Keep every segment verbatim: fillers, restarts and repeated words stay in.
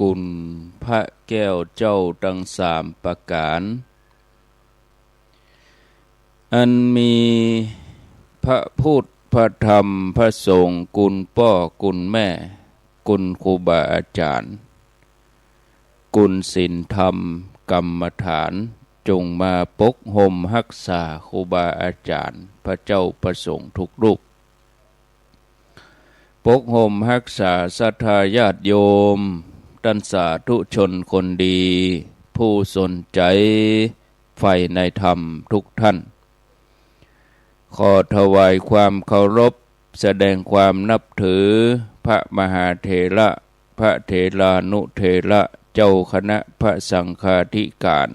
คุณพระแก้วเจ้าตังสามประก๋าน อันมีพระพุทธ พระธรรม พระสงฆ์ คุณป้อ คุณแม่ คุณครูบาอาจ๋ารย์ คุณศีลธรรมกรรมฐาน จงมาปกห่มฮักษาครูบาอาจ๋ารย์ พระเจ้าพระสงฆ์ทุกรูป ปกห่มฮักษาศรัทธาญาติโยม ต้านสาธุชนคนดี ผู้สนใจ๋ใฝ่ในธรรมทุกท่าน ขอถวายความเคารพ แสดงความนับถือ พระมหาเถระ พระเถรานุเถระ เจ้าคณะพระสังฆาธิการ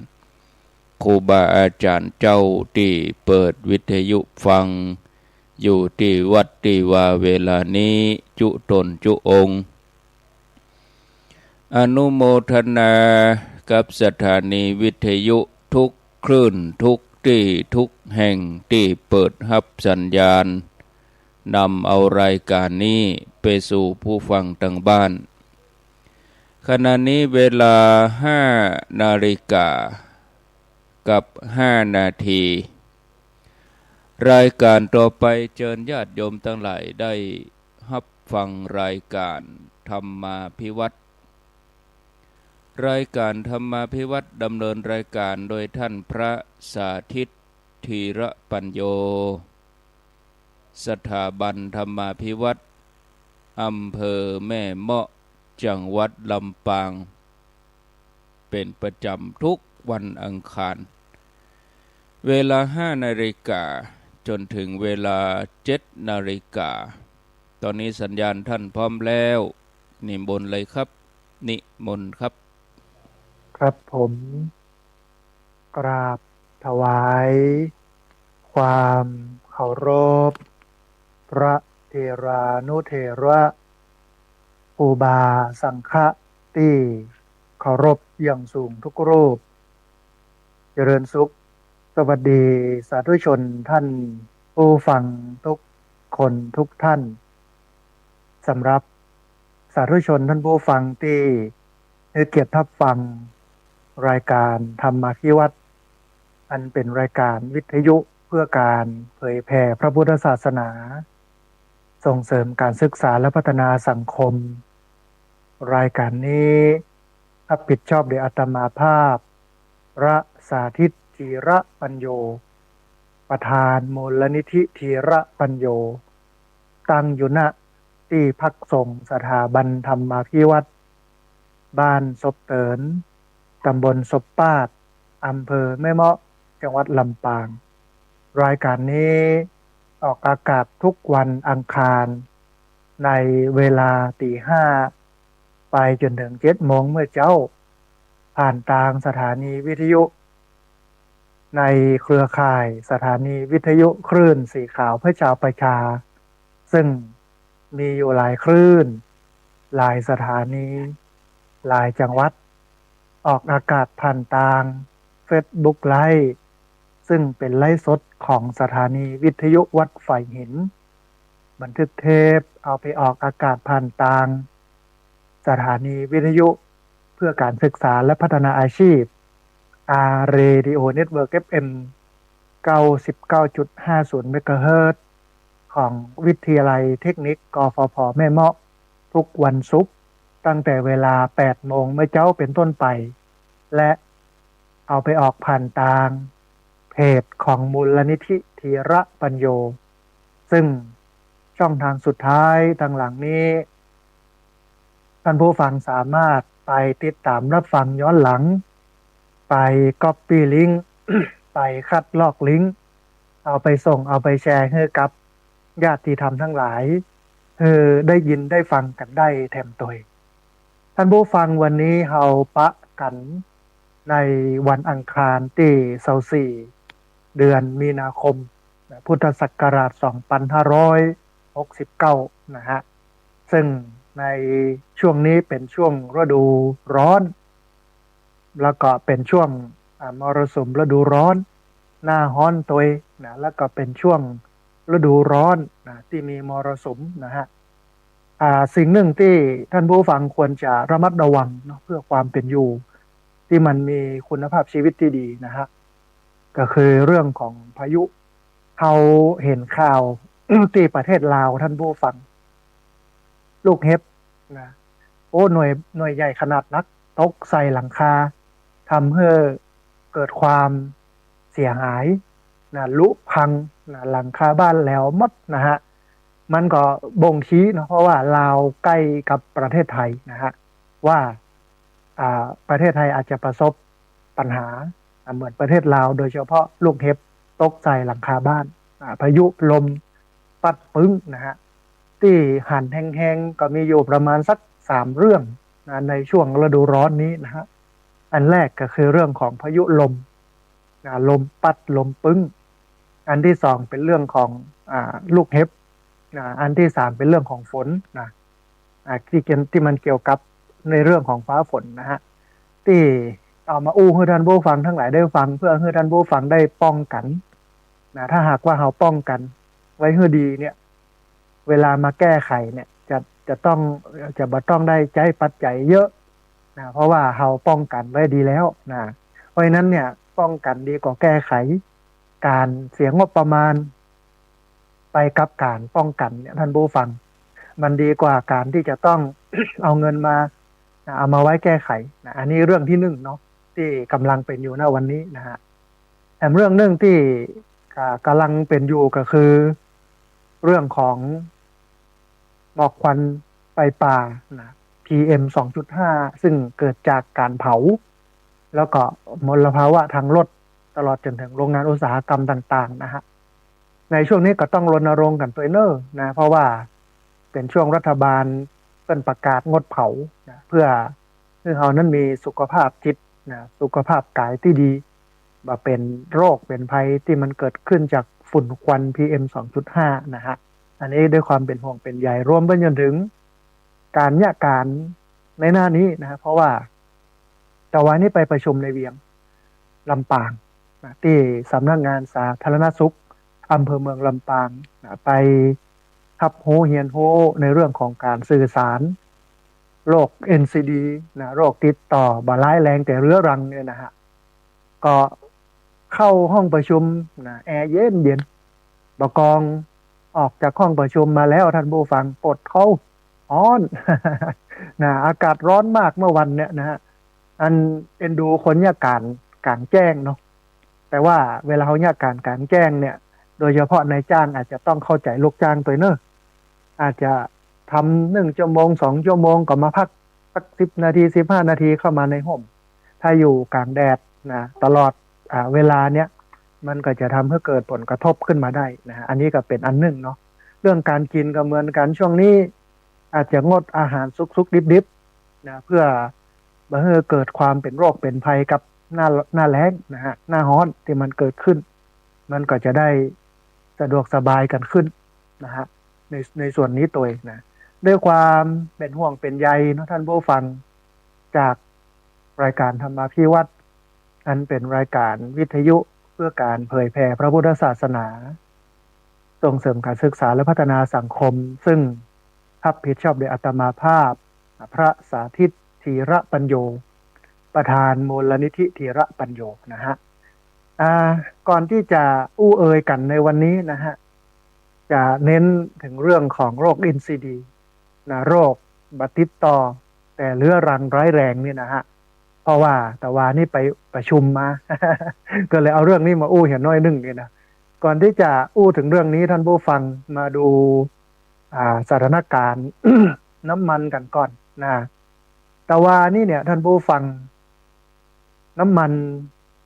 ครูบาอาจ๋ารย์เจ้าตี้เปิดวิทยุฟัง อยู่ตี้วัดตี้วาเวลานี้ จุ๊ต๋นจุ๊องค์ อนุโมทนากับสถานีวิทยุทุกคลื่น ทุกตี้ ทุกแห่งตี้เปิดฮับสัญญาณ นำเอารายก๋านนี้ไปสู่ผู้ฟังตางบ้าน ขณะนี้เวลาห้านาฬิกากับห้านาที รายก๋านต่อไปเจิญญาติโยมตังหลายได้ฮับฟังรายก๋านธรรมาภิวัตน์ รายก๋านธรรมาภิวัตน์ดำเนินรายก๋านโดยท่านพระสาธิต ธีระปัญโญ สถาบันธรรมาภิวัตน์ อำเภอแม่เมาะ จังหวัดลำปาง เป๋นประจ๋ำทุกวันอังคาร เวลาห้านาฬิกาจ๋นถึงเวลาเจ็ดนาฬิกา ต๋อนนี้สัญญาณท่านพร้อมแล้ว นิมนต์เลยครับ นิมนต์ครับ ครับผม กราบถวายความเคารพ พระเถรานุเถระ ครูบาสังฆะตี้เคารพอย่างสูงทุกรูป เจริญสุข สวัสดีสาธุชนท่านผู้ฟังทุกคนทุกท่าน สำหรับสาธุชนท่านผู้ฟังตี้หื้อเกียรติฮับฟังรายก๋านธรรมาภิวัตน์ อันเป๋นรายก๋านวิทยุเพื่อก๋านเผยแผ่พระพุทธศาสนา ส่งเสริมก๋านศึกษาและพัฒนาสังคม รายก๋านนี้ฮับผิดชอบโดยอาตมาภาพ พระสาธิต ธีระปัญโญ ประธานมูลนิธิธีระปัญโญ ตั้งอยู่ ณ ตี้พักสงฆ์สถาบันธรรมาภิวัตน์ บ้านศพเติน ตำบลศพปาด อำเภอแม่เมาะ จังหวัดลำปาง รายก๋านนี้ออกอากาศทุกวันอังคาร ในเวลาตีห้า ไปจ๋นเถิงเจ็ดโมงเมื่อเจ๊า ผ่านตางสถานีวิทยุ ในเครือข่ายสถานีวิทยุคลื่นสีขาวเพื่อชาวประชา ซึ่งมีอยู่หลายคลื่น หลายสถานี หลายจังหวัด ออกอากาศผ่านตางเฟซบุ๊กไลฟ์ ซึ่งเป๋นไลฟ์สดของสถานีวิทยุวัดฝายหิน บันทึกเทปเอาไปออกอากาศผ่านตางสถานีวิทยุเพื่อก๋านศึกษาและพัฒนาอาชีพ อาร์ เรดิโอ เน็ตเวิร์ก เอฟ เอ็ม เก้าสิบเก้าจุดห้าศูนย์ เมกะเฮิรตซ์ ของวิทยาลัยเทคนิค กฟผ แม่เมาะ ทุกวันศุกร์ ตั้งแต่เวลาแปดโมงเมื่อเจ๊าเป๋นต้นไป และเอาไปออกผ่านตางเพจของมูลนิธิธีระปัญโญ ซึ่งช่องทางสุดท้ายตางหลังนี้ ท่านผู้ฟังสามารถไปติดต๋ามฮับฟังย้อนหลัง ไปก๊อปปี้ลิงก์ ไปคัดลอกลิงก์ เอาไปส่งเอาไปแชร์หื้อกับญาติธรรมตังหลาย หื้อได้ยินได้ฟังกั๋นได้แถมตวย ท่านผู้ฟัง วันนี้เฮาปะกั๋นในวันอังคารตี้ซาวสี่ เดือนมีนาคม พุทธศักราชสองปันห้าร้อยหกสิบเก้า นะฮะ ซึ่งในช่วงนี้เป๋นช่วงฤดูร้อน แล้วก็เป๋นช่วง อ่า มรสุมฤดูร้อน หน้าฮ้อนตวยนะ แล้วก็เป๋นช่วงฤดูร้อนนะ ตี้มีมรสุมนะฮะ อ่า สิ่งหนึ่งตี้ท่านผู้ฟังควรจะระมัดระวังเนาะ เพื่อความเป๋นอยู่ตี้มันมีคุณภาพชีวิตตี้ดีนะฮะ ก็คือเรื่องของพายุ เฮาหันข่าว ตี้ประเทศลาว ท่านผู้ฟัง ลูกเห็บนะ โอ้ หน่วย หน่วยใหญ่ขนาดนัก ตกใส่หลังคา ทำหื้อเกิดความเสียหายนะ ลุพังนะ หลังคาบ้านแหลวหมดนะฮะ มันก็บ่งชี้เนาะ เพราะว่าลาวใก้กับประเทศไทยนะฮะ ว่า อ่า ประเทศไทยอาจจะประสบปัญหา อ่า เหมือนประเทศลาว โดยเฉพาะลูกเห็บตกใส่หลังคาบ้าน อ่า พายุลมปั๊ดปึ๊งนะฮะ ตี้หันแฮงๆ ก็มีอยู่ประมาณสักสามเรื่องนะ ในช่วงฤดูร้อนนี้นะฮะ อันแรกก็คือเรื่องของพายุลมนะ ลมปั๊ดลมปึ๊ง อันที่สองเป๋นเรื่องของ อ่า ลูกเห็บนะ อันที่สามเป๋นเรื่องของฝนนะ อ่า ตี้เกี่ยว ตี้มันเกี่ยวกับในเรื่องของฟ้าฝนนะฮะ ตี้เอามาอู้หื้อท่านผู้ฟังทั้งหลายได้ฟัง เพื่อหื้อท่านผู้ฟังได้ป้องกั๋นนะ ถ้าหากว่าเฮาป้องกั๋นไว้หื้อดีเนี่ย เวลามาแก้ไขเนี่ย จะ จะต้อง จะบ่ต้องได้ใจ๊ปัจจัยเยอะนะ เพราะว่าเฮาป้องกั๋นไว้ดีแล้วนะ เพราะฉะนั้นเนี่ย ป้องกั๋นดีกว่าแก้ไข ก๋านเสียงบประมาณไปกับก๋านป้องกั๋นเนี่ย ท่านผู้ฟัง มันดีกว่าก๋านตี้จะต้อง เอาเงินมา นะ เอามาไว้แก้ไขนะ อันนี้เรื่องที่หนึ่งเนาะ ตี้ก่ำลังเป๋นอยู่ ณ วันนี้นะฮะ แถมเรื่องหนึ่งตี้ อ่า ก่ำลังเป๋นอยู่ก็คือ เรื่องของหมอกควันไฟป่านะ PM สองจุดห้า ซึ่งเกิดจากก๋านเผา แล้วก็มลภาวะทางรถ ตลอดจ๋นเถิงโรงงานอุตสาหกรรมต่างๆ นะฮะ ในช่วงนี้ก็ต้องรณรงค์กั๋นตวยเน่อนะ เพราะว่าเป๋นช่วงรัฐบาลเปิ้นประกาศงดเผานะ เพื่อหื้อเฮานั้นมีสุขภาพจิตนะ สุขภาพก๋ายตี้ดี บ่เป๋นโรคเป๋นภัยตี้มันเกิดขึ้นจากฝุ่นควัน PM สองจุดห้า นะฮะ อันนี้ด้วยความเป๋นห่วงเป๋นใย รวมไปจ๋นเถิงก๋านเยียะก๋านในหน้านี้นะฮะ เพราะว่าตะวานี้ไปประชุมในเวียงลำปางนะ ตี้สำนักงานสาธารณสุขอำเภอเมืองลำปางนะ ไปฮับฮู้เฮียนฮู้ในเรื่องของก๋านสื่อสาร โรค NCD นะ โรคติดต่อบ่ร้ายแรงแต่เรื้อรังเนี่ยนะฮะ ก็เข้าห้องประชุมนะ แอร์เย็นๆ บ่ากองออกจากห้องประชุมมาแล้ว ท่านผู้ฟัง ปดเค้า ฮ้อน นะ อากาศฮ้อนมากเมื่อวันเนี่ยนะฮะ อันเอ็นดูคนเยียะก๋านก๋างแจ้งเนาะ แต่ว่าเวลาเฮาเยียะก๋านก๋างแจ้งเนี่ย โดยเฉพาะนายจ้างอาจจะต้องเข้าใจ๋ลูกจ้างตวยเน่อ อาจจะทำหนึ่งชั่วโมงสองชั่วโมง ก็มาพักสักสิบนาที สิบห้านาที เข้ามาในฮ่ม ถ้าอยู่ก๋างแดดนะ ตลอด อ่า เวลาเนี้ย มันก็จะทำหื้อเกิดผลกระทบขึ้นมาได้นะฮะ อันนี้ก็เป๋นอันหนึ่งเนาะ เรื่องก๋านกิ๋นก็เหมือนกั๋น ช่วงนี้อาจจะงดอาหารสุกๆ ดิบๆ นะ เพื่อบ่หื้อเกิดความเป๋นโรคเป๋นภัยกับหน้า หน้าแล้งนะฮะ หน้าฮ้อนตี้มันเกิดขึ้น มันก็จะได้สะดวกสบายกั๋นขึ้นนะฮะ ใน ในส่วนนี้ตวยนะ ด้วยความเป๋นห่วงเป๋นใยเนาะ ท่านผู้ฟัง จากรายการธรรมาภิวัตน์ อันเป๋นรายการวิทยุเพื่อก๋านเผยแผ่พระพุทธศาสนา ส่งเสริมก๋านศึกษาและพัฒนาสังคม ซึ่งฮับผิดชอบโดยอาตมาภาพ พระสาธิต ธีระปัญโญ ประธานมูลนิธิธีระปัญโญนะฮะ อ่า ก่อนตี้จะอู้เอ่ยกั๋นในวันนี้นะฮะ จะเน้นเถิงเรื่องของโรค NCD นะ โรคบ่ติดต่อแต่เรื้อรังร้ายแรงเนี่ยนะฮะ เพราะว่าตะวานี้ไปประชุมมา ก็เลยเอาเรื่องนี้มาอู้เหียหน้อยนึ่งเนี่ยนะ ก่อนตี้จะอู้เถิงเรื่องนี้ ท่านผู้ฟัง มาดู อ่า สถานก๋ารณ์ น้ำมันกั๋นก่อนนะ ตะวานี้เนี่ย ท่านผู้ฟัง น้ำมัน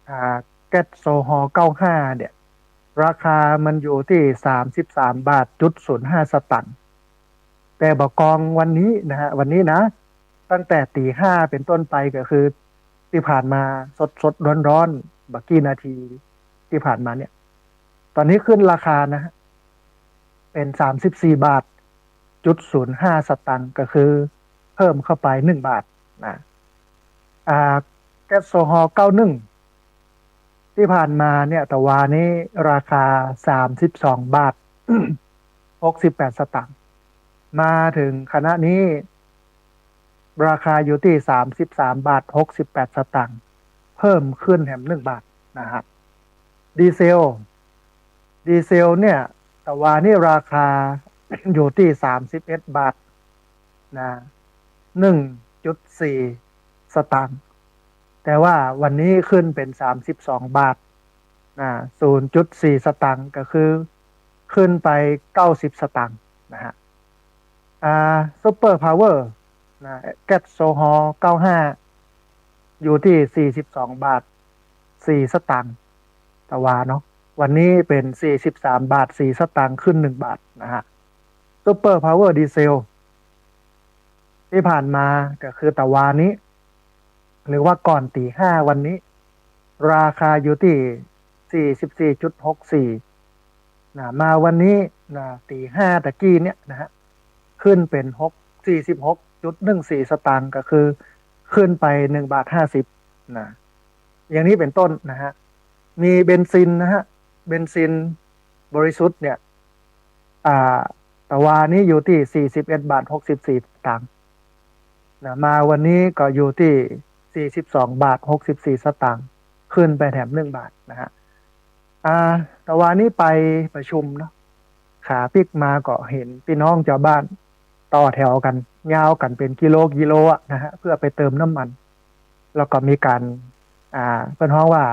อ่า แก๊สโซฮอล์ เก้าห้า เนี่ย ราคามันอยู่ตี้ สามสิบสามบาทจุดศูนย์ห้าสตางค์ แต่บ่ากองวันนี้นะฮะ วันนี้นะ ตั้งแต่ตี๋ห้าเป๋นต้นไป ก็คือตี้ผ่านมาสดๆ ฮ้อนๆ บ่ากี้นาทีตี้ผ่านมาเนี่ย ต๋อนนี้ขึ้นราคานะฮะ เป๋น สามสิบสี่บาทจุดศูนย์ห้าสตางค์ ก็คือเพิ่มเข้าไปหนึ่งบาทนะ อ่า แก๊สโซฮอล์ เก้าหนึ่ง ตี้ผ่านมาเนี่ย ตะวานี้ราคา สามสิบสองบาทหกสิบแปดสตางค์ มาเถิงขณะนี้ ราคาอยู่ตี้สามสิบสามบาทหกสิบแปดสตางค์ เพิ่มขึ้นแหมหนึ่งบาทนะฮะ ดีเซล ดีเซลเนี่ย ตะวานี้ราคาอยู่ตี้สามสิบเอ็ดบาทนะ หนึ่งจุดสี่สตางค์ แต่ว่าวันนี้ขึ้นเป๋นสามสิบสองบาทนะ ศูนย์จุดสี่สตางค์ ก็คือขึ้นไปเก้าสิบสตางค์นะฮะ อ่า Super Power นะ แก๊สโซฮอล์เก้าห้า อยู่ตี้สี่สิบสองบาทสี่สตางค์ ตะวาเนาะ วันนี้เป๋นสี่สิบสามบาทสี่สตางค์ ขึ้นหนึ่งบาทนะฮะ Super Power ดีเซล ตี้ผ่านมาก็คือตะวานี้ หรือว่าก่อนตี๋ห้าวันนี้ ราคาอยู่ตี้สี่สิบสี่จุดหกสี่นะ มาวันนี้นะ ตี๋ห้าตะกี้เนี่ยนะฮะ ขึ้นเป๋นหก สี่สิบหกจุดหนึ่งสี่สตางค์ ก็คือขึ้นไปหนึ่งบาทห้าสิบนะ อย่างนี้เป๋นต้นนะฮะ มีเบนซินนะฮะ เบนซินบริสุทธิ์เนี่ย อ่า ตะวานี้อยู่ตี้สี่สิบเอ็ดบาทหกสิบสี่สตางค์นะ มาวันนี้ก็อยู่ตี้สี่สิบสองบาทหกสิบสี่สตางค์ ขึ้นไปแหมหนึ่งบาทนะฮะ อ่า ตะวานี้ไปประชุมเนาะ ขาปิ๊กมาก็หันปี้น้องจาวบ้านต่อแถวกั๋น ยาวกั๋นเป๋นกิโลกิโลอะนะฮะ เพื่อไปเติมน้ำมัน แล้วก็มีก๋าน อ่า เปิ้นฮ้องว่า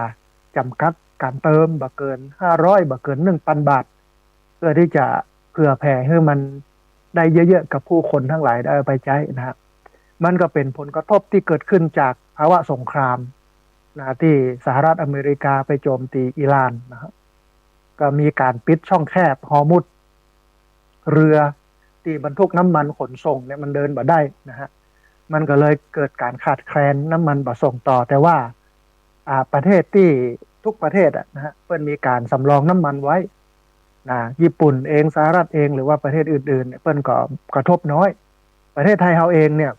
จ๋ำกัดก๋านเติม บ่เกินห้าร้อย บ่เกินหนึ่งปันบาท เพื่อตี้จะเผื่อแผ่หื้อมันได้เยอะๆ กับผู้คนตังหลายได้เอาไปใจ๊นะฮะ มันก็เป๋นผลกระทบตี้เกิดขึ้นจากภาวะสงครามนะ ตี้สหรัฐอเมริกาไปโจมตีอิหร่านนะฮะ ก็มีก๋านปิดช่องแคบฮอร์มุซ เรือตี้บรรทุกน้ำมันขนส่งเนี่ยมันเดินบ่ได้นะฮะ มันก็เลยเกิดก๋านขาดแคลนน้ำมันบ่ส่งต่อ แต่ว่า อ่า ประเทศตี้ทุกประเทศอะนะฮะ เปิ้นมีก๋านสำรองน้ำมันไว้นะ ญี่ปุ่นเอง สหรัฐเอง หรือว่าประเทศอื่นๆเนี่ย เปิ้นก็กระทบน้อย ประเทศไทยเฮาเองเนี่ย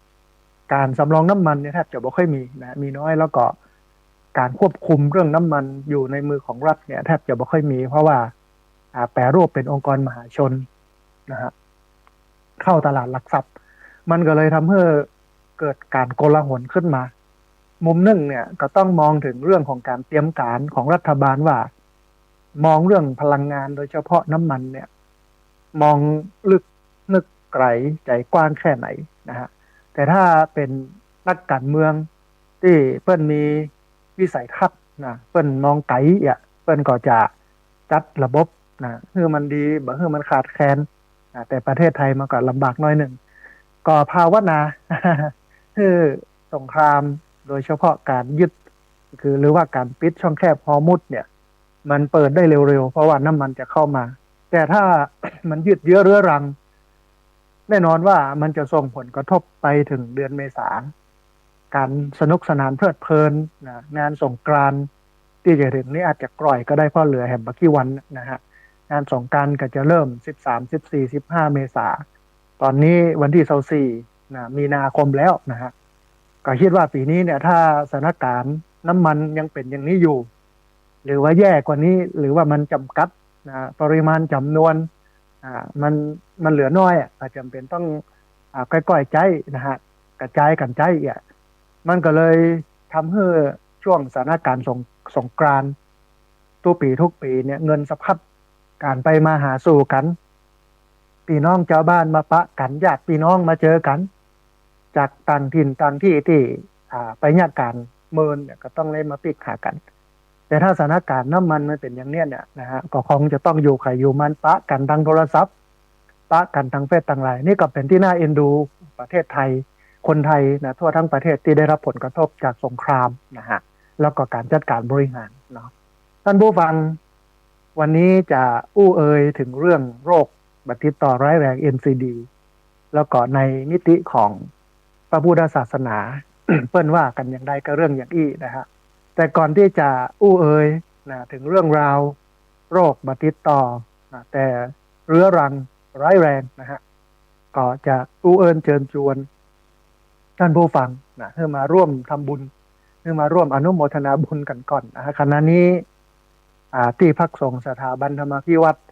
ก๋านสำรองน้ำมันเนี่ยแทบจะบ่ค่อยมีนะ มีน้อย แล้วก็ก๋านควบคุมเรื่องน้ำมันอยู่ในมือของรัฐเนี่ยแทบจะบ่ค่อยมี เพราะว่า อ่า แปรรูปเป๋นองค์กรมหาชนนะฮะ เข้าตลาดหลักทรัพย์ มันก็เลยทำหื้อเกิดก๋านโกลาหลขึ้นมา มุมนึ่งเนี่ยก็ต้องมองเถิงเรื่องของก๋านเตรียมก๋านของรัฐบาลว่า มองเรื่องพลังงานโดยเฉพาะน้ำมันเนี่ย มองลึกนึกไก๋ใจ๋กว้างแค่ไหนนะฮะ แต่ถ้าเป๋นนักก๋านเมืองตี้เปิ้นมีวิสัยทัศน์นะ เปิ้นมองไก๋อะ เปิ้นก็จะจัดระบบนะ หื้อมันดี บ่หื้อมันขาดแคลนนะ แต่ประเทศไทยมันก็ลำบากน้อยนึ่ง ก็ภาวนา หื้อสงคราม โดยเฉพาะก๋านยึด คือ หรือว่าก๋านปิดช่องแคบฮอร์มุซเนี่ย มันเปิดได้เร็วๆ เพราะว่าน้ำมันจะเข้ามา แต่ถ้า มันยืดเยื้อเรื้อรัง แน่นอนว่ามันจะส่งผลกระทบไปเถิงเดือนเมษา ก๋านสนุกสนานเพลิดเพลินนะ งานสงกรานต์ตี้จะเถิงนี้อาจจะกร่อยก็ได้ เพราะเหลือแหมบ่กี่วันนะฮะ งานสงกรานต์ก็จะเริ่มสิบสาม สิบสี่ สิบห้าเมษา ต๋อนนี้วันตี้ซาวสี่นะ มีนาคมแล้วนะฮะ ก็กึ๊ดว่าปี๋นี้เนี่ย ถ้าสถานก๋ารณ์น้ำมันยังเป๋นอย่างนี้อยู่ หรือว่าแย่กว่านี้ หรือว่ามันจ๋ำกัดนะ ปริมาณจ๋ำนวน อ่า มัน มันเหลือน้อยอะ ก็จ๋ำเป๋นต้อง อ่า ก้อยๆ ใจ๊นะฮะ กระจายกั๋นใจ๊อะ มันก็เลยทำหื้อช่วงสถานก๋ารณ์สง สงกรานต์ กู้ปี๋กู้ปี๋เนี่ย เงินสะพัด ก๋านไปมาหาสู่กั๋น ปี้น้องจาวบ้านมาปะกั๋น ญาติปี้น้องมาเจอกั๋น จากต่างถิ่นต่างตี้ตี้ อ่า ไปเยียะก๋านเมินเนี่ย ก็ต้องได้มาปิ๊กหากั๋น แต่ถ้าสถานก๋ารณ์น้ำมันมันเป๋นอย่างเนี้ยเนี่ยนะฮะ ก็คงจะต้องอยู่ใผอยู่มัน ปะกั๋นตางโทรศัพท์ ปะกั๋นตางเฟซตางไลน์ นี่ก็เป๋นตี้น่าเอ็นดูประเทศไทย คนไทยนะ ทั่วทั้งประเทศตี้ได้รับผลกระทบจากสงครามนะฮะ แล้วก็ก๋านจัดก๋ารบริหารเนาะ ต้านผู้ฟัง วันนี้จะอู้เอ่ยเถิงเรื่องโรคบ่ติดต่อร้ายแรง เอ็นซีดี แล้วก็ในมิติของพระพุทธศาสนา เปิ้นว่ากั๋นอย่างใดกับเรื่องอย่างอี้นะฮะ แต่ก่อนตี้จะอู้เอ่ยนะ เถิงเรื่องราวโรคบ่ติดต่อนะ แต่เรื้อรังร้ายแรงนะฮะ ก็จะอู้เอิ้นเจิญจวนต้านผู้ฟังนะ หื้อมาร่วมทำบุญ หื้อมาร่วมอนุโมทนาบุญกั๋นก่อนนะฮะ ขณะนี้ อ่า ตี้พักสงฆ์สถาบันธรรมาภิวัฒน์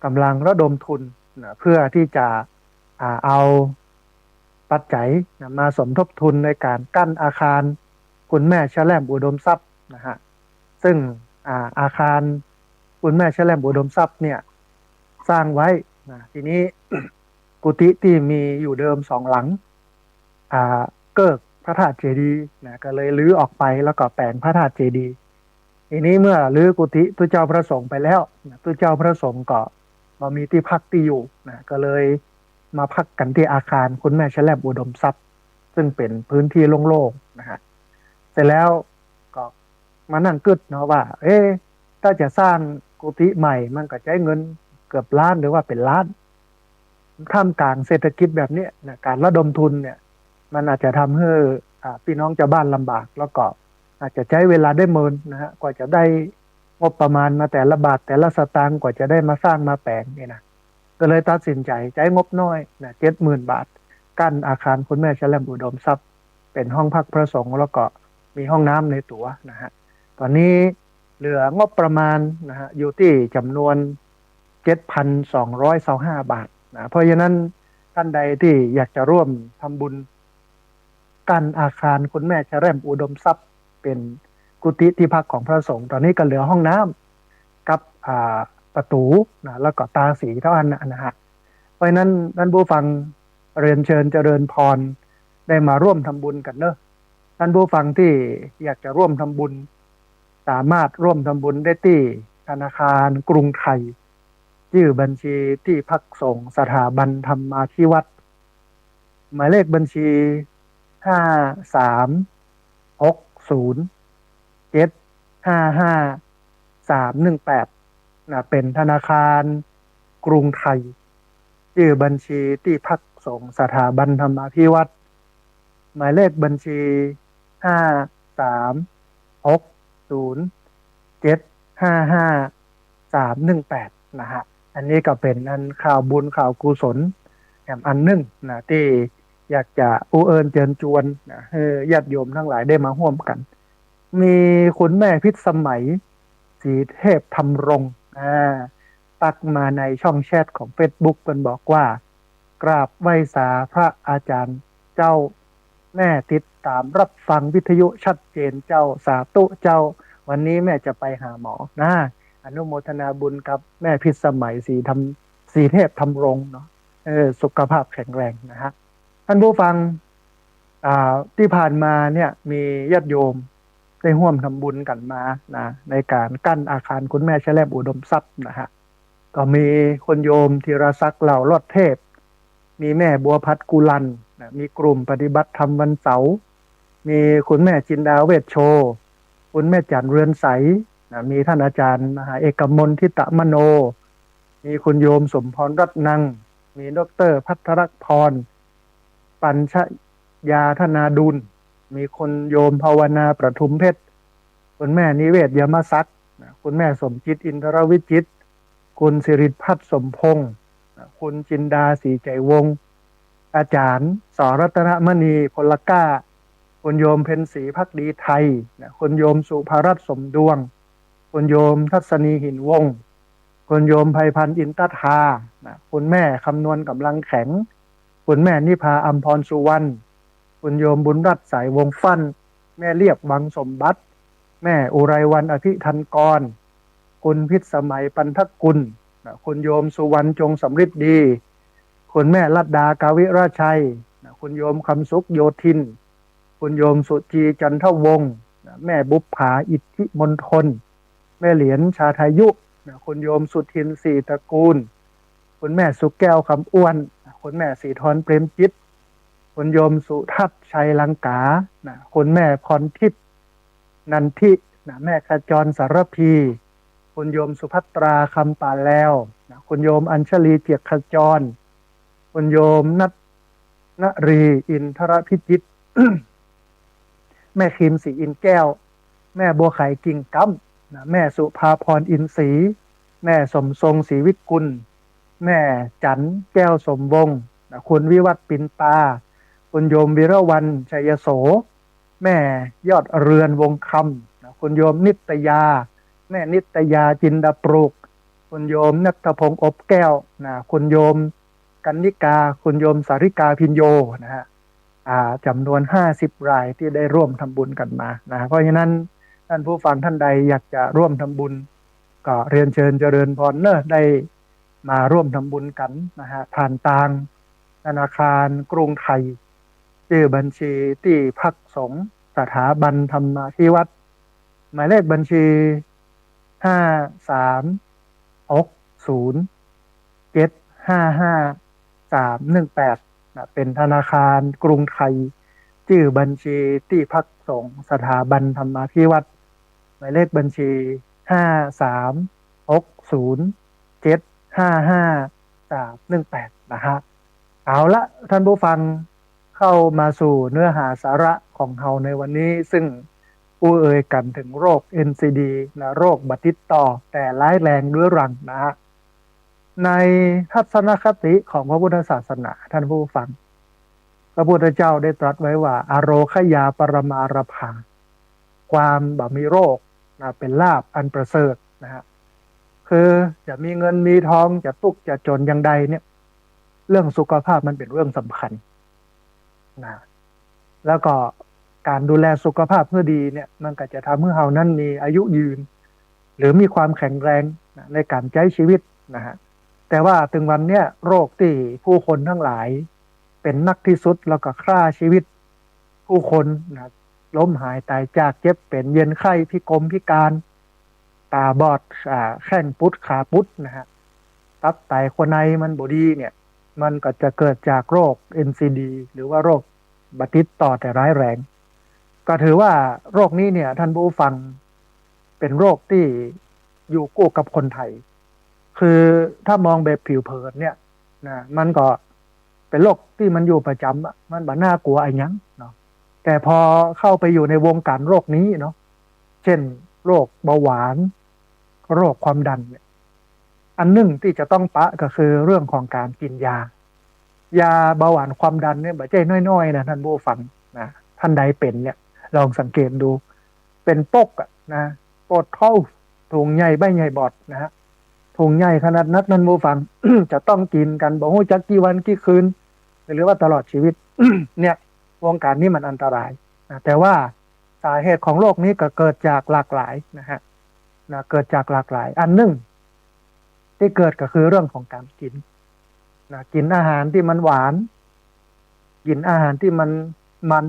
ก๋ำลังระดมทุนนะ เพื่อตี้จะ อ่า เอาปัจจัยนะมาสมทบทุนในก๋านกั้นอาคารคุณแม่แชล่มอุดมทรัพย์นะฮะ ซึ่ง อ่า อาคารคุณแม่แชล่มอุดมทรัพย์เนี่ยสร้างไว้นะ ทีนี้ กุฏิตี้มีอยู่เดิมสองหลัง อ่า เกิกพระธาตุเจดีย์นะ ก็เลยรื้อออกไปแล้วก็แป๋งพระธาตุเจดีย์ ทีนี้เมื่อรื้อกุฏิตุ๊เจ้าพระสงฆ์ไปแล้วนะ ตุ๊เจ้าพระสงฆ์ก็บ่มีตี้พักตี้อยู่นะ ก็เลยมาพักกั๋นตี้อาคารคุณแม่แชล่มอุดมทรัพย์ ซึ่งเป๋นพื้นที่โล่งๆนะฮะ เสร็จแล้วก็มานั่งกึ๊ดเนาะว่า เอ๊ะ ถ้าจะสร้างกุฏิใหม่มันก็ใจ๊เงินเกือบล้านหรือว่าเป๋นล้าน ท่ามกลางเศรษฐกิจแบบเนี้ยนะ ก๋านระดมทุนเนี่ย มันอาจจะทำหื้อ อ่า ปี้น้องจาวบ้านลำบาก แล้วก็อาจจะใจ๊เวลาได้เมินนะฮะ กว่าจะได้งบประมาณมาแต่ละบาทแต่ละสตางค์ กว่าจะได้มาสร้างมาแป๋งเนี่ยนะ ก็เลยตัดสินใจ๋ใจ๊งบน้อยนะ เจ็ดหมื่นบาท กั้นอาคารคุณแม่แชล่มอุดมทรัพย์ เป๋นห้องพักพระสงฆ์ แล้วก็มีห้องน้ำในตั๋วนะฮะ ต๋อนนี้เหลืองบประมาณนะฮะ อยู่ตี้จ๋ำนวน เจ็ดพันสองร้อยซาวห้าบาทนะ เพราะฉะนั้นต้านใดตี้อยากจะร่วมทำบุญ กั้นอาคารคุณแม่แชล่มอุดมทรัพย์ เป๋นกุฏิตี้พักของพระสงฆ์ ต๋อนนี้ก็เหลือห้องน้ำกับ อ่า ประตู๋นะ แล้วก็ตาสีเต้าอั้นนะนะฮะ เพราะฉะนั้นต้านผู้ฟังเรียนเชิญเจริญพร ได้มาร่วมทำบุญกั๋นเนาะ ต้านผู้ฟังตี้อยากจะร่วมทำบุญ สามารถร่วมทำบุญได้ตี้ธนาคารกรุงไทย จื้อบัญชีตี้พักสงฆ์สถาบันธรรมาภิวัฒน์ หมายเลขบัญชี ห้าสามหกศูนย์เจ็ดห้าห้าสามหนึ่งแปด นะ เป๋นธนาคารกรุงไทย จื้อบัญชีตี้พักสงฆ์สถาบันธรรมาภิวัฒน์ หมายเลขบัญชี ห้าสามหกศูนย์เจ็ดห้าห้าสามหนึ่งแปด นะฮะ อันนี้ก็เป๋นอันข่าวบุญข่าวกุศลแหมอันนึ่งนะ ตี้อยากจะอู้เอิ้นเจิญจวนนะ หื้อญาติโยมตังหลายได้มาฮ่วมกั๋น มีคุณแม่พิษสมัย ศรีเทพธำรง อ่า ตั๊กมาในช่องแชทของเฟซบุ๊ก เปิ้นบอกว่า กราบไหว้สาพระอาจารย์เจ้า แม่ติดตามรับฟังวิทยุชัดเจนเจ้า สาธุเจ้า วันนี้แม่จะไปหาหมอนะ อนุโมทนาบุญกับแม่พิษสมัย ศรีธำ ศรีเทพธำรงเนาะ เออ สุขภาพแข็งแรงนะฮะ ต้านผู้ฟัง อ่า ตี้ผ่านมาเนี่ยมีญาติโยมได้ฮ่วมทำบุญกั๋นมานะ ในก๋านกั้นอาคารคุณแม่แชล่มอุดมทรัพย์นะฮะ ก็มีคุณโยมธีรศักดิ์ เหล่าโลดเทพ มีแม่บัวผัด กุลันนะ มีกลุ่มปฏิบัติธรรมวันเสาร์ มีคุณแม่จินดา เวชโช คุณแม่จันทร์ เรือนใสนะ มีต้านอาจารย์มหาเอกมล ทิตมโน มีคุณโยมสมพร รัตนัง มีด็อกเตอร์ภัทรพร ปัญชยาธนาดุล มีคุณโยมภาวนาประทุมเพชร คุณแม่นิเวศ ยมศักดิ์นะ คุณแม่สมจิต อินทรวิจิตร คุณสิริพัฒน์ สมพงษ์นะ คุณจินดา ศรีใจวงศ์ อาจารย์ ส รัตนมณี พลก้า คุณโยมเพ็ญศรี ภักดีไทยนะ คุณโยมสุภรัตน์ สมดวง คุณโยมทัศนี หินวงศ์ คุณโยมไพพันธ์ อินตทานะ คุณแม่คำนวณ กำลังแข็ง คุณแม่นิพา อัมพรสุวรรณ คุณโยมบุญรัตน์ สายวงศ์ฟั่น แม่เลียบ วังสมบัติ แม่อุไรวรรณ อภิทันกร คุณพิษสมัย ปันทกุลนะ คุณโยมสุวรรณ จงสำริดดี คุณแม่รัตดา กาวิราชัยนะ คุณโยมคำสุข โยธิน คุณโยมสุจี จันทวงศ์นะ แม่บุปผา อิทธิมณฑล แม่เหรียญ ชาทายุนะ คุณโยมสุทิน ศรีตระกูล คุณแม่สุแก้ว คำอ้วนนะ คุณแม่ศรีธร เปรมจิต คุณโยมสุทัศน์ ชัยลังกานะ คุณแม่พรทิพย์ นันทินะ แม่ขจร สารพี คุณโยมสุภัตรา คำป่าแลวนะ คุณโยมอัญชลี เจียกขจร คุณโยมนัทนรี อินทรพิจิตร แม่คิม ศรีอินแก้ว แม่บัวไข กิ่งก้ำนะ แม่สุภาพร อินทรี แม่สมทรง ศรีวิกุล แม่จันทร์ แก้วสมวงศ์นะ คุณวิวัฒน์ ปินตา คุณโยมวิรวรรณ ชัยโส แม่ยอดเรือน วงศ์คำนะ คุณโยมนิตยา แม่นิตยา จินดาปลูก คุณโยมณัฐพงษ์ อบแก้วนะ คุณโยม กันนิกา คุณโยมสาริกา ภิญโญ นะฮะ อ่า จ๋ำนวนห้าสิบรายตี้ได้ร่วมทำบุญกั๋นมานะฮะ เพราะฉะนั้นต้านผู้ฟังต้านใดอยากจะร่วมทำบุญ ก็เรียนเชิญเจริญพรเนาะ ได้มาร่วมทำบุญกั๋นนะฮะ ผ่านตางธนาคารกรุงไทย จื้อบัญชีตี้พักสงฆ์สถาบันธรรมาภิวัฒน์ หมายเลขบัญชี ห้าสามหกศูนย์เจ็ดห้าห้าสามหนึ่งแปด นะ เป๋นธนาคารกรุงไทย จื้อบัญชีตี้พักสงฆ์สถาบันธรรมาภิวัฒน์ หมายเลขบัญชี ห้าสามหกศูนย์เจ็ดห้าห้าสามหนึ่งแปด นะฮะ เอาละ ต้านผู้ฟัง เข้ามาสู่เนื้อหาสาระของเฮาในวันนี้ ซึ่งอู้เอ่ยกั๋นเถิงโรค เอ็นซีดี นะ โรคบ่ติดต่อแต่ร้ายแรงเรื้อรังนะฮะ ในทัศนคติของพระพุทธศาสนา ต้านผู้ฟัง พระพุทธเจ้าได้ตรัสไว้ว่า อโรคยาปรมาลาภา ความบ่มีโรคนะ เป๋นลาภอันประเสริฐนะฮะ คือจะมีเงินมีทอง จะตุ๊กข์จะจ๋นอย่างใดเนี่ย เรื่องสุขภาพมันเป๋นเรื่องสำคัญนะ แล้วก็ก๋านดูแลสุขภาพหื้อดีเนี่ย มันก็จะทำหื้อเฮานั้นมีอายุยืน หรือมีความแข็งแรงนะ ในก๋านใจ๊ชีวิตนะฮะ แต่ว่าเถิงวันเนี้ย โรคตี้ผู้คนตังหลายเป๋นนักที่สุด แล้วก็ฆ่าชีวิตผู้คนนะ ล้มหายต๋ายจาก เจ็บเป๋นเยียนไข้ พิกลพิการ ต๋าบอด อ่า แข้งปุด ขาปุดนะฮะ ตับไตหัวในมันบ่ดีเนี่ย มันก็จะเกิดจากโรค เอ็นซีดี หรือว่าโรคบ่ติดต่อแต่ร้ายแรง ก็ถือว่าโรคนี้เนี่ย ต้านผู้ฟัง เป๋นโรคตี้อยู่กู้กับคนไทย คือถ้ามองแบบผิวเผินเนี่ยนะ มันก็เป๋นโรคตี้มันอยู่ประจ๋ำอะ มันบ่น่ากลัวอะหยังเนาะ แต่พอเข้าไปอยู่ในวงก๋านโรคนี้เนาะ เช่น โรคเบาหวาน โรคความดันเนี่ย อันนึ่งตี้จะต้องปะก็คือเรื่องของก๋านกิ๋นยา ยาเบาหวานความดันเนี่ย บ่ใจ้น้อยๆ นะ ต้านผู้ฟังนะ ต้านใดเป๋นเนี่ย ลองสังเกตดู เป๋นปึกอะนะ ปดเท้า ถุงใหญ่ใบใหญ่บอดนะฮะ ถุงใหญ่ขนาดนัก ต้านผู้ฟัง จะต้องกิ๋นกั๋น บ่ฮู้จักกี่วันกี่คืน หรือว่าตลอดชีวิต เนี่ย วงก๋านนี้มันอันตรายนะ แต่ว่าสาเหตุของโรคนี้ก็เกิดจากหลากหลายนะฮะ นะ เกิดจากหลากหลาย อันนึ่งตี้เกิดก็คือเรื่องของก๋านกิ๋นนะ กิ๋นอาหารตี้มันหวาน กิ๋นอาหารตี้มันมัน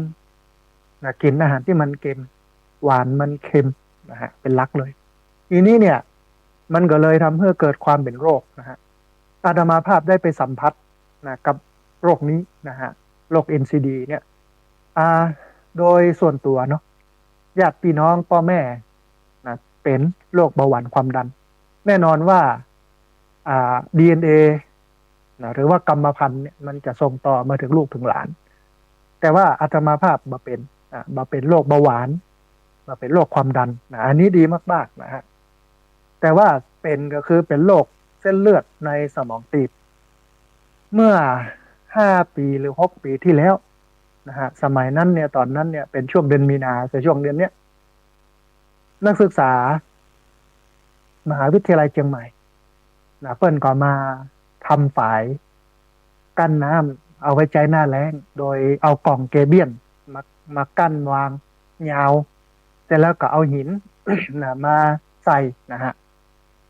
นะ กิ๋นอาหารตี้มันเค็ม หวานมันเค็มนะฮะ เป๋นหลักเลย ทีนี้เนี่ย มันก็เลยทำหื้อเกิดความเป๋นโรคนะฮะ อาตมาภาพได้ไปสัมผัสนะ กับโรคนี้นะฮะ โรค เอ็นซีดี เนี่ย อ่า โดยส่วนตั๋วเนาะ ญาติพี่น้องป้อแม่นะ เป๋นโรคเบาหวานความดัน แน่นอนว่า อ่า ดีเอ็นเอ นะ หรือว่ากรรมพันธุ์เนี่ย มันจะส่งต่อมาเถิงลูกเถิงหลาน แต่ว่าอาตมาภาพบ่เป๋น อ่า บ่เป๋นโรคเบาหวาน บ่เป๋นโรคความดันนะ อันนี้ดีมากๆ นะฮะ แต่ว่าเป๋นก็คือเป๋นโรคเส้นเลือดในสมองตีบ เมื่อห้าปี๋หรือหกปี๋ตี้แล้วนะฮะ สมัยนั้นเนี่ย ต๋อนนั้นเนี่ย เป๋นช่วงเดือนมีนา คือช่วงเดือนเนี้ย นักศึกษามหาวิทยาลัยเจียงใหม่นะ เปิ้นก็มาทำฝายกั้นน้ำเอาไว้ใจ๊หน้าแล้ง โดยเอากล่องเกเบี้ยนมา มากั้นวางยาว เสร็จแล้วก็เอาหินนะ มาใส่นะฮะ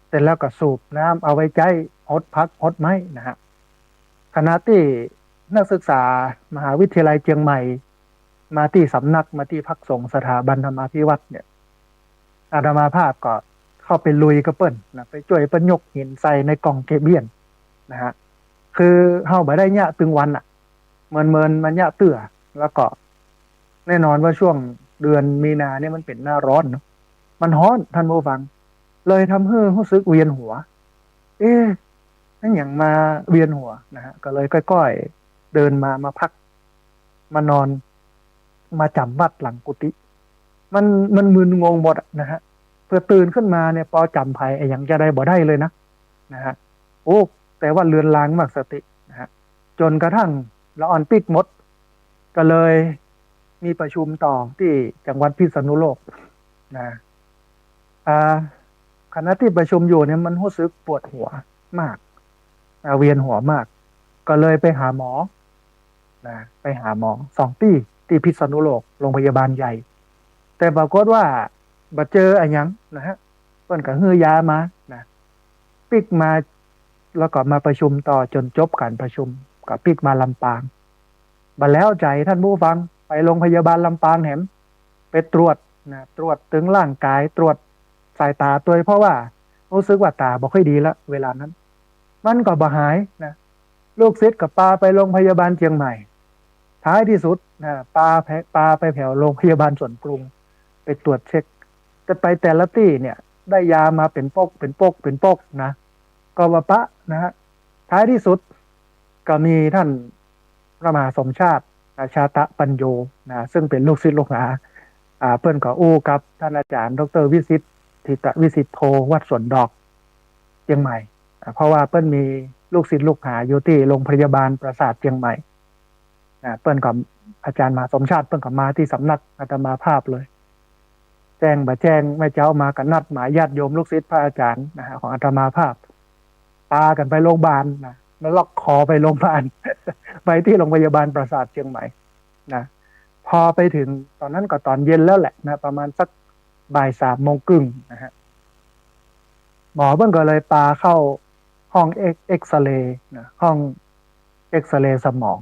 เสร็จแล้วก็สูบน้ำเอาไว้ใจ๊หดผักหดไม้นะฮะ ขณะตี้นักศึกษามหาวิทยาลัยเจียงใหม่ มาตี้สำนัก มาตี้พักสงฆ์สถาบันธรรมาภิวัฒน์เนี่ย อาตมาภาพก็เข้าไปลุยกับเปิ้นนะ ไปจ้วยเปิ้นยกหินใส่ในกล่องเกเบี้ยนนะฮะ คือเฮาบ่ได้เยียะตึงวันอะ เมินๆ มาเยียะเตื้อ แล้วก็แน่นอนว่าช่วงเดือนมีนาเนี่ยมันเป๋นหน้าฮ้อนเนาะ มันฮ้อน ต้านผู้ฟัง เลยทำหื้อฮู้สึกเวียนหัว เอ๊ะ มันหยังมาเวียนหัวนะฮะ ก็เลยก้อยๆ เดินมา มาพัก มานอน มาจ๋ำวัตรหลังกุฏิ มัน มันมึนงงหมดอะนะฮะ เปื้อตื่นขึ้นมาเนี่ย ปอจ๋ำใผอะหยังจะใดบ่ได้เลยนะ นะฮะ โอ้ แต่ว่าเลือนลางมากสตินะฮะ จ๋นกระทั่งละอ่อนปิ๊กหมด ก็เลยมีประชุมต่อตี้จังหวัดพิษณุโลกนะ อ่า ขณะตี้ประชุมอยู่เนี่ย มันฮู้สึกปวดหัวมาก อ่า เวียนหัวมาก ก็เลยไปหาหมอนะ ไปหาหมอสองตี้ ตี้พิษณุโลก โรงพยาบาลใหญ่ แต่ปรากฏว่าบ่เจออะหยังนะฮะ เปิ้นก็หื้อยามานะ ปิ๊กมา แล้วก็มาประชุมต่อจ๋นจบก๋านประชุม ก็ปิ๊กมาลำปาง บ่แล้วใจ๋ต้านผู้ฟัง ไปโรงพยาบาลลำปางแหม ไปตรวจนะ ตรวจตึงร่างก๋าย ตรวจสายต๋าตวย เพราะว่าฮู้สึกว่าต๋าบ่ค่อยดีละ เวลานั้น มันก็บ่หายนะ ลูกศิษย์ก็ปาไปโรงพยาบาลเจียงใหม่ ท้ายตี้สุดนะ ปาแผ- ปาไปแถวโรงพยาบาลสวนปรุง ไปตรวจเช็ค แต่ไปแต่ละตี้เนี่ย ได้ยามาเป๋นปึก เป๋นปึก เป๋นปึกนะ ก็บ่ปะนะฮะ ท้ายตี้สุดก็มีต้านพระมหาสมชาตินะ ชาตะปัญโญนะ ซึ่งเป๋นลูกศิษย์ลูกหา อ่า เปิ้นก็อู้กับต้านอาจ๋ารย์ ดอกเตอร์ วิสิทธิ์ ถิตวิสิทโธ วัดสวนดอก เจียงใหม่ อ่า เพราะว่าเปิ้นมีลูกศิษย์ลูกหาอยู่ตี้โรงพยาบาลประสาทเจียงใหม่ อ่า เปิ้นก็ อาจ๋ารย์มหาสมชาติเปิ้นก็มาตี้สำนักอาตมาภาพเลย แจ้งบ่แจ้งแม่เจ้ามาก็นัดหมายญาติโยมลูกศิษย์พระอาจ๋ารย์นะฮะ ของอาตมาภาพ ปากั๋นไปโรงพยาบาลนะ มาล็อกคอไปโรงพยาบาล ไปตี้โรงพยาบาลประสาทเจียงใหม่นะ พอไปถึงต๋อนนั้นก็ต๋อนเย็นแล้วแหละนะ ประมาณสักบ่ายสามโมงครึ่งนะฮะ หมอเปิ้นก็เลยปาเข้าห้องเอ็ก- เอ็กซเรย์นะ ห้องเอ็กซเรย์สมอง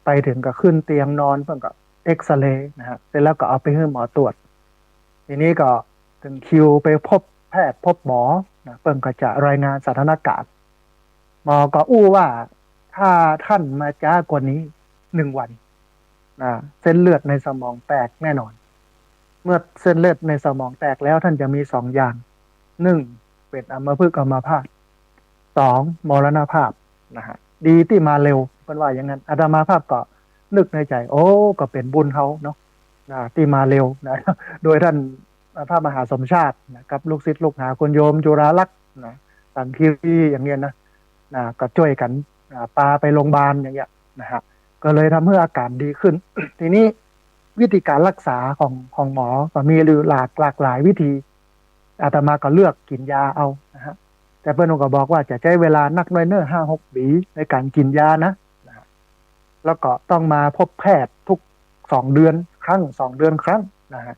ไปถึงก็ขึ้นเตียงนอน เปิ้นก็เอ็กซเรย์นะฮะ เสร็จแล้วก็เอาไปหื้อหมอตรวจ ทีนี้ก็เถิงคิวไปพบแพทย์พบหมอนะ เปิ้นก็จะรายงานสถานการณ์ หมอก็อู้ว่าถ้าต้านมาจ๊ากว่านี้หนึ่งวันนะ เส้นเลือดในสมองแตกแน่นอน เมื่อเส้นเลือดในสมองแตกแล้วต้านจะมีสองอย่าง หนึ่ง เป๋นอัมพฤกษ์อัมพาต สอง มรณภาพนะฮะ ดีตี้มาเร็ว เปิ้นว่าอย่างนั้น อาตมาภาพก็นึกในใจ๋ โอ้ ก็เป๋นบุญเฮาเนาะนะ ตี้มาเร็วนะ โดยต้านพระมหาสมชาตินะ กับลูกศิษย์ลูกหาคุณโยมจุฬาลักษณ์นะ สังคีรีอย่างเนี้ยนะ นะ ก็จ้วยกั๋นนะ ปาไปโรงพยาบาลอย่างเนี้ยนะฮะ ก็เลยทำหื้ออาก๋ารดีขึ้น ทีนี้วิธีก๋านรักษาของ ของหมอก็มีอยู่หลาก หลากหลายวิธี อาตมาก็เลือกกิ๋นยาเอานะฮะ แต่เปิ้นก็บอกว่าจะใจ๊เวลานักหน้อยเน่อ ห้าหกปี๋ ในก๋านกิ๋นยานะนะฮะ แล้วก็ต้องมาพบแพทย์ทุกสองเดือนครั้ง สองเดือนครั้งนะฮะ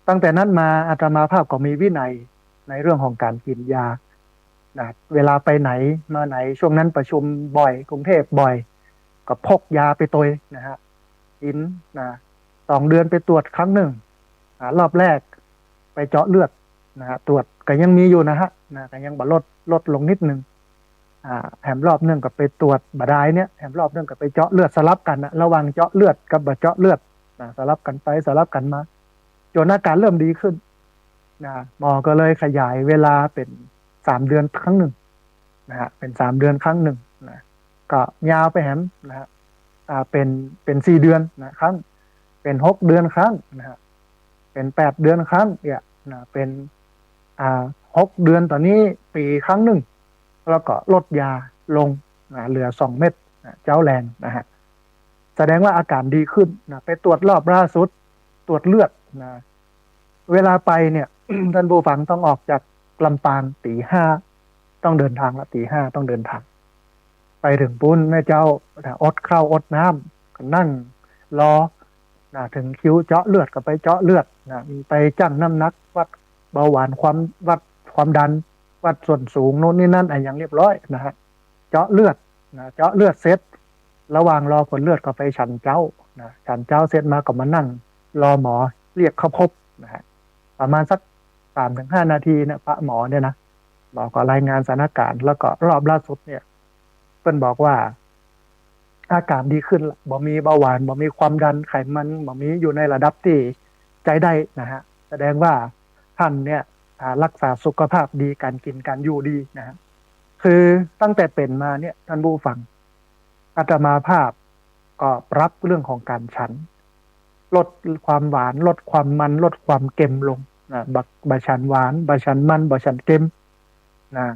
ตั้งแต่นั้นมาอาตมาภาพก็มีวินัยในเรื่องของก๋านกิ๋นยานะ เวลาไปไหนมาไหน ช่วงนั้นประชุมบ่อย กรุงเทพฯบ่อย ก็พกยาไปตวยนะฮะ กิ๋นนะ สองเดือนไปตรวจครั้งนึ่ง อ่า รอบแรกไปเจาะเลือดนะฮะ ตรวจก็ยังมีอยู่นะฮะ นะ ก็ยังบ่ลด ลดลงนิดนึ่ง อ่า แหมรอบนึ่งก็ไปตรวจบ่ดายเนี่ย แหมรอบนึ่งก็ไปเจาะเลือด สลับกั๋นนะ ระหว่างเจาะเลือดกับบ่เจาะเลือดนะ สลับกั๋นไปสลับกั๋นมา จ๋นอาก๋ารเริ่มดีขึ้นนะ หมอก็เลยขยายเวลาเป๋นสามเดือนครั้งนึ่งนะฮะ เป๋นสามเดือนครั้งนึ่งนะ ก็ยาวไปแหมนะฮะ อ่า เป๋น เป๋นสี่เดือนนะ ครั้ง เป๋นหกเดือนครั้งนะฮะ เป๋นแปดเดือนครั้งเนี่ยนะ เป๋น อ่า หกเดือน ต๋อนนี้ปี๋ครั้งนึ่ง แล้วก็ลดยาลงนะ เหลือสองเม็ดนะ เจ๊าแลงนะฮะ แสดงว่าอาก๋ารดีขึ้นนะ ไปตรวจรอบล่าสุด ตรวจเลือดนะ เวลาไปเนี่ย ต้านผู้ฟังต้องออกจากลำปางตี๋ห้า ต้องเดินทางละ ตี๋ห้าต้องเดินทาง ไปเถิงปู๊นแม่เจ้านะ อดข้าวอดน้ำ ก็นั่งรอนะ เถิงคิวเจาะเลือดก็ไปเจาะเลือดนะ ไปชั่งน้ำหนัก วัดเบาหวาน ความ วัดความดัน วัดส้นสูง โน่นนี่นั่นอะหยังเรียบร้อยนะฮะ เจาะเลือดนะ เจาะเลือดเสร็จ ระหว่างรอผลเลือดก็ไปฉันเจ๊านะ ฉันเจ๊าเสร็จมาก็มานั่งรอหมอเรียกเข้าพบนะฮะ ประมาณสักสามถึงห้านาทีเนี่ย ปะหมอเนี่ยนะ หมอก็รายงานสถานการณ์ แล้วก็รอบล่าสุดเนี่ย เปิ้นบอกว่า อาก๋ารดีขึ้นละ บ่มีเบาหวาน บ่มีความดัน ไขมัน บ่มีอยู่ในระดับตี้ใจ๊ได้นะฮะ แสดงว่าต้านเนี่ย อ่า รักษาสุขภาพดี ก๋านกิ๋นก๋านอยู่ดีนะฮะ คือตั้งแต่เป๋นมาเนี่ย ต้านผู้ฟัง อาตมาภาพก็ปรับเรื่องของก๋านฉัน ลดความหวาน ลดความมัน ลดความเค็มลงนะ บ่ บ่ฉันหวาน บ่ฉันมัน บ่ฉันเค็มนะ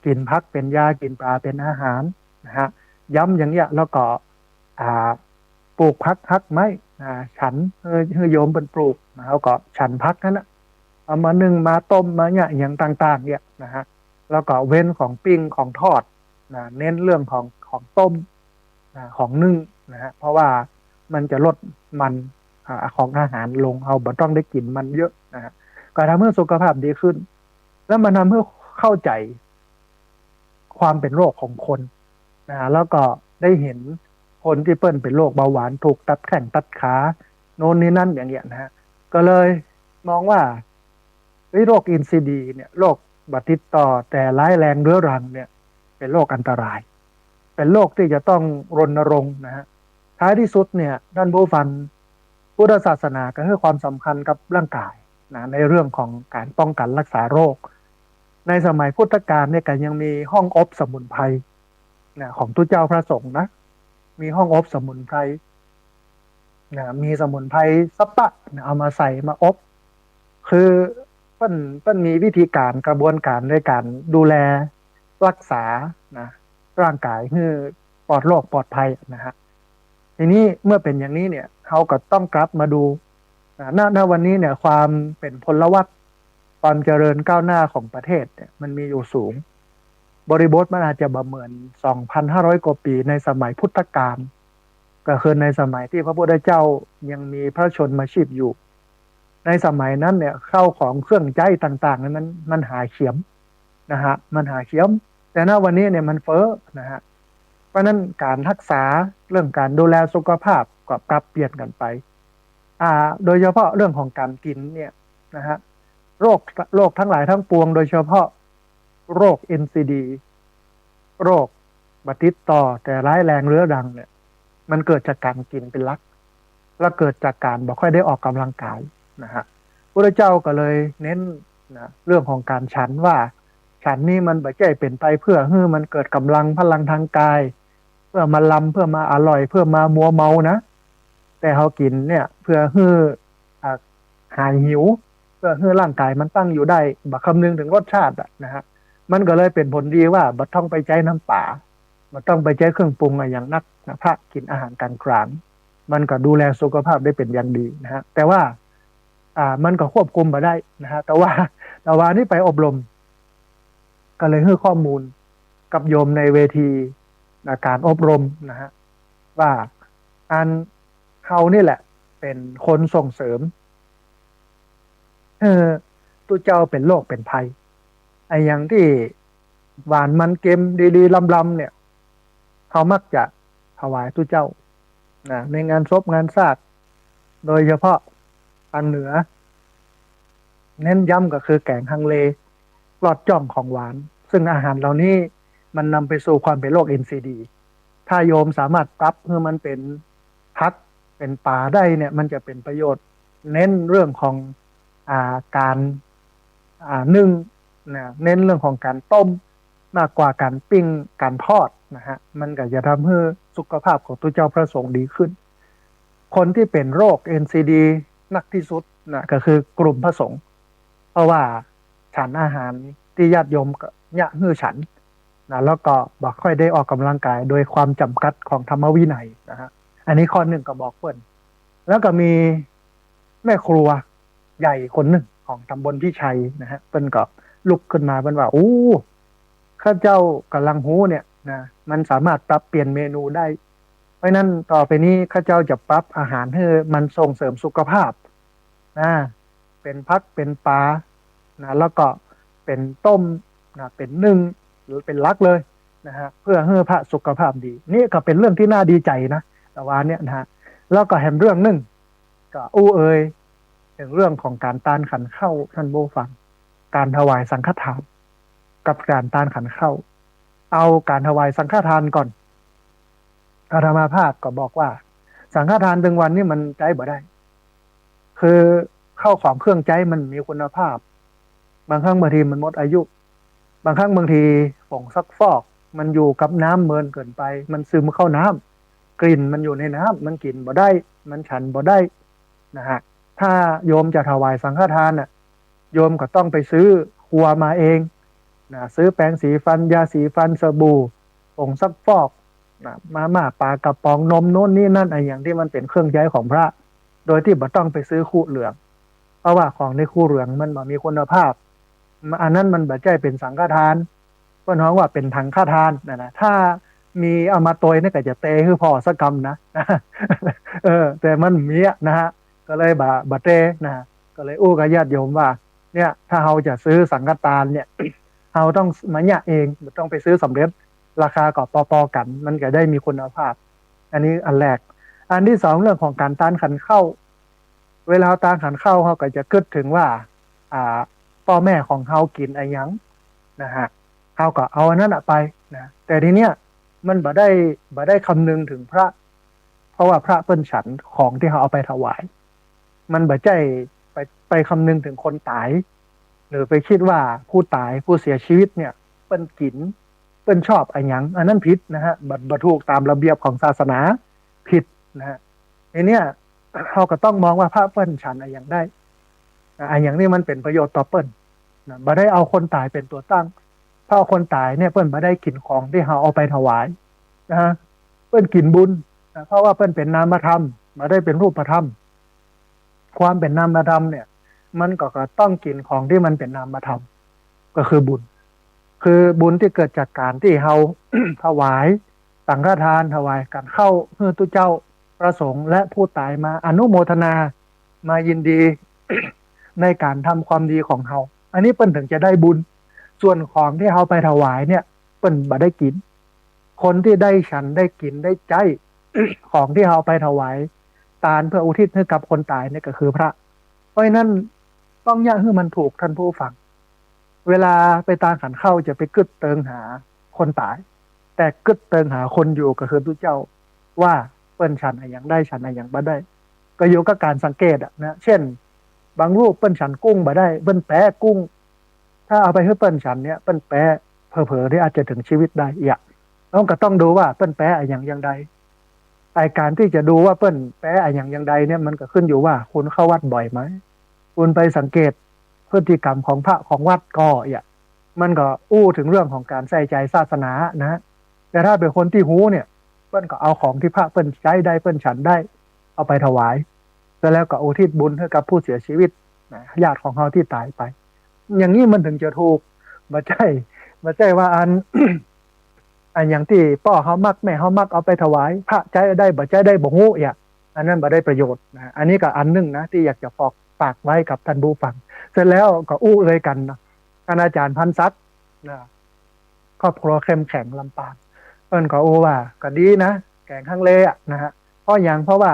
กิ๋นผักเป๋นยา กิ๋นป๋าเป๋นอาหารนะฮะ ย้ำอย่างเนี้ย แล้วก็ อ่า ปลูกผักฮักไม้นะ ฉัน หื้อ หื้อโยมเปิ้นปลูกนะ แล้วก็ฉันผักนั้นนะ เอามานึ่ง มาต้ม มาเนี่ย อย่างต่างๆ เนี่ยนะฮะ แล้วก็เว้นของปิ้งของทอดนะ เน้นเรื่องของ ของต้มนะ ของนึ่งนะฮะ เพราะว่ามันจะลดมัน อ่า ของอาหารลง เฮาบ่ต้องได้กิ๋นมันเยอะนะฮะ ก็ทำหื้อสุขภาพดีขึ้น แล้วมันทำหื้อเข้าใจ๋ความเป๋นโรคของคนนะฮะ แล้วก็ได้หันคนตี้เปิ้นเป๋นโรคเบาหวาน ถูกตัดแข้งตัดขา โน่นนี่นั่นอย่างเงี้ยนะฮะ ก็เลยมองว่า เฮ้ย โรค เอ็น ซี ดี เนี่ย โรคบ่ติดต่อแต่ร้ายแรงเรื้อรังเนี่ย เป๋นโรคอันตราย เป๋นโรคตี้จะต้องรณรงค์นะฮะ ท้ายตี้สุดเนี่ย ต้านผู้ฟัง พุทธศาสนาก็หื้อความสำคัญกับร่างก๋ายนะ ในเรื่องของก๋านป้องกั๋นรักษาโรค ในสมัยพุทธกาลเนี่ย ก็ยังมีห้องอบสมุนไพรนะ ของตุ๊เจ้าพระสงฆ์นะ มีห้องอบสมุนไพรนะ มีสมุนไพรสัปปะนะ เอามาใส่มาอบ คือเปิ้น เปิ้นมีวิธีก๋าน กระบวนก๋านในก๋านดูแลรักษานะ ร่างก๋ายหื้อปลอดโรคปลอดภัยนะฮะ ทีนี้เมื่อเป๋นอย่างนี้เนี่ย เฮาก็ต้องกลับมาดูนะ ณ ณ วันนี้เนี่ย ความเป๋นพลวัต ความเจริญก้าวหน้าของประเทศเนี่ย มันมีอยู่สูง บริบทมันอาจจะบ่เหมือน สองพันห้าร้อย กว่าปี๋ในสมัยพุทธกาล ก็คือในสมัยตี้พระพุทธเจ้ายังมีพระชนมาชีพอยู่ ในสมัยนั้นเนี่ย ข้าวของเครื่องใจ๊ต่างๆ นั้นมัน มันหาเขียมนะฮะ มันหาเขียม แต่ณ วันนี้เนี่ยมันเฟ้อนะฮะ เพราะฉะนั้นก๋านรักษาเรื่องก๋านดูแลสุขภาพก็ปรับเปลี่ยนกั๋นไป อ่า โดยเฉพาะเรื่องของก๋านกิ๋นเนี่ยนะฮะ โรค โรคทั้งหลายทั้งปวง โดยเฉพาะโรค เอ็น ซี ดี โรคบ่ติดต่อแต่ร้ายแรงเรื้อรังเนี่ย มันเกิดจากก๋านกิ๋นเป๋นหลัก และเกิดจากก๋านบ่ค่อยได้ออกก๋ำลังก๋ายนะฮะ พุทธเจ้าก็เลยเน้นนะ เรื่องของก๋านฉันว่า ฉันนี่มันบ่ใจ้เป๋นไปเพื่อหื้อมันเกิดก๋ำลังพลังทางกาย เพื่อมาลำ เพื่อมาอร่อย เพื่อมามัวเมานะ แต่เฮากิ๋นเนี่ยเพื่อหื้อ อ่า หายหิว เพื่อหื้อร่างก๋ายมันตั้งอยู่ได้ บ่คำนึงเถิงรสชาติอะนะฮะ มันก็เลยเป๋นผลดีว่าบ่ต้องไปใจ๊น้ำป๋า บ่ต้องไปใจ๊เครื่องปรุงอะหยังนักนะ พระกิ๋นอาหารก๋านกลาง มันก็ดูแลสุขภาพได้เป๋นอย่างดีนะฮะ แต่ว่า อ่า มันก็ควบคุมบ่ได้นะฮะ แต่ว่า แต่ว่านี่ไปอบรม ก็เลยหื้อข้อมูลกับโยมในเวทีนะ ก๋านอบรมนะฮะ ว่าอันเฮานี่แหละเป๋นคนส่งเสริมหื้อตุ๊เจ้าเป๋นโรคเป๋นภัย ไอ้อย่างตี้หวานมันเกมดีๆ ลำๆ เนี่ย เฮามักจะถวายตุ๊เจ้านะ ในงานศพงานซาก โดยเฉพาะตางเหนือ เน้นย้ำก็คือแก๋งฮังเล ลอดจ้องของหวาน ซึ่งอาหารเหล่านี้มันนำไปสู่ความเป๋นโรค เอ็น ซี ดี ถ้าโยมสามารถปรับหื้อมันเป๋นผักเป๋นป๋าได้เนี่ย มันจะเป๋นประโยชน์ เน้นเรื่องของ อ่า ก๋าน อ่า นึ่งนะ เน้นเรื่องของก๋านต้ม มากกว่าก๋านปิ้งก๋านทอดนะฮะ มันก็จะทำหื้อสุขภาพของตุ๊เจ้าพระสงฆ์ดีขึ้น คนตี้เป๋นโรค เอ็น ซี ดี นักตี้สุดนะ ก็คือกลุ่มพระสงฆ์ เพราะว่าฉันอาหารตี้ญาติโยมก็เยียะหื้อฉันนะ แล้วก็บ่ค่อยได้ออกก๋ำลังก๋ายโดยความจ๋ำกัดของธรรมวินัยนะฮะ อันนี้ข้อนึ่งก็บอกเปิ้น แล้วก็มีแม่ครัวใหญ่คนนึ่งของตำบลพิชัยนะฮะ เปิ้นก็ลุกขึ้นมา เปิ้นว่า โอ้ ข้าเจ้าก๋ำลังฮู้เนี่ยนะ มันสามารถปรับเปลี่ยนเมนูได้ เพราะฉะนั้นต่อไปนี้ข้าเจ้าจะปรับอาหารหื้อมันส่งเสริมสุขภาพนะ เป๋นผักเป๋นป๋านะ แล้วก็เป๋นต้มนะ เป๋นนึ่ง หรือเป๋นหลักเลยนะฮะ เพื่อหื้อพระสุขภาพดี นี่ก็เป๋นเรื่องตี้น่าดีใจ๋นะ แต่ว่าเนี่ยนะฮะ แล้วก็แหมเรื่องนึ่ง ก็อู้เอ่ยเถิงเรื่องของก๋านตานขันข้าว ต้านผู้ฟัง ก๋านถวายสังฆทาน กับก๋านตานขันข้าว เอาก๋านถวายสังฆทานก่อน อาตมาภาพก็บอกว่า สังฆทานตึงวันนี่มันใจ๊บ่ได้ คือข้าวของเครื่องใจ๊มันมีคุณภาพ บางครั้งบางทีมันหมดอายุ บางครั้งบางทีผงซักฟอกมันอยู่กับน้ำเมินเกินไป มันซึมเข้าน้ำ กลิ่นมันอยู่ในน้ำ มันกิ๋นบ่ได้ มันฉันบ่ได้นะฮะ ถ้าโยมจะถวายสังฆทานน่ะ โยมก็ต้องไปซื้อครัวมาเองนะ ซื้อแปรงสีฟัน ยาสีฟัน สบู่ ผงซักฟอกนะ มาม่า ป๋ากระป๋อง นม โน่นนี่นั่น ไอ้อย่างตี้มันเป๋นเครื่องใจ๊ของพระ โดยตี้บ่ต้องไปซื้อคุเหลือง เพราะว่าของในคุเหลืองมันบ่มีคุณภาพ อันนั้นมันบ่ใจ้เป๋นสังฆทาน เปิ้นฮ้องว่าเป๋นถังฆทานนะนะ ถ้า มีเอามาตวยเนี่ยก็จะเตหื้อผ่อสักกำนะ เออ แต่มันมีอะนะฮะ ก็เลยบ่ บ่เตนะฮะ ก็เลยอู้กับญาติโยมว่า เนี่ย ถ้าเฮาจะซื้อสังฆตานเนี่ย เฮาต้องมาเยียะเอง บ่ต้องไปซื้อสำเร็จ ราคาก็ปอๆ กั๋น มันจะได้มีคุณภาพ อันนี้อันแรก อันตี้สอง เรื่องของก๋านตานขันข้าว เวลาเฮาตานขันข้าว เฮาก็จะกึ๊ดเถิงว่า อ่า ป้อแม่ของเฮากิ๋นอะหยังนะฮะ เฮาก็เอาอันนั้นน่ะไปนะ แต่ทีเนี้ยมันบ่ได้ บ่ได้คำนึงเถิงพระ เพราะว่าพระเปิ้นฉันของตี้เฮาเอาไปถวาย มันบ่ใจ้ไป ไปคำนึงเถิงคนต๋าย หรือไปกึ๊ดว่าผู้ต๋าย ผู้เสียชีวิตเนี่ย เปิ้นกิ๋น เปิ้นชอบอะหยัง อันนั้นผิดนะฮะ บ่ บ่ถูกต๋ามระเบียบของศาสนา ผิดนะฮะ ทีเนี้ย เฮาก็ต้องมองว่าพระเปิ้นฉันอะหยังได้ อะหยังตี้มันเป๋นประโยชน์ต่อเปิ้นนะ บ่ได้เอาคนต๋ายเป๋นตั๋วตั้ง เพราะคนต๋ายเนี่ยเปิ้นบ่ได้กิ๋นของตี้เฮาเอาไปถวายนะฮะ เปิ้นกิ๋นบุญนะ เพราะว่าเปิ้นเป๋นนามธรรม บ่ได้เป๋นรูปธรรม ความเป๋นนามธรรมเนี่ย มันก็ ก็ต้องกิ๋นของตี้มันเป๋นนามธรรม ก็คือบุญ คือบุญตี้เกิดจากก๋านตี้เฮา ถวายสังฆทาน ถวายก๋านข้าวหื้อตุ๊เจ้า พระสงฆ์ และผู้ต๋ายมาอนุโมทนา มายินดี ในก๋านทำความดีของเฮา อันนี้เปิ้นเถิงจะได้บุญ ส่วนของตี้เฮาไปถวายเนี่ย เปิ้นบ่ได้กิ๋น คนตี้ได้ฉัน ได้กิ๋น ได้ใจ๊ ของตี้เฮาไปถวายตานเพื่ออุทิศหื้อกับคนต๋ายเนี่ยก็คือพระ เพราะฉะนั้นต้องเยียะหื้อมันถูก ท่านผู้ฟัง เวลาไปตานขันข้าวจะไปกึ๊ดเติงหาคนต๋าย แต่กึ๊ดเติงหาคนอยู่ก็คือตุ๊เจ้า ว่าเปิ้นฉันอะหยังได้ ฉันอะหยังบ่ได้ ก็อยู่กับก๋านสังเกตอะนะ เช่น บางรูปเปิ้นฉันกุ้งบ่ได้ เปิ้นแป๊กุ้ง ถ้าเอาไปหื้อเปิ้นฉันเนี่ย เปิ้นแป๊ เผลอๆ นี่อาจจะเถิงชีวิตได้เอี้ย เฮาก็ต้องดูว่าเปิ้นแป๊อะหยังอย่างใด ไอ้ก๋านตี้จะดูว่าเปิ้นแป๊อะหยังอย่างใดเนี่ย มันก็ขึ้นอยู่ว่าคุณเข้าวัดบ่อยไหม คุณไปสังเกตพฤติกรรมของพระของวัดก่อเอี้ย มันก็อู้เถิงเรื่องของก๋านใส่ใจ๋ศาสนานะฮะ แต่ถ้าเป๋นคนตี้ฮู้เนี่ย เปิ้นก็เอาของตี้พระเปิ้นใจ๊ได้ เปิ้นฉันได้ เอาไปถวาย แล้วก็อุทิศบุญหื้อกับผู้เสียชีวิตนะ ญาติของเฮาตี้ต๋ายไป อย่างนี้มันเถิงจะถูก บ่ใจ้ บ่ใจ้ว่าอัน อันอย่างตี้ป้อเฮามัก แม่เฮามัก เอาไปถวาย พระใจ๊ได้ บ่ใจ๊ได้ บ่ฮู้เอี้ย อันนั้นบ่ได้ประโยชน์นะ อันนี้ก็อันนึ่งนะ ตี้อยากจะฝาก ฝากไว้กับท่านผู้ฟัง เสร็จแล้วก็อู้เอยกั๋นเนาะ ท่านอาจ๋ารย์พันศักดิ์นะ ครอบครัวเข้มแข็งลำปาง เปิ้นก็อู้ว่าก็ดีนะ แก๋งฮังเลอะนะฮะ เพราะหยัง เพราะว่า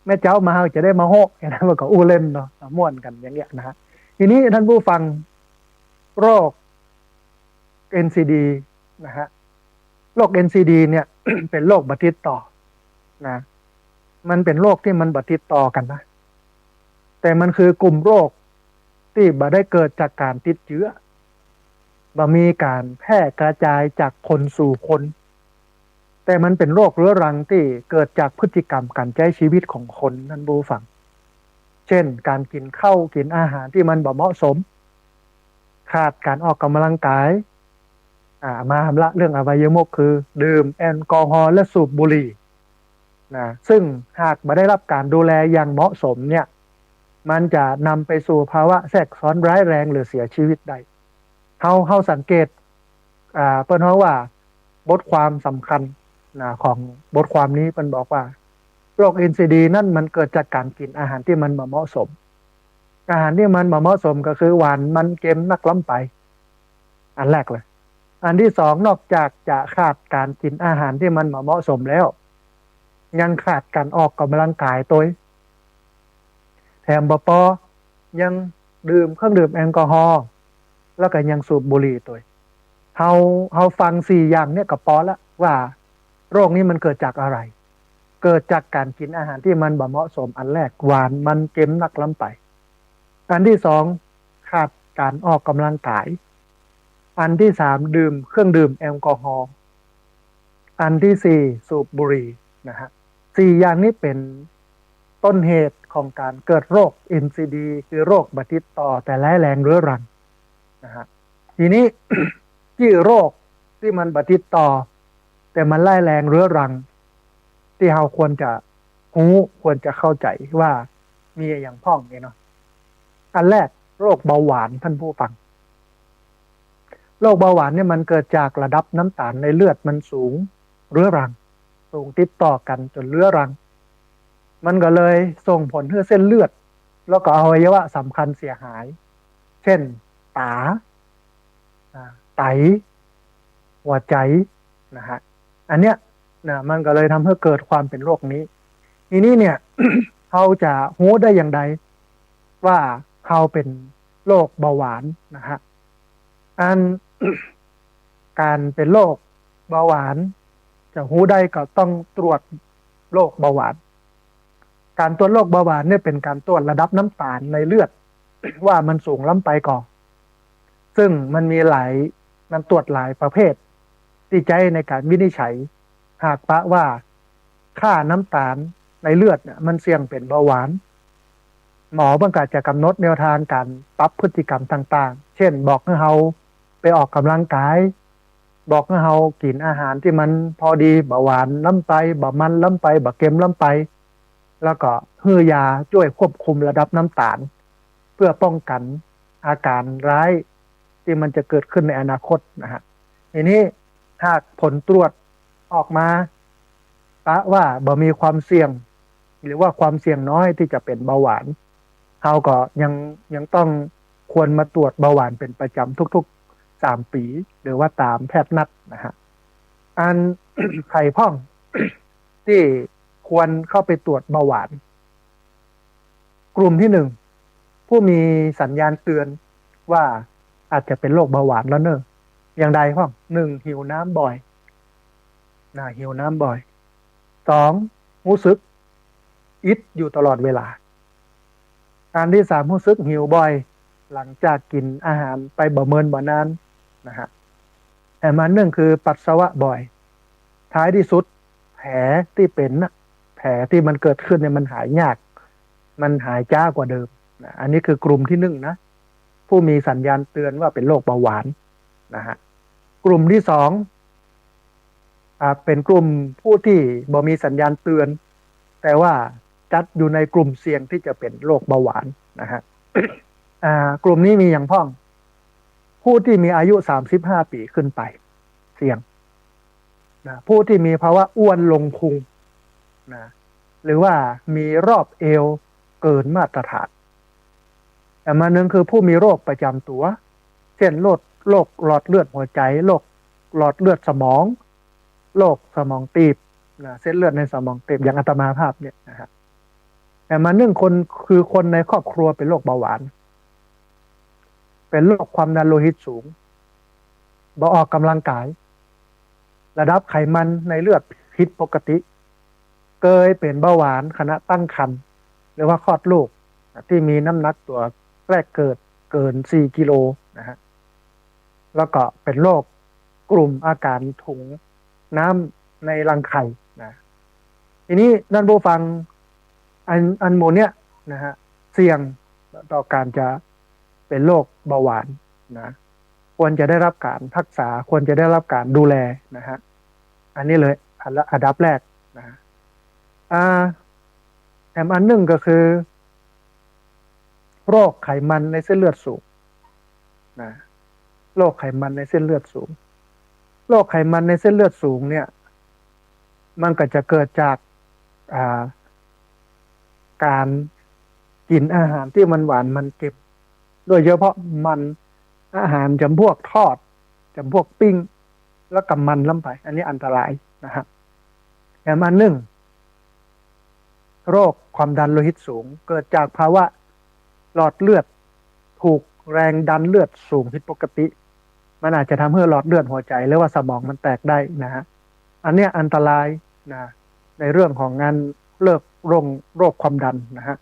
แม่เจ๊ามาเฮาจะได้มาโฮะ แค่นั้น เปิ้นก็อู้เล่นเนาะ ม่วนกั๋นอย่างเงี้ยนะฮะ ทีนี้ท่านผู้ฟัง โรค เอ็นซีดี นะฮะ โรค เอ็นซีดี เนี่ย เป๋นโรคบ่ติดต่อนะ มันเป๋นโรคตี้มันบ่ติดต่อกั๋นนะ แต่มันคือกลุ่มโรคตี้บ่ได้เกิดจากก๋านติดเจื๊อ บ่มีก๋านแพร่กระจายจากคนสู่คน แต่มันเป๋นโรคเรื้อรังตี้เกิดจากพฤติกรรมก๋านใจ๊ชีวิตของคน ท่านผู้ฟัง เช่น ก๋านกิ๋นข้าวกิ๋นอาหารตี้มันบ่เหมาะสม ขาดก๋านออกก๋ำลังกาย อ่า มาหำละเรื่องอบายมุข คือดื่มแอลกอฮอล์และสูบบุหรี่นะ ซึ่งหากบ่ได้รับก๋านดูแลอย่างเหมาะสมเนี่ย มันจะนำไปสู่ภาวะแทรกซ้อนร้ายแรงหรือเสียชีวิตได้ เฮา เฮาสังเกต อ่า เปิ้นฮ้องว่าบทความสำคัญนะ ของบทความนี้เปิ้นบอกว่า โรค เอ็นซีดี นั้นมันเกิดจากก๋านกิ๋นอาหารตี้มันบ่เหมาะสม อาหารตี้มันบ่เหมาะสมก็คือหวานมันเค็มนักล้ำไป อันแรกเลย อันตี้สอง นอกจากจะขาดก๋านกิ๋นอาหารตี้มันบ่เหมาะสมแล้ว ยังขาดก๋านออกก๋ำลังกายตวย แถมบ่ปอ ยังดื่มเครื่องดื่มแอลกอฮอล์ แล้วก็ยังสูบบุหรี่ตวย เฮา เฮาฟังสี่อย่างเนี่ยก็ปอละว่าโรคนี้มันเกิดจากอะไร เกิดจากก๋านกิ๋นอาหารตี้มันบ่เหมาะสม อันแรก หวานมันเค็มนักล้ำไป อันตี้สอง ขาดก๋านออกก๋ำลังกาย อันตี้สาม ดื่มเครื่องดื่มแอลกอฮอล์ อันตี้สี่ สูบบุหรี่นะฮะ สี่อย่างนี้เป๋นต้นเหตุของก๋านเกิดโรค เอ็นซีดี คือโรคบ่ติดต่อแต่ร้ายแรงเรื้อรังนะฮะ ทีนี้ ตี้โรคตี้มันบ่ติดต่อ แต่มันร้ายแรงเรื้อรัง ตี้เฮาควรจะฮู้ ควรจะเข้าใจ๋ว่ามีอะหยังพ่องเนี่ยเนาะ อันแรก โรคเบาหวาน ท่านผู้ฟัง โรคเบาหวานเนี่ยมันเกิดจากระดับน้ำตาลในเลือดมันสูง เรื้อรัง สูงติดต่อกั๋นจ๋นเรื้อรัง มันก็เลยส่งผลหื้อเส้นเลือด แล้วก็อวัยวะสำคัญเสียหาย เช่น ต๋า อ่า ไต หัวใจ๋ นะฮะ อันเนี้ย นะ มันก็เลยทำหื้อเกิดความเป๋นโรคนี้ ทีนี้เนี่ย เฮาจะฮู้ได้อย่างใดว่าเฮาเป๋นโรคเบาหวานนะฮะ อัน ก๋านเป๋นโรคเบาหวาน จะฮู้ได้ก็ต้องตรวจโรคเบาหวาน ก๋านตรวจโรคเบาหวานเนี่ยเป๋นก๋านตรวจระดับน้ำต๋าลในเลือด ว่ามันสูงล้ำไปก่อ ซึ่งมันมีหลาย มันตรวจหลายประเภท ตี้ใจ๊ในก๋านวินิจฉัย หากปะว่าค่าน้ำต๋าลในเลือดเนี่ยมันเสี่ยงเป๋นเบาหวาน หมอเปิ้นก็จะก๋ำหนดแนวตางก๋านปรับพฤติกรรมต่างๆ เช่น บอกหื้อเฮาไปออกก๋ำลังกาย บอกหื้อเฮากิ๋นอาหารตี้มันพอดี บ่หวานล้ำไป บ่มันล้ำไป บ่เค็มล้ำไป แล้วก็หื้อยาจ้วยควบคุมระดับน้ำต๋าล เพื่อป้องกั๋นอาก๋านร้ายตี้มันจะเกิดขึ้นในอนาคตนะฮะ ทีนี้หากผลตรวจออกมาปะว่าบ่มีความเสี่ยง หรือว่าความเสี่ยงน้อยตี้จะเป๋นเบาหวาน เฮาก็ยัง ยังต้องควรมาตรวจเบาหวานเป๋นประจ๋ำทุกๆ สามปี๋ หรือว่าต๋ามแพทย์นัดนะฮะ อัน ใผพ่องตี้ควรเข้าไปตรวจเบาหวาน กลุ่มตี้หนึ่ง ผู้มีสัญญาณเตือนว่าอาจจะเป๋นโรคเบาหวานแล้วเน่อ อย่างใดพ่อง หนึ่ง หิวน้ำบ่อย นะ หิวน้ำบ่อย สอง ฮู้สึกอิดอยู่ตลอดเวลา อันตี้สาม ฮู้สึกหิวบ่อย หลังจากกิ๋นอาหารไปบ่เมินบ่นานนะฮะ แถมอันหนึ่งคือปัสสาวะบ่อย ท้ายตี้สุด แผลตี้เป๋นน่ะ แผลตี้มันเกิดขึ้นเนี่ยมันหายยาก มันหายจ๊ากว่าเดิมนะ อันนี้คือกลุ่มตี้หนึ่งนะ ผู้มีสัญญาณเตือนว่าเป๋นโรคเบาหวานนะฮะ กลุ่มตี้สอง อ่า เป๋นกลุ่มผู้ตี้บ่มีสัญญาณเตือน แต่ว่าจัดอยู่ในกลุ่มเสี่ยงตี้จะเป๋นโรคเบาหวานนะฮะ อ่า กลุ่มนี้มีอย่างพ่อง ผู้ตี้มีอายุสามสิบห้าปี๋ขึ้นไป เสี่ยงนะ ผู้ตี้มีภาวะอ้วนลงพุงนะ หรือว่ามีรอบเอวเกินมาตรฐาน แถมอันหนึ่งคือผู้มีโรคประจ๋ำตั๋ว เช่น โรค โรคหลอดเลือดหัวใจ๋ โรคหลอดเลือดสมอง โรคสมองตีบนะ เส้นเลือดในสมองตีบ อย่างอาตมาภาพเนี่ยนะฮะ แถมอันหนึ่งคน คือคนในครอบครัวเป๋นโรคเบาหวาน เป๋นโรคความดันโลหิตสูง บ่ออกก๋ำลังกาย ระดับไขมันในเลือดผิดปกติ เกยเป๋นเบาหวานขณะตั้งครรภ์ หรือว่าคลอดลูก ตี้มีน้ำหนักตั๋วแรกเกิดเกินสี่กิโลนะฮะ แล้วก็เป๋นโรคกลุ่มอาก๋ารถุงน้ำในรังไข่นะ ทีนี้ต้านผู้ฟัง อัน อันหมู่เนี้ยนะฮะ เสี่ยงต่อก๋านจะเป๋นโรคเบาหวานนะ ควรจะได้รับก๋านฮักษา ควรจะได้รับก๋านดูแลนะฮะ อันนี้เลย อันละ อันดับแรกนะ อ่า แถมอันหนึ่งก็คือ โรคไขมันในเส้นเลือดสูงนะ โรคไขมันในเส้นเลือดสูง โรคไขมันในเส้นเลือดสูงเนี่ย มันก็จะเกิดจาก อ่า ก๋านกิ๋นอาหารตี้มันหวานมันเค็ม โดยเฉพาะมัน อาหารจ๋ำพวกทอด จ๋ำพวกปิ้ง แล้วก็มันล้ำไป อันนี้อันตรายนะฮะ แถมอันหนึ่ง โรคความดันโลหิตสูง เกิดจากภาวะหลอดเลือดถูกแรงดันเลือดสูงผิดปกติ มันอาจจะทำหื้อหลอดเลือดหัวใจ๋ หรือว่าสมองมันแตกได้นะฮะ อันเนี้ยอันตรายนะ ในเรื่องของก๋านเลือกโรค โรคความดันนะฮะ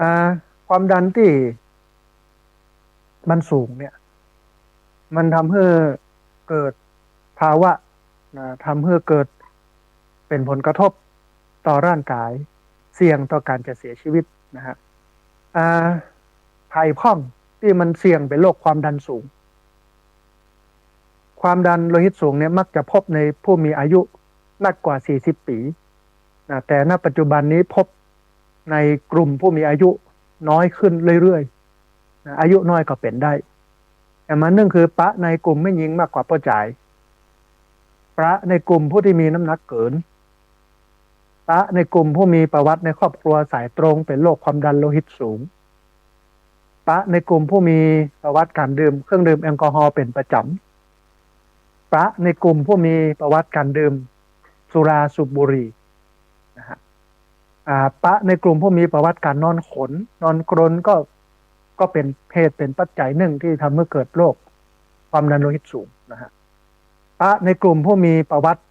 อ่า ความดันตี้มันสูงเนี่ย มันทำหื้อเกิดภาวะนะ ทำหื้อเกิดเป๋นผลกระทบต่อร่างกาย เสี่ยงต่อก๋านจะเสียชีวิตนะฮะ อ่า ใผพ่องตี้มันเสี่ยงเป๋นโรคความดันสูง ความดันโลหิตสูงเนี่ยมักจะพบในผู้มีอายุนักกว่าสี่สิบปี๋นะ แต่ณปัจจุบันนี้พบในกลุ่มผู้มีอายุน้อยขึ้นเรื่อยๆนะ อายุน้อยก็เป๋นได้ แถมอันหนึ่งคือปะในกลุ่มแม่ญิงมากกว่าป้อจาย ปะในกลุ่มผู้ตี้มีน้ำหนักเกิน ปะในกลุ่มผู้มีประวัติในครอบครัวสายตรงเป๋นโรคความดันโลหิตสูง ปะในกลุ่มผู้มีประวัติก๋านดื่มเครื่องดื่มแอลกอฮอล์เป๋นประจ๋ำ ปะในกลุ่มผู้มีประวัติก๋านดื่มสุราสูบบุหรี่นะฮะ อ่า ปะในกลุ่มผู้มีประวัติก๋านนอนขน นอนกรนก็ ก็เป๋นเหตุเป๋นปัจจัยนึ่งตี้ทำหื้อเกิดโรคความดันโลหิตสูงนะฮะ ปะในกลุ่มผู้มีประวัติ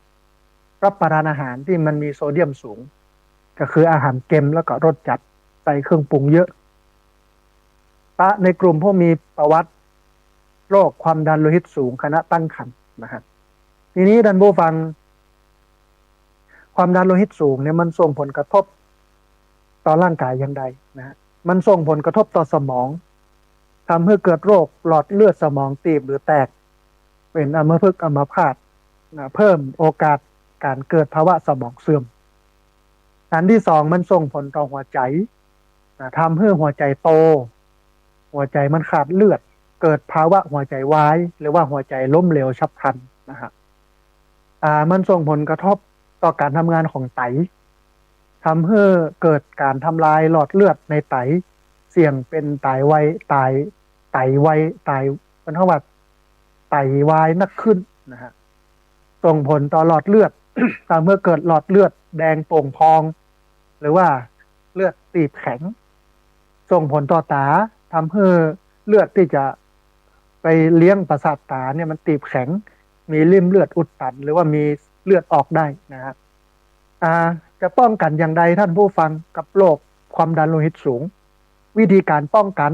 รับประทานอาหารตี้มันมีโซเดียมสูง ก็คืออาหารเค็มแล้วก็รสจัด ใส่เครื่องปรุงเยอะ ปะในกลุ่มผู้มีประวัติโรคความดันโลหิตสูงขณะตั้งครรภ์นะฮะ ทีนี้ต้านผู้ฟัง ความดันโลหิตสูงเนี่ยมันส่งผลกระทบต่อร่างก๋ายอย่างใดนะฮะ มันส่งผลกระทบต่อสมอง ทำหื้อเกิดโรคหลอดเลือดสมองตีบหรือแตก เป๋นอัมพฤกษ์อัมพาตนะ เพิ่มโอกาสก๋านเกิดภาวะสมองเสื่อม อันตี้สองมันส่งผลต่อหัวใจ๋นะ ทำหื้อหัวใจ๋โต หัวใจ๋มันขาดเลือด เกิดภาวะหัวใจ๋วาย หรือว่าหัวใจ๋ล้มเหลวฉับพลันนะฮะ อ่า มันส่งผลกระทบต่อก๋านทำงานของไต ทำหื้อเกิดก๋านทำลายหลอดเลือดในไต เสี่ยงเป๋นไตวาย ไต ไตวาย ไต เปิ้นฮ้องว่าไตวายนักขึ้นนะฮะ ส่งผลต่อหลอดเลือด ทำหื้อเกิดหลอดเลือดแดงโป่งพอง หรือว่าเลือดตีบแข็ง ส่งผลต่อต๋า ทำหื้อเลือดตี้จะไปเลี้ยงประสาทต๋าเนี่ยมันตีบแข็ง มีลิ่มเลือดอุดตัน หรือว่ามีเลือดออกได้นะฮะ อ่า จะป้องกั๋นอย่างใดต้านผู้ฟังกับโรคความดันโลหิตสูง วิธีก๋านป้องกั๋น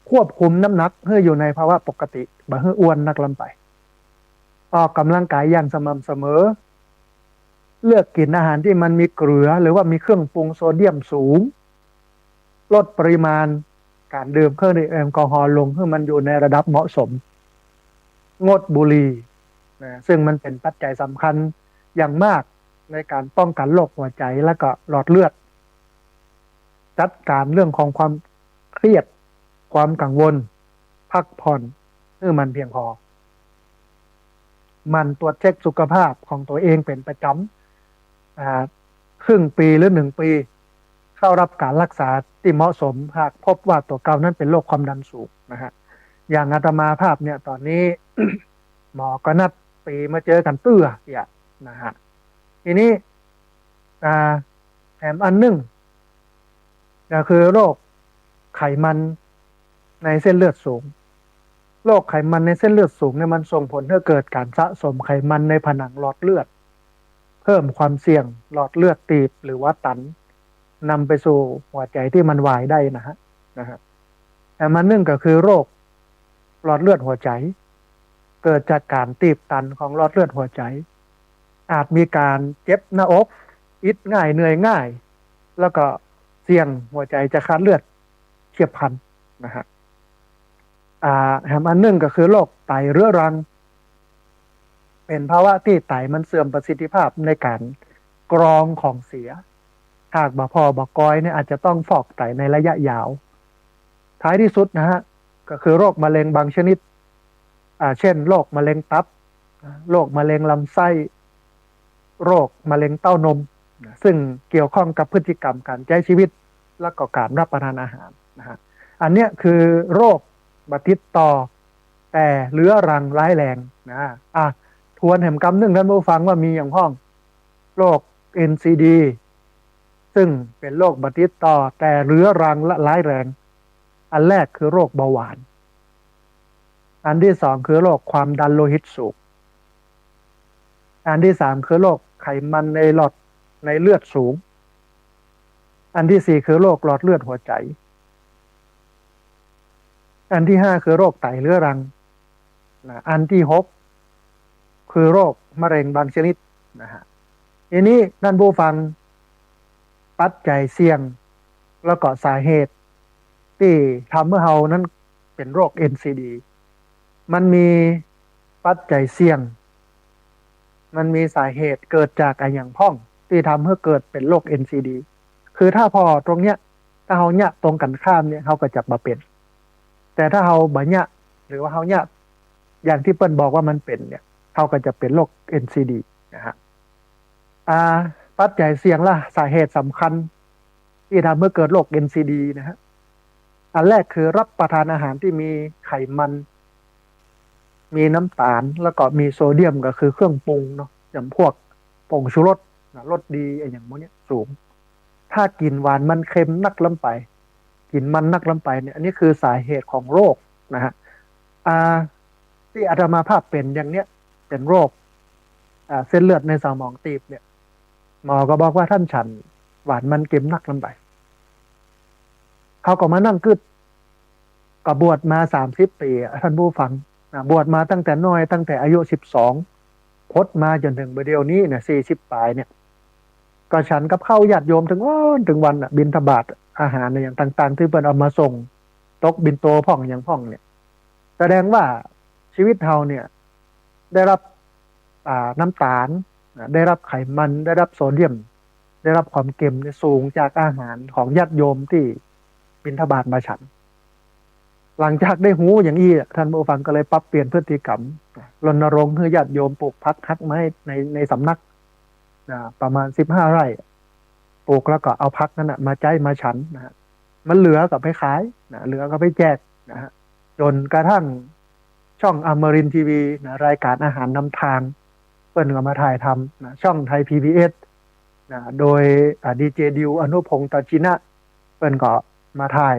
ควบคุมน้ำหนักหื้ออยู่ในภาวะปกติ บ่หื้ออ้วนนักล้ำไป ออกก๋ำลังก๋ายอย่างสม่ำเสมอ เลือกกิ๋นอาหารตี้มันมีเกลือ หรือว่ามีเครื่องปรุงโซเดียมสูง ลดปริมาณก๋านดื่มเครื่องดื่มแอลกอฮอล์ลงหื้อมันอยู่ในระดับเหมาะสม งดบุหรี่นะ ซึ่งมันเป๋นปัจจัยสำคัญอย่างมากในก๋านป้องกั๋นโรคหัวใจ๋แล้วก็หลอดเลือด จัดก๋านเรื่องของความเครียด ความกังวล พักผ่อนหื้อมันเพียงพอ หมั่นตรวจเช็คสุขภาพของตั๋วเองเป๋นประจ๋ำ อ่า ครึ่งปี๋หรือหนึ่งปี๋ เข้ารับก๋านรักษาตี้เหมาะสม หากพบว่าตั๋วเก่านั้นเป๋นโรคความดันสูงนะฮะ อย่างอาตมาภาพเนี่ย ต๋อนนี้ หมอก็นัดปี๋มาเจอกั๋นเตื้อเสียนะฮะ ทีนี้ อ่า แถมอันนึ่ง ก็คือโรคไขมันในเส้นเลือดสูง โรคไขมันในเส้นเลือดสูงเนี่ยมันส่งผลหื้อเกิดก๋านสะสมไขมันในผนังหลอดเลือด เพิ่มความเสี่ยงหลอดเลือดตีบหรือว่าตัน นำไปสู่หัวใจ๋ตี้มันวายได้นะฮะ นะฮะ แถมอันนึ่งก็คือโรคหลอดเลือดหัวใจ๋ เกิดจากก๋านตีบตันของหลอดเลือดหัวใจ๋ อาจมีก๋านเจ็บหน้าอก อิดง่าย เหนื่อยง่าย แล้วก็เสี่ยงหัวใจ๋จะขาดเลือดเฉียบพลันนะฮะ อ่า แถมอันนึ่งก็คือโรคไตเรื้อรัง เป๋นภาวะตี้ไตมันเสื่อมประสิทธิภาพในก๋านกรองของเสีย หากบ่ผ่อบ่กอยเนี่ยอาจจะต้องฟอกไตในระยะยาว ท้ายตี้สุดนะฮะ ก็คือโรคมะเร็งบางชนิด อ่า เช่น โรคมะเร็งตับ โรคมะเร็งลำไส้ โรคมะเร็งเต้านม ซึ่งเกี่ยวข้องกับพฤติกรรมก๋านใจ๊ชีวิต แล้วก็ก๋านรับประทานอาหารนะฮะ อันเนี้ยคือโรคบ่ติดต่อ แต่เรื้อรังร้ายแรงนะ อ่ะ ทวนแหมกำนึ่งต้านผู้ฟังว่ามีอย่างพ่อง โรค เอ็นซีดี ซึ่งเป๋นโรคบ่ติดต่อ แต่เรื้อรังและร้ายแรง อันแรกคือโรคเบาหวาน อันตี้สองคือโรคความดันโลหิตสูง อันตี้สามคือโรคไขมันในหลอด ในเลือดสูง อันตี้สี่คือโรคหลอดเลือดหัวใจ๋ อันตี้ห้าคือโรคไตเรื้อรังนะ อันตี้หกคือโรคมะเร็งบางชนิดนะฮะ ทีนี้ต้านผู้ฟัง ปัจจัยเสี่ยง แล้วก็สาเหตุตี้ทำหื้อเฮานั้นเป๋นโรค เอ็นซีดี มันมีปัจจัยเสี่ยง มันมีสาเหตุเกิดจากอะหยังพ่องตี้ทำหื้อเกิดเป๋นโรค เอ็นซีดี คือถ้าผ่อตรงเนี้ย ถ้าเฮาเยียะตรงกั๋นข้ามเนี่ย เฮาก็จะบ่เป๋น แต่ถ้าเฮาบ่เยียะ หรือว่าเฮาเยียะอย่างตี้เปิ้นบอกว่ามันเป๋นเนี่ย เขาก็จะเป๋นโรค เอ็น ซี ดี นะฮะ อ่า ปัจจัยเสี่ยงละ สาเหตุสำคัญตี้ทำหื้อเกิดโรค เอ็น ซี ดี นะฮะ อันแรกคือรับประทานอาหารตี้มีไขมัน มีน้ำต๋าล แล้วก็มีโซเดียม ก็คือเครื่องปรุงเนาะ อย่างพวกผงชูรสนะ รสดี อะหยังพวกเนี้ยสูง ถ้ากิ๋นหวานมันเค็มนักล้ำไป กิ๋นมันนักล้ำไปเนี่ย อันนี้คือสาเหตุของโรคนะฮะ อ่า ตี้อาตมาภาพเป๋นอย่างเนี้ย เป๋นโรค อ่า เส้นเลือดในสมองตีบเนี่ย หมอก็บอกว่าต้านฉันหวานมันเค็มนักล้ำไป เขาก็มานั่งกึ๊ด ก็บวชมาสามสิบปี๋อะ ต้านผู้ฟังนะ บวชมาตั้งแต่น้อย ตั้งแต่อายุสิบสอง พดมาจ๋นเถิงบ่าเดี่ยวนี้นะ สี่สิบป๋ายเนี่ย ก็ฉันกับข้าวญาติโยมเถิงวันเถิงวันน่ะ บิณฑบาตอาหารอะหยังต่างๆ ตี้เปิ้นเอามาส่ง ตกปิ่นโตพ่องอะหยังพ่องเนี่ย แสดงว่าชีวิตเฮาเนี่ย ได้รับ อ่า น้ำต๋าลนะ ได้รับไขมัน ได้รับโซเดียม ได้รับความเค็มเนี่ยสูงจากอาหารของญาติโยมตี้บิณฑบาตมาฉัน หลังจากได้ฮู้อย่างอี้อะ ต้านผู้ฟังก็เลยปรับเปลี่ยนพฤติกรรม รณรงค์หื้อญาติโยมปลูกผักฮักไม้ใน ในสำนักนะ ประมาณสิบห้าไร่ ปลูกแล้วก็เอาผักนั้นน่ะมาใจ๊มาฉันนะฮะ มันเหลือก็ไปขายนะ เหลือก็ไปแจกนะฮะ จ๋นกระทั่งช่องอมรินทร์ทีวีนะ รายการอาหารนำทาง เปิ้นก็มาถ่ายทำนะ ช่องไทย พีบีเอส นะ โดย อ่า ดีเจดิว อนุพงษ์ ตาจินะ เปิ้นก็มาถ่าย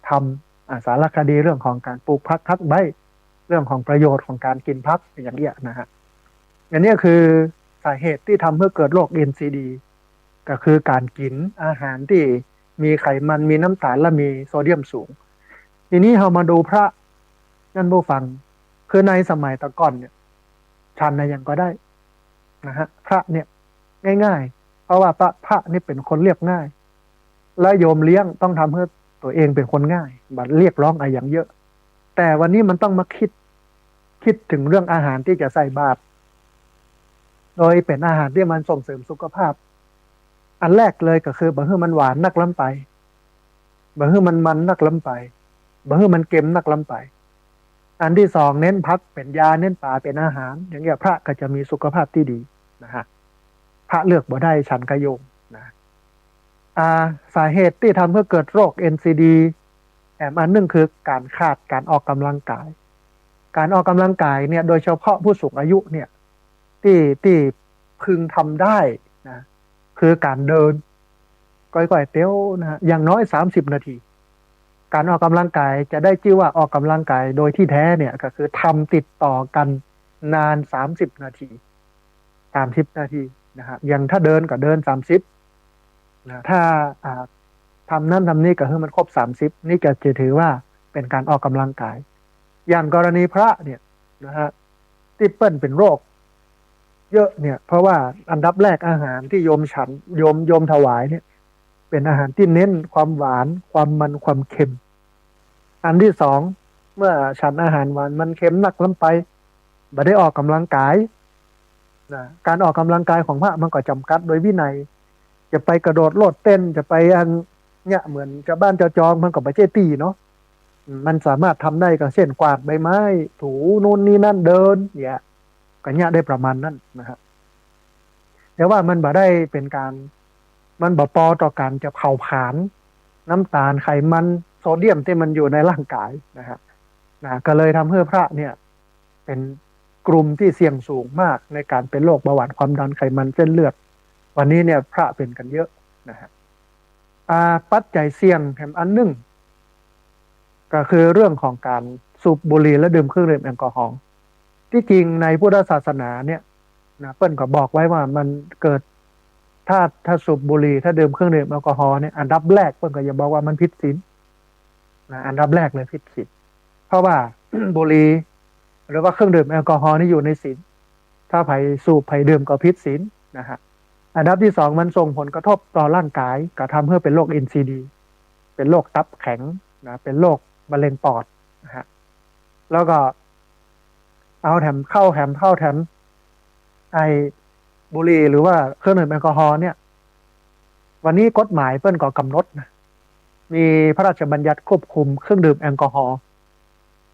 ทำ อ่า สารคดีเรื่องของก๋านปลูกผักฮักไม้ เรื่องของประโยชน์ของก๋านกิ๋นผักอย่างเนี้ยนะฮะ อันเนี้ยคือสาเหตุตี้ทำหื้อเกิดโรค เอ็น ซี ดี ก็คือก๋านกิ๋นอาหารตี้มีไขมัน มีน้ำต๋าล และมีโซเดียมสูง ทีนี้เฮามาดูพระ ต้านผู้ฟัง คือในสมัยตะก่อนเนี่ย ฉันอะหยังก็ได้นะฮะ พระเนี่ยง่ายๆ เพราะว่าพระ พระนี่เป๋นคนเรียบง่าย และโยมเลี้ยงต้องทำหื้อตั๋วเองเป๋นคนง่าย บ่เรียกร้องอะหยังเยอะ แต่วันนี้มันต้องมาคิด คิดเถิงเรื่องอาหารตี้จะใส่บาตร โดยเป๋นอาหารตี้มันส่งเสริมสุขภาพ อันแรกเลยก็คือบ่หื้อมันหวานนักล้ำไป บ่หื้อมันมันนักล้ำไป บ่หื้อมันเค็มนักล้ำไป อันตี้สอง เน้นผักเป๋นยา เน้นป๋าเป๋นอาหาร อย่างเนี้ยพระก็จะมีสุขภาพตี้ดีนะฮะ พระเลือกบ่ได้ ฉันกะโยมนะ อ่า สาเหตุตี้ทำหื้อเกิดโรค เอ็น ซี ดี แถมอันหนึ่งคือก๋านขาดก๋านออกก๋ำลังกาย ก๋านออกก๋ำลังกายเนี่ย โดยเฉพาะผู้สูงอายุเนี่ย ตี้ ตี้พึงทำได้นะ คือก๋านเดิน ก้อยๆ เตียวนะฮะ อย่างน้อยสามสิบนาที ก๋านออกก๋ำลังกายจะได้จื้อว่าออกก๋ำลังกายโดยตี้แต๊เนี่ย ก็คือทำติดต่อกั๋นนานสามสิบนาที สามสิบนาทีนะฮะ อย่างถ้าเดินก็เดินสามสิบนะ ถ้า อ่า ทำนั้นทำนี้ก็หื้อมันครบสามสิบ นี่ก็จะถือว่าเป๋นก๋านออกก๋ำลังกาย อย่างกรณีพระเนี่ยนะฮะ ตี้เปิ้นเป๋นโรคเยอะเนี่ย เพราะว่าอันดับแรกอาหารตี้โยมฉัน โยม โยมถวายเนี่ย เป๋นอาหารตี้เน้นความหวาน ความมัน ความเค็ม อันตี้สอง เมื่อฉันอาหารหวานมันเค็มนักล้ำไป บ่ได้ออกก๋ำลังกายนะ ก๋านออกก๋ำลังกายของพระมันก็จ๋ำกัดโดยวินัย จะไปกระโดดโลดเต้น จะไปอันเนี้ยเหมือนจาวบ้านจาวจอง มันก็บ่ใจ้ตี้เนาะ มันสามารถทำได้ก็เช่นกวาดใบไม้ ถูนู่นนี่นั่น เดินเนี่ย ก็เนี้ยได้ประมาณนั้นนะฮะ แต่ว่ามันบ่ได้เป๋นก๋าน มันบ่ปอต่อก๋านจะเผาผลาญน้ำต๋าล ไขมัน โซเดียมตี้มันอยู่ในร่างกายนะฮะ นะ ก็เลยทำหื้อพระเนี่ยเป๋นกลุ่มตี้เสี่ยงสูงมากในก๋านเป๋นโรคเบาหวาน ความดัน ไขมันเส้นเลือด วันนี้เนี่ยพระเป๋นกั๋นเยอะนะฮะ อ่า ปัจจัยเสี่ยงแถมอันหนึ่ง ก็คือเรื่องของก๋านสูบบุหรี่และดื่มเครื่องดื่มแอลกอฮอล์ ตี้จริงในพุทธศาสนาเนี่ยนะ เปิ้นก็บอกไว้ว่ามันเกิด ถ้า ถ้าสูบบุหรี่ ถ้าดื่มเครื่องดื่มแอลกอฮอล์เนี่ย อันดับแรกเปิ้นก็จะบอกว่ามันผิดศีลนะ อันดับแรกเลยผิดศีล เพราะว่า บุหรี่ หรือว่าเครื่องดื่มแอลกอฮอล์นี่อยู่ในศีล ถ้าใผสูบใผดื่มก็ผิดศีลนะฮะ อันดับตี้สอง มันส่งผลกระทบต่อร่างกาย ก็ทำหื้อเป๋นโรค เอ็น ซี ดี เป๋นโรคตับแข็งนะ เป๋นโรคมะเร็งปอดนะฮะ แล้วก็เอาแถมเข้า แถมเข้า แถมไอ้บุหรี่หรือว่าเครื่องดื่มแอลกอฮอล์เนี่ย วันนี้กฎหมายเปิ้นก็กำหนดนะ มีพระราชบัญญัติควบคุมเครื่องดื่มแอลกอฮอล์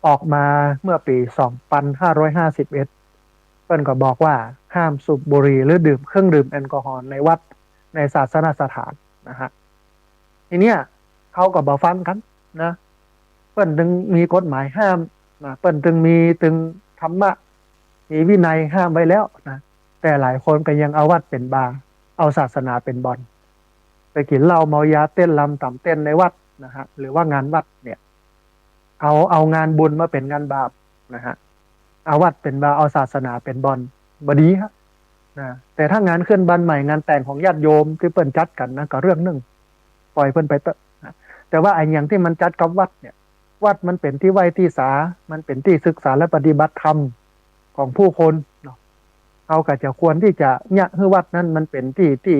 ออกมาเมื่อปี๋สองพันห้าร้อยห้าสิบเอ็ด ปิ้นก็บอกว่าห้ามสูบบุหรี่หรือดื่มเครื่องดื่มแอลกอฮอล์ในวัด ในศาสนสถานนะฮะ ทีเนี้ยเขาก็บ่ฟังกั๋นนะ เปิ้นตึงมีกฎหมายห้ามนะ เปิ้นตึงมี ตึงธรรมะ มีวินัยห้ามไว้แล้วนะ แต่หลายคนก็ยังเอาวัดเป๋นบาร์ เอาศาสนาเป๋นบ่อน ไปกิ๋นเหล้าเมายาเต้นรำต๋ามเต็นท์ในวัดนะฮะ หรือว่างานวัดเนี่ย เอา เอางานบุญมาเป๋นงานบาปนะฮะ เอาวัดเป๋นบาร์ เอาศาสนาเป๋นบ่อน บ่ดีฮะนะ แต่ถ้างานขึ้นบ้านใหม่ งานแต่งของญาติโยมตี้เปิ้นจัดกั๋นนะ ก็เรื่องนึ่ง ป่อยเปิ้นไปเต๊อะนะ แต่ว่าไอ้หยังตี้มันจัดกับวัดเนี่ย วัดมันเป๋นตี้ไหว้ตี้สา มันเป๋นตี้ศึกษาและปฏิบัติธรรมของผู้คนเนาะ เฮาก็จะควรตี้จะเยียะหื้อวัดนั้นมันเป๋นตี้ตี้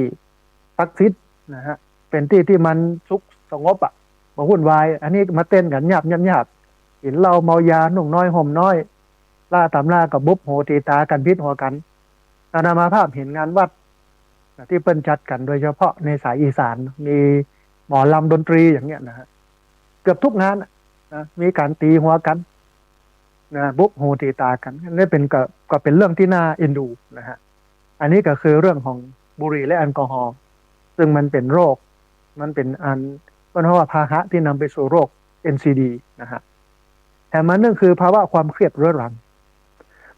ศักดิ์สิทธิ์นะฮะ เป๋นตี้ตี้มันสุขสงบอะ บ่วุ่นวาย อันนี้มาเต้นกั๋นหยาบหยาบหยาบ กิ๋นเหล้าเมายา นุ่งน้อยห่มน้อย ละตำราก็บุบหูตีต๋ากั๋น ผิดหัวกั๋น อาตมาภาพเห็นงานวัดนะ ตี้เปิ้นจัดกั๋น โดยเฉพาะในสายอีสาน มีหมอลำดนตรีอย่างเงี้ยนะฮะ เกือบทุกงานอะนะ มีก๋านตี๋หัวกั๋นนะ บุบหูตีต๋ากั๋น อันนี้เป๋น ก็ ก็เป๋นเรื่องตี้น่าเอ็นดูนะฮะ อันนี้ก็คือเรื่องของบุหรี่และแอลกอฮอล์ ซึ่งมันเป๋นโรค มันเป๋นอัน เปิ้นฮ้องว่าพาหะตี้นำไปสู่โรค เอ็นซีดี นะฮะ แถมอันนึ่งคือภาวะความเครียดเรื้อรัง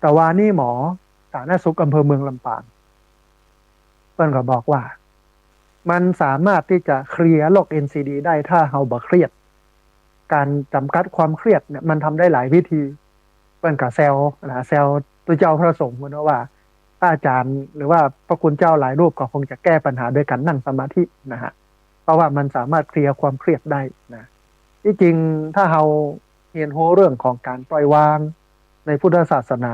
ตะวานี้หมอสาธารณสุขอำเภอเมืองลำปาง เปิ้นก็บอกว่า มันสามารถตี้จะเคลียร์โรค เอ็นซีดี ได้ ถ้าเฮาบ่เครียด ก๋านจ๋ำกัดความเครียดเนี่ย มันทำได้หลายวิธี เปิ้นก็แซวนะ แซวตุ๊เจ้าพระสงฆ์เปิ้นว่า พระอาจ๋ารย์หรือว่าพระคุณเจ้าหลายรูปก็คงจะแก้ปัญหาโดยก๋านนั่งสมาธินะฮะ เพราะว่ามันสามารถเคลียร์ความเครียดได้นะ ตี้จริงถ้าเฮาเฮียนฮู้เรื่องของก๋านปล่อยวางในพุทธศาสนา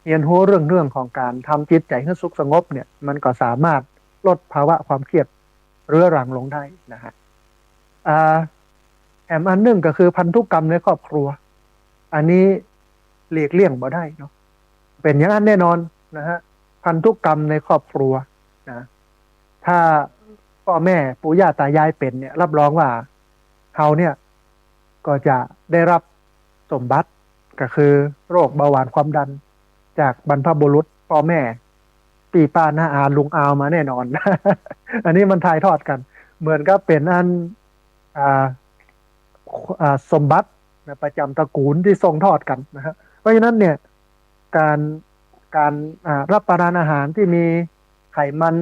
เฮียนฮู้เรื่อง เรื่องของก๋านทำจิตใจ๋หื้อสุขสงบเนี่ย มันก็สามารถลดภาวะความเครียดเรื้อรังลงได้นะฮะ อ่า แถมอันนึ่งก็คือพันธุกรรมในครอบครัว อันนี้หลีกเลี่ยงบ่ได้เนาะ เป๋นอย่างนั้นแน่นอนนะฮะ พันธุกรรมในครอบครัวนะ ถ้าป้อแม่ปู่ย่าต๋ายายเป๋นเนี่ย รับรองว่าเฮาเนี่ยก็จะได้รับสมบัติ ก็คือโรคเบาหวานความดัน จากบรรพบุรุษป้อแม่ ปี้ป้าน้าอาลุงอาวมาแน่นอน อันนี้มันถ่ายทอดกั๋น เหมือนกับเป๋นอัน อ่า อ่า สมบัตินะ ประจ๋ำตระกูลตี้ส่งทอดกั๋นนะฮะ เพราะฉะนั้นเนี่ย ก๋าน ก๋าน อ่า รับประทานอาหารตี้มีไขมัน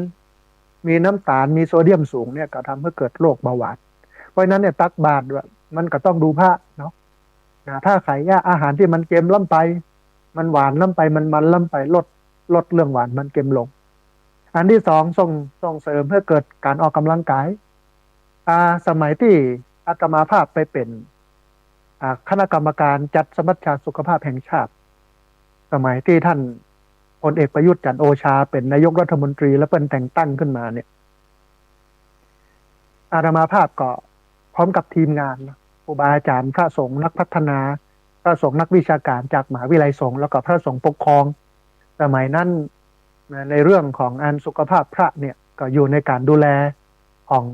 มีน้ำต๋าล มีโซเดียมสูงเนี่ย ก็ทำหื้อเกิดโรคเบาหวาน เพราะฉะนั้นเนี่ย ตักบาตรอะ มันก็ต้องดูพระเนาะ นะ ถ้าใผอะ อาหารตี้มันเค็มล้ำไป มันหวานล้ำไป มันมันล้ำไป ลด ลดเรื่องหวานมันเค็มลง อันตี้สอง ส่ง ส่งเสริมหื้อเกิดก๋านออกก๋ำลังกาย อ่า สมัยตี้อาตมาภาพไปเป๋น อ่า คณะกรรมการจัดสมัชชาสุขภาพแห่งชาติ สมัยตี้ต้านพลเอกประยุทธ์จันทร์โอชาเป๋นนายกรัฐมนตรี แล้วเปิ้นแต่งตั้งขึ้นมาเนี่ย อาตมาภาพก็พร้อมกับทีมงานนะ ครูบาอาจ๋ารย์ พระสงฆ์นักพัฒนา พระสงฆ์นักวิชาก๋านจากมหาวิทยาลัยสงฆ์ แล้วก็พระสงฆ์ปกครอง สมัยนั้นนะ ในเรื่องของอันสุขภาพพระเนี่ย ก็อยู่ในก๋านดูแลของ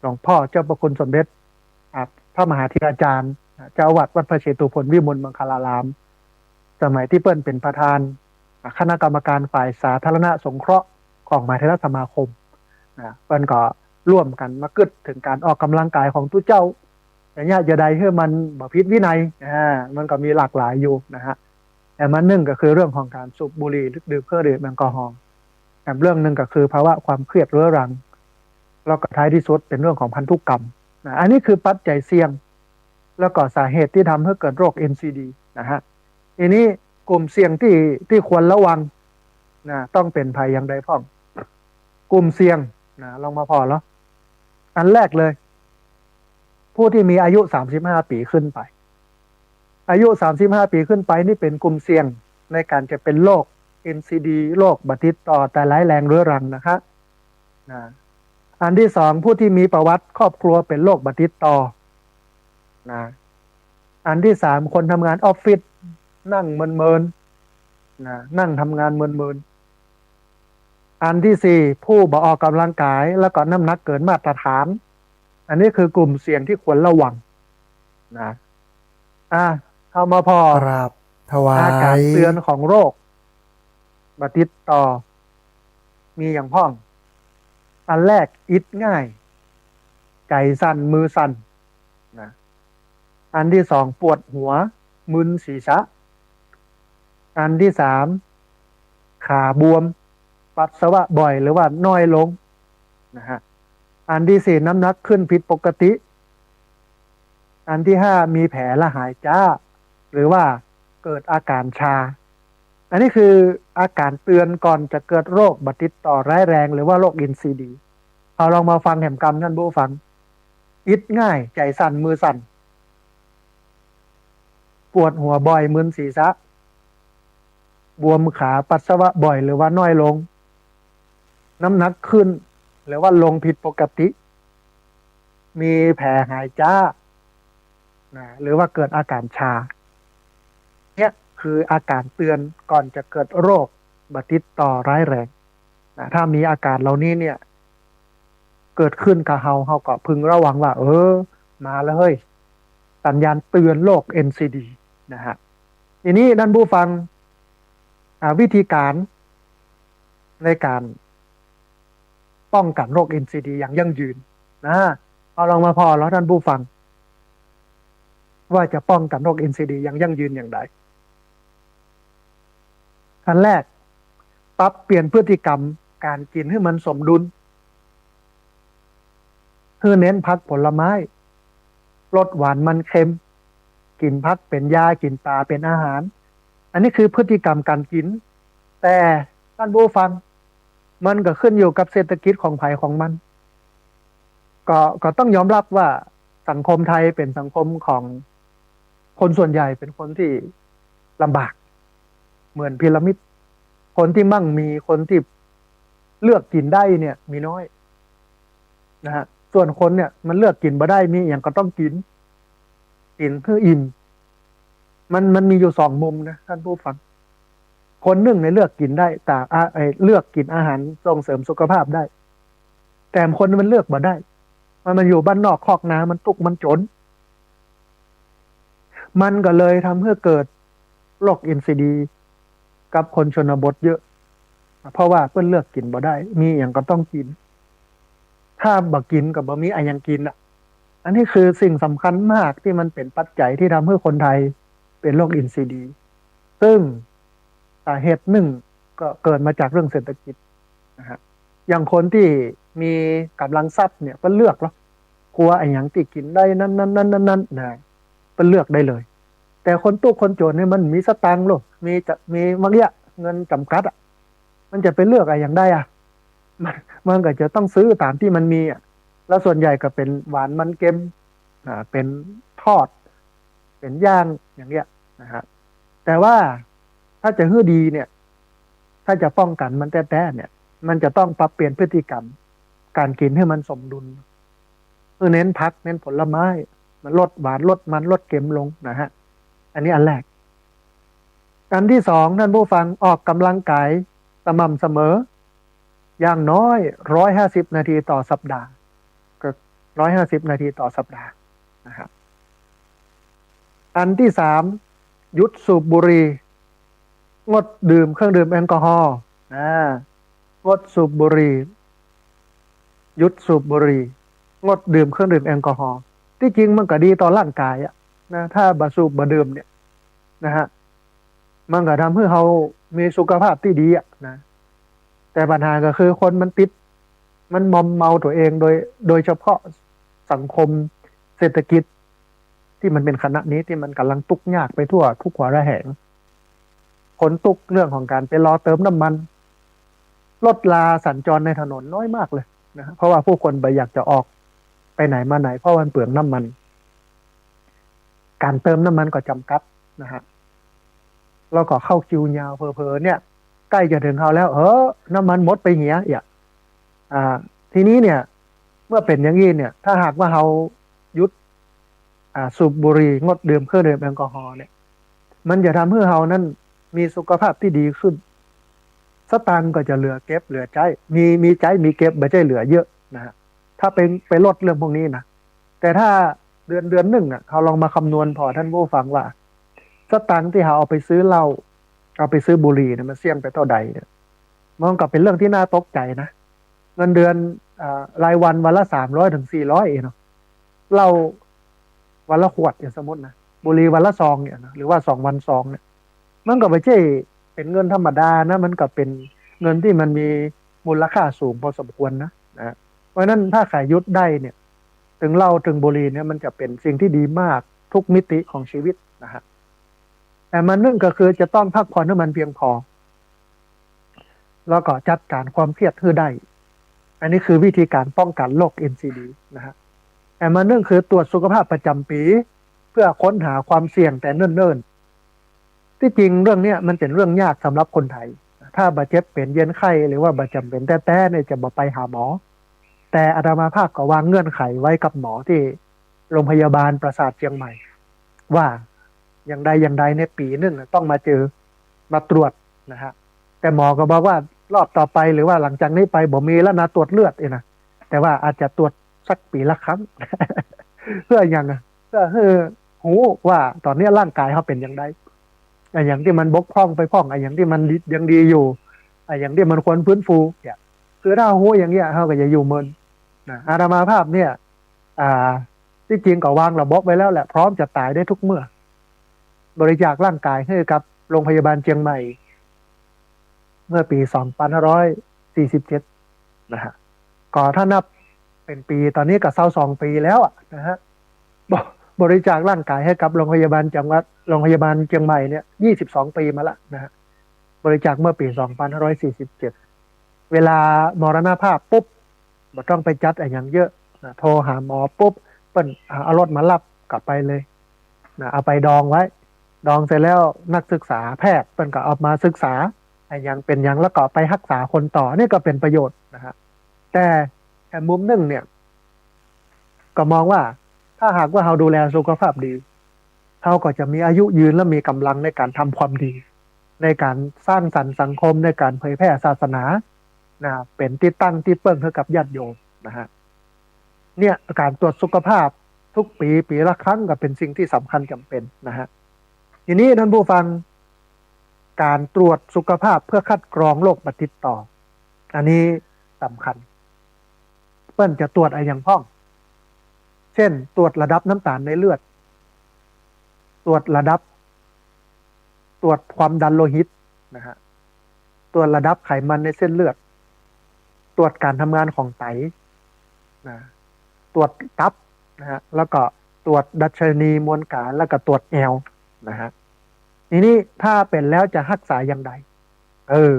หลวงพ่อเจ้าพระคุณสมเด็จ อ่า พระมหาเถราจารย์ อ่า เจ้าอาวาสวัดพระเชตุพนวิมลมังคลาราม สมัยตี้เปิ้นเป๋นประธาน อ่า คณะกรรมการฝ่ายสาธารณสงเคราะห์ของมหาเถรสมาคม นะ เปิ้นก็ร่วมกั๋นมากึ๊ดเถิงก๋านออกก๋ำลังกายของตุ๊เจ้า ระยะจะใดหื้อมันบ่ผิดวินัย อ่า มันก็มีหลากหลายอยู่นะฮะ แต่อันนึ่งก็คือเรื่องของก๋านสูบบุหรี่หรือดื่มเครื่องดื่มแอลกอฮอล์ แถมเรื่องนึ่งก็คือภาวะความเครียดเรื้อรัง แล้วก็ท้ายตี้สุดเป๋นเรื่องของพันธุกรรมนะ อันนี้คือปัจจัยเสี่ยง แล้วก็สาเหตุตี้ทำหื้อเกิดโรค เอ็นซีดี นะฮะ ทีนี้กลุ่มเสี่ยงตี้ ตี้ควรระวังนะ ต้องเป๋นใผอย่างใดพ่อง กลุ่มเสี่ยงนะ ลองมาผ่อเนาะ อันแรกเลย ผู้ตี้มีอายุสามสิบห้าปี๋ขึ้นไป อายุสามสิบห้าปี๋ขึ้นไปนี่เป๋นกลุ่มเสี่ยงในก๋านจะเป๋นโรค เอ็นซีดี โรคบ่ติดต่อแต่ร้ายแรงเรื้อรังนะฮะ นะ อันตี้สอง ผู้ตี้มีประวัติครอบครัวเป๋นโรคบ่ติดต่อนะ อันตี้สาม คนทำงานออฟฟิศ นั่งเมินๆ นะ นั่งทำงานเมินๆ อันตี้สี่ ผู้บ่ออกก๋ำลังกาย แล้วก็น้ำหนักเกินมาตรฐาน อันนี้คือกลุ่มเสี่ยงตี้ควรระวังนะ อ่ะ เฮามาผ่อ ครับ ถวาย อาก๋านเตือนของโรค บ่ติดต่อ มีหยังพ่อง อันแรก อิดง่าย ใจ๋สั่น มือสั่น นะ อันตี้สอง ปวดหัว มึนศีรษะ อันตี้สาม ขาบวม ปัสสาวะบ่อยหรือว่าน้อยลง นะฮะ อันตี้สี่ น้ำหนักขึ้นผิดปกติ อันตี้ห้า มีแผลระหายจ๊า หรือว่าเกิดอาการชา อันนี้คืออาการเตือนก่อนจะเกิดโรคบ่ติดต่อร้ายแรง หรือว่าโรค เอ็นซีดี เฮาลองมาฟังแหมกำ ท่านผู้ฟัง อิดง่าย ใจ๋สั่น มือสั่น ปวดหัวบ่อย มึนศีรษะ บวมขา ปัสสาวะบ่อยหรือว่าน้อยลง น้ำหนักขึ้นหรือว่าลงผิดปกติ มีแผลหายจ๊า นะ หรือว่าเกิดอาการชา เนี่ยคืออาการเตือนก่อนจะเกิดโรคบ่ติดต่อร้ายแรง นะ ถ้ามีอาการเหล่านี้เนี่ย เกิดขึ้นกับเฮา เฮาก็พึงระวังว่า เออ มาแล้วเฮ้ย สัญญาณเตือนโรค เอ็นซีดี นะฮะ ทีนี้ท่านผู้ฟัง อ่า วิธีการในการป้องกันโรค เอ็นซีดี อย่างยั่งยืน นะ เฮาลองมาผ่อเล่า ท่านผู้ฟัง ว่าจะป้องกันโรค เอ็นซีดี อย่างยั่งยืนอย่างใด อันแรก ปรับเปลี่ยนพฤติกรรมก๋านกิ๋นหื้อมันสมดุล หื้อเน้นผักผลไม้ ลดหวานมันเค็ม กิ๋นผักเป๋นยา กิ๋นป๋าเป๋นอาหาร อันนี้คือพฤติกรรมก๋านกิ๋น แต่ท่านผู้ฟัง มันก็ขึ้นอยู่กับเศรษฐกิจของใผของมัน ก็ ก็ต้องยอมรับว่าสังคมไทยเป๋นสังคมของคนส่วนใหญ่เป๋นคนตี้ลำบาก เหมือนพีระมิด คนตี้มั่งมี คนตี้เลือกกิ๋นได้เนี่ยมีน้อย นะฮะ ส่วนคนเนี่ยมันเลือกกิ๋นบ่ได้ มีอะหยังก็ต้องกิ๋น กิ๋นหื้ออิ่ม มัน มันมีอยู่สองมุมนะท่านผู้ฟัง คนนึ่งเนี่ยเลือกกิ๋นได้ แต่ อ่ะ ไอ้เลือกกิ๋นอาหารส่งเสริมสุขภาพได้ แต่คนมันเลือกบ่ได้ มัน มันอยู่บ้านนอกคอกนา มันตุ๊กข์มันจ๋น มันก็เลยทำหื้อเกิดโรค เอ็นซีดี กับคนชนบทเยอะ เพราะว่าเปิ้นเลือกกิ๋นบ่ได้ มีอะหยังก็ต้องกิ๋น ถ้าบ่กิ๋นก็บ่มีอะหยังกิ๋นอ่ะ อันนี้คือสิ่งสำคัญมากตี้มันเป๋นปัจจัยตี้ทำหื้อคนไทยเป๋นโรค เอ็นซีดี ซึ่งสาเหตุนึ่งก็เกิดมาจากเรื่องเศรษฐกิจนะฮะ อย่างคนตี้มีก๋ำลังทรัพย์เนี่ย เปิ้นเลือกเนาะ ครัวอะหยังตี้กิ๋นได้นั้นนั้นนั้นนั้นนะ เปิ้นเลือกได้เลย แต่คนตุ๊กข์คนจ๋นเนี่ยมันมีสตางค์โลก มีจะ มีมักเยียะ เงินจ๋ำกัดอ่ะ มันจะไปเลือกอะหยังได้อ่ะ มัน มันก็จะต้องซื้อต๋ามตี้มันมีอ่ะ แล้วส่วนใหญ่ก็เป๋นหวานมันเค็ม อ่า เป๋นทอด เป๋นย่างอย่างเงี้ยนะฮะ แต่ว่าถ้าจะหื้อดีเนี่ย ถ้าจะป้องกันมันแต๊ๆเนี่ย มันจะต้องปรับเปลี่ยนพฤติกรรมก๋านกิ๋นหื้อมันสมดุล คือเน้นผัก เน้นผลไม้ มันลดหวาน ลดมัน ลดเค็มลงนะฮะ อันนี้อันแรก อันตี้สอง ท่านผู้ฟัง ออกก๋ำลังกายสม่ำเสมอ อย่างน้อยร้อยห้าสิบนาทีต่อสัปดาห์ ก็ร้อยห้าสิบนาทีต่อสัปดาห์นะครับ อันตี้สาม หยุดสูบบุหรี่ งดดื่มเครื่องดื่มแอลกอฮอล์ อ่า งดสูบบุหรี่ หยุดสูบบุหรี่ งดดื่มเครื่องดื่มแอลกอฮอล์ ตี้จริงมันก็ดีต่อร่างกายอะนะ ถ้าบ่สูบบ่ดื่มเนี่ยนะฮะ มันก็ทำหื้อเฮามีสุขภาพตี้ดีอะนะ แต่ปัญหาก็คือคนมันติด มันมอมเมาตั๋วเอง โดย โดยเฉพาะสังคมเศรษฐกิจตี้มันเป๋นขณะนี้ ตี้มันก๋ำลังตุ๊กข์ยากไปทั่วทุกหัวระแหง คนตุ๊กข์เรื่องของก๋านไปรอเติมน้ำมัน รถลาสัญจรในถนนน้อยมากเลยนะ เพราะว่าผู้คนบ่อยากจะออกไปไหนมาไหน เพราะมันเปลืองน้ำมัน ก๋านเติมน้ำมันก็จ๋ำกัดนะฮะ แล้วก็เข้าคิวยาว เผลอๆเนี่ย ใก้จะเถิงเฮาแล้ว เออ น้ำมันหมดไปเหียเอี้ย อ่า ทีนี้เนี่ย เมื่อเป๋นอย่างอี้เนี่ย ถ้าหากว่าเฮาหยุด อ่า สูบบุหรี่ งดดื่มเครื่องดื่มแอลกอฮอล์เนี่ย มันจะทำหื้อเฮานั้นมีสุขภาพตี้ดีขึ้น สตางค์ก็จะเหลือเก็บเหลือใจ๊ มี มีใจ๊มีเก็บ บ่ใจ้เหลือเยอะนะฮะ ถ้าไป ไปลดเรื่องพวกนี้นะ แต่ถ้าเดือน เดือนนึ่งอะ เฮาลองมาคำนวณผ่อท่านผู้ฟังว่า สตางค์ตี้เฮาเอาไปซื้อเหล้า ก็ไปซื้อบุหรี่เนี่ยมันเสี้ยงไปเต้าใดเนี่ย มันก็เป๋นเรื่องตี้น่าตกใจ๋นะ เงินเดือน อ่า รายวันวันละสามร้อยเถิงสี่ร้อยเองเนาะ เหล้าวันละขวดเนี่ยสมมุตินะ บุหรี่วันละซองเนี่ยนะ หรือว่าสองวันซองเนี่ย มันก็บ่ใจ้เป๋นเงินธรรมดานะ มันก็เป๋นเงินตี้มันมีมูลค่าสูงพอสมควรนะ นะ เพราะฉะนั้นถ้าใผหยุดได้เนี่ย เถิงเหล้าเถิงบุหรี่เนี่ยมันจะเป๋นสิ่งตี้ดีมากทุกมิติของชีวิตนะฮะ แต่มานึ่งก็คือจะต้องพักผ่อนหื้อมันเพียงพอ แล้วก็จัดก๋านความเครียดหื้อได้ อันนี้คือวิธีก๋านป้องกั๋นโรค เอ็น ซี ดี นะฮะ แต่มานึ่งคือตรวจสุขภาพประจ๋ำปี๋ เปื้อค้นหาความเสี่ยงแต่เนิ่นๆ ตี้จริงเรื่องเนี้ยมันเป๋นเรื่องยากสำหรับคนไทย ถ้าบ่เจ็บเป๋นเยียนไข้หรือว่าบ่จ๋ำเป๋นแต๊ๆ เนี่ยจะบ่ไปหาหมอ แต่อาตมาภาพก็วางเงื่อนไขไว้กับหมอตี้โรงพยาบาลประสาทเจียงใหม่ ว่าอย่างใดอย่างใดในปี๋นึ่งน่ะต้องมาเจอ มาตรวจนะฮะ แต่หมอก็บอกว่ารอบต่อไปหรือว่าหลังจากนี้ไปบ่มีแล้วนะตรวจเลือดเองนะ แต่ว่าอาจจะตรวจสักปี๋ละครั้ง เปื้อหยังอะ เปื้อหื้อฮู้ว่าต๋อนนี้ร่างก๋ายเฮาเป๋นอย่างใด อะหยังตี้มันบกพร่องไปพ่อง อะหยังตี้มันดี ยังดีอยู่ อะหยังตี้มันควรฟื้นฟูเนี่ย คือถ้าฮู้อย่างเนี้ยเฮาก็จะอยู่เมินนะ อาตมาภาพเนี่ย อ่า ตี้จริงก็วางระบบไว้แล้วแหละ พร้อมจะต๋ายได้ทุกเมื่อ บริจาคร่างก๋ายหื้อกับโรงพยาบาลเจียงใหม่ เมื่อปี๋สองพันห้าร้อยสี่สิบเจ็ดนะฮะ ก็ถ้านับเป๋นปี๋ต๋อนนี้ก็ซาวสองปี๋แล้วอะนะฮะ บ- บริจาคร่างก๋ายหื้อกับโรงพยาบาลจังหวัด โรงพยาบาลเจียงใหม่เนี่ยยี่สิบสองปี๋มาละนะฮะ บริจาคเมื่อปี๋สองพันห้าร้อยสี่สิบเจ็ด เวลามรณภาพปุ๊บ บ่ต้องไปจัดอะหยังเยอะนะ โทรหาหมอปุ๊บ เปิ้นเอารถมาฮับกลับไปเลยนะ เอาไปดองไว้ ดองเสร็จแล้วนักศึกษาแพทย์เปิ้นก็เอามาศึกษาอะหยังเป๋นหยัง แล้วก็ไปฮักษาคนต่อ นี่ก็เป๋นประโยชน์นะฮะ แต่ แต่มุมนึ่งเนี่ย ก็มองว่าถ้าหากว่าเฮาดูแลสุขภาพดี เฮาก็จะมีอายุยืนและมีก๋ำลังในก๋านทำความดี ในก๋านสร้างสรรค์สังคม ในก๋านเผยแพร่ศาสนานะ เป๋นตี้ตั้งตี้เปิ้งหื้อกับญาติโยมนะฮะ เนี่ยก๋านตรวจสุขภาพทุกปี๋ ปี๋ละครั้งก็เป๋นสิ่งตี้สำคัญจ๋ำเป๋นนะฮะ ทีนี้ท่านผู้ฟัง ก๋านตรวจสุขภาพเพื่อคัดกรองโรคบ่ติดต่อ อันนี้สำคัญ เปิ้นจะตรวจอะหยังพ่อง เช่น ตรวจระดับน้ำตาลในเลือด ตรวจระดับ ตรวจความดันโลหิตนะฮะ ตรวจระดับไขมันในเส้นเลือด ตรวจก๋านทำงานของไตนะ ตรวจตับนะฮะ แล้วก็ตรวจดัชนีมวลก๋าน แล้วก็ตรวจแอลนะฮะ ทีนี้ถ้าเป๋นแล้วจะฮักษาอย่างใด เออ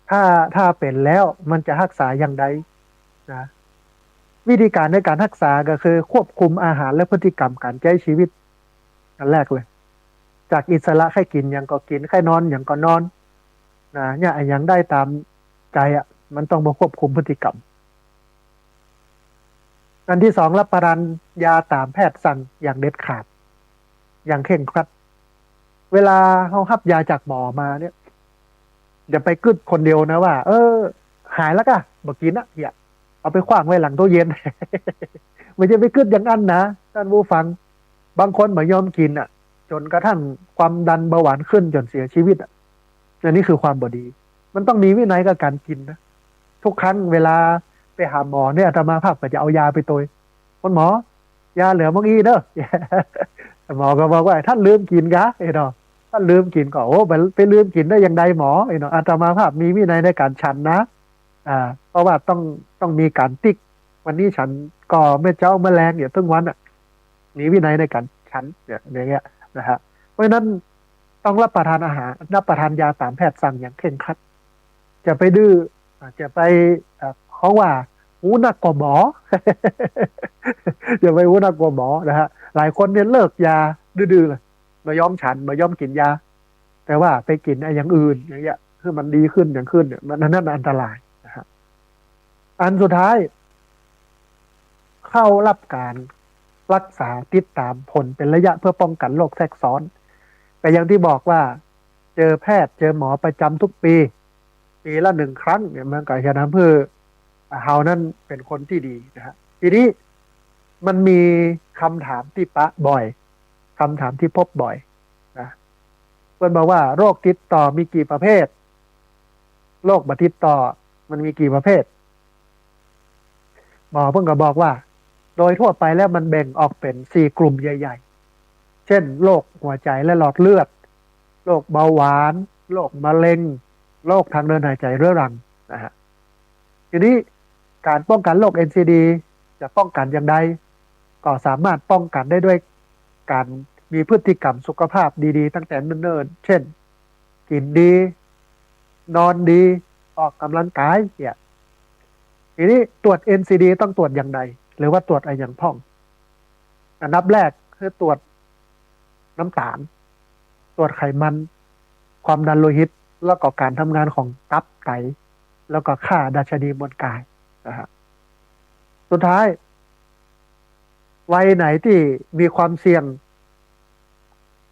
ถ้า ถ้าเป๋นแล้วมันจะฮักษาอย่างใดนะ วิธีก๋านในก๋านฮักษาก็คือควบคุมอาหารและพฤติกรรมก๋านใจ๊ชีวิต อันแรกเลย จากอิสระ ใค่กิ๋นหยังก็กิ๋น ใค่นอนหยังก็นอนนะ เนี่ยอะหยังได้ต๋ามใจ๋อะ มันต้องมาควบคุมพฤติกรรม อันตี้สอง ฮับประทานยาต๋ามแพทย์สั่งอย่างเด็ดขาด อย่างเคร่งครัด เวลาเฮาฮับยาจากหมอมาเนี่ย อย่าไปกึ๊ดคนเดียวนะว่า เออ หายแล้วก้า บ่กิ๋นอะ เหีย เอาไปขว้างไว้หลังตู้เย็น บ่ใจ้ไปกึ๊ดอย่างอั้นนะ ท่านผู้ฟัง บางคนบ่ยอมกิ๋นอะ จ๋นกระทั่งความดันเบาหวานขึ้นจ๋นเสียชีวิตอะ อันนี้คือความบ่ดี มันต้องมีวินัยกับก๋านกิ๋นนะ ทุกครั้งเวลาไปหาหมอเนี่ย อาตมาภาพก็จะเอายาไปตวย คุณหมอ ยาเหลือบ่อี้เน่อ หมอก็บอกว่า ต้านลืมกิ๋นก๊ะ เอ้ยเนาะ ต้านลืมกิ๋นก็ โอ้ ไป ไปลืมกิ๋นได้อย่างใดหมอ เอ้ยเนาะ อาตมาภาพมีวินัยในก๋านฉันนะ อ่า เพราะว่าต้อง ต้องมีก๋านติ๊ก วันนี้ฉันก็เมื่อเจ๊าเมื่อแลงอยู่ตึงวันอะ มีวินัยในก๋านฉันเนี่ย อย่างเงี้ยนะฮะ เพราะฉะนั้นต้องฮับประทานอาหาร ฮับประทานยาต๋ามแพทย์สั่งอย่างเคร่งครัด จะไปดื้อ อ่า จะไป เอ่อ เขาว่า ฮู้นักกว่าหมอ อย่าไปฮู้นักกว่าหมอนะฮะ หลายคนเนี่ยเลิกยาดื้อๆ เลย บ่ยอมฉัน บ่ยอมกิ๋นยา แต่ว่าไปกิ๋นอะอย่างอื่นอย่างเงี้ย หื้อมันดีขึ้นอย่างขึ้นเนี่ย มัน อันนั้นอันตรายนะฮะ อันสุดท้าย เข้าฮับก๋านฮักษาติดต๋ามผลเป๋นระยะเพื่อป้องกั๋นโรคแทรกซ้อน แต่อย่างตี้บอกว่า เจอแพทย์ เจอหมอประจ๋ำทุกปี๋ ปี๋ละหนึ่งครั้งเนี่ย มันก็จะทำหื้อเฮานั้นเป๋นคนตี้ดีนะฮะ ทีนี้มันมีกำถามตี้ปะบ่อย กำถามตี้พบบ่อยนะ เปิ้นบอกว่าโรคติดต่อมีกี่ประเภท โรคบ่ติดต่อมันมีกี่ประเภท หมอเปิ้นก็บอกว่า โดยทั่วไปแล้วมันแบ่งออกเป๋นสี่กลุ่มใหญ่ๆ เช่น โรคหัวใจและหลอดเลือด โรคเบาหวาน โรคมะเร็ง โรคทางเดินหายใจเรื้อรังนะฮะ ทีนี้ก๋านป้องกั๋นโรค เอ็นซีดี จะป้องกั๋นอย่างใด ก็สามารถป้องกั๋นได้ด้วยก๋านมีพฤติกรรมสุขภาพดีๆ ตั้งแต่เนิ่นๆ เช่น กิ๋นดี นอนดี ออกกำลังกายเนี่ย ทีนี้ตรวจ เอ็นซีดี ต้องตรวจอย่างใด หรือว่าตรวจอะหยังพ่อง อันดับแรกคือตรวจน้ำตาล ตรวจไขมัน ความดันโลหิต แล้วก็ก๋านทำงานของตับไต แล้วก็ค่าดัชนีมวลกายนะฮะ สุดท้าย วัยไหนตี้มีความเสี่ยง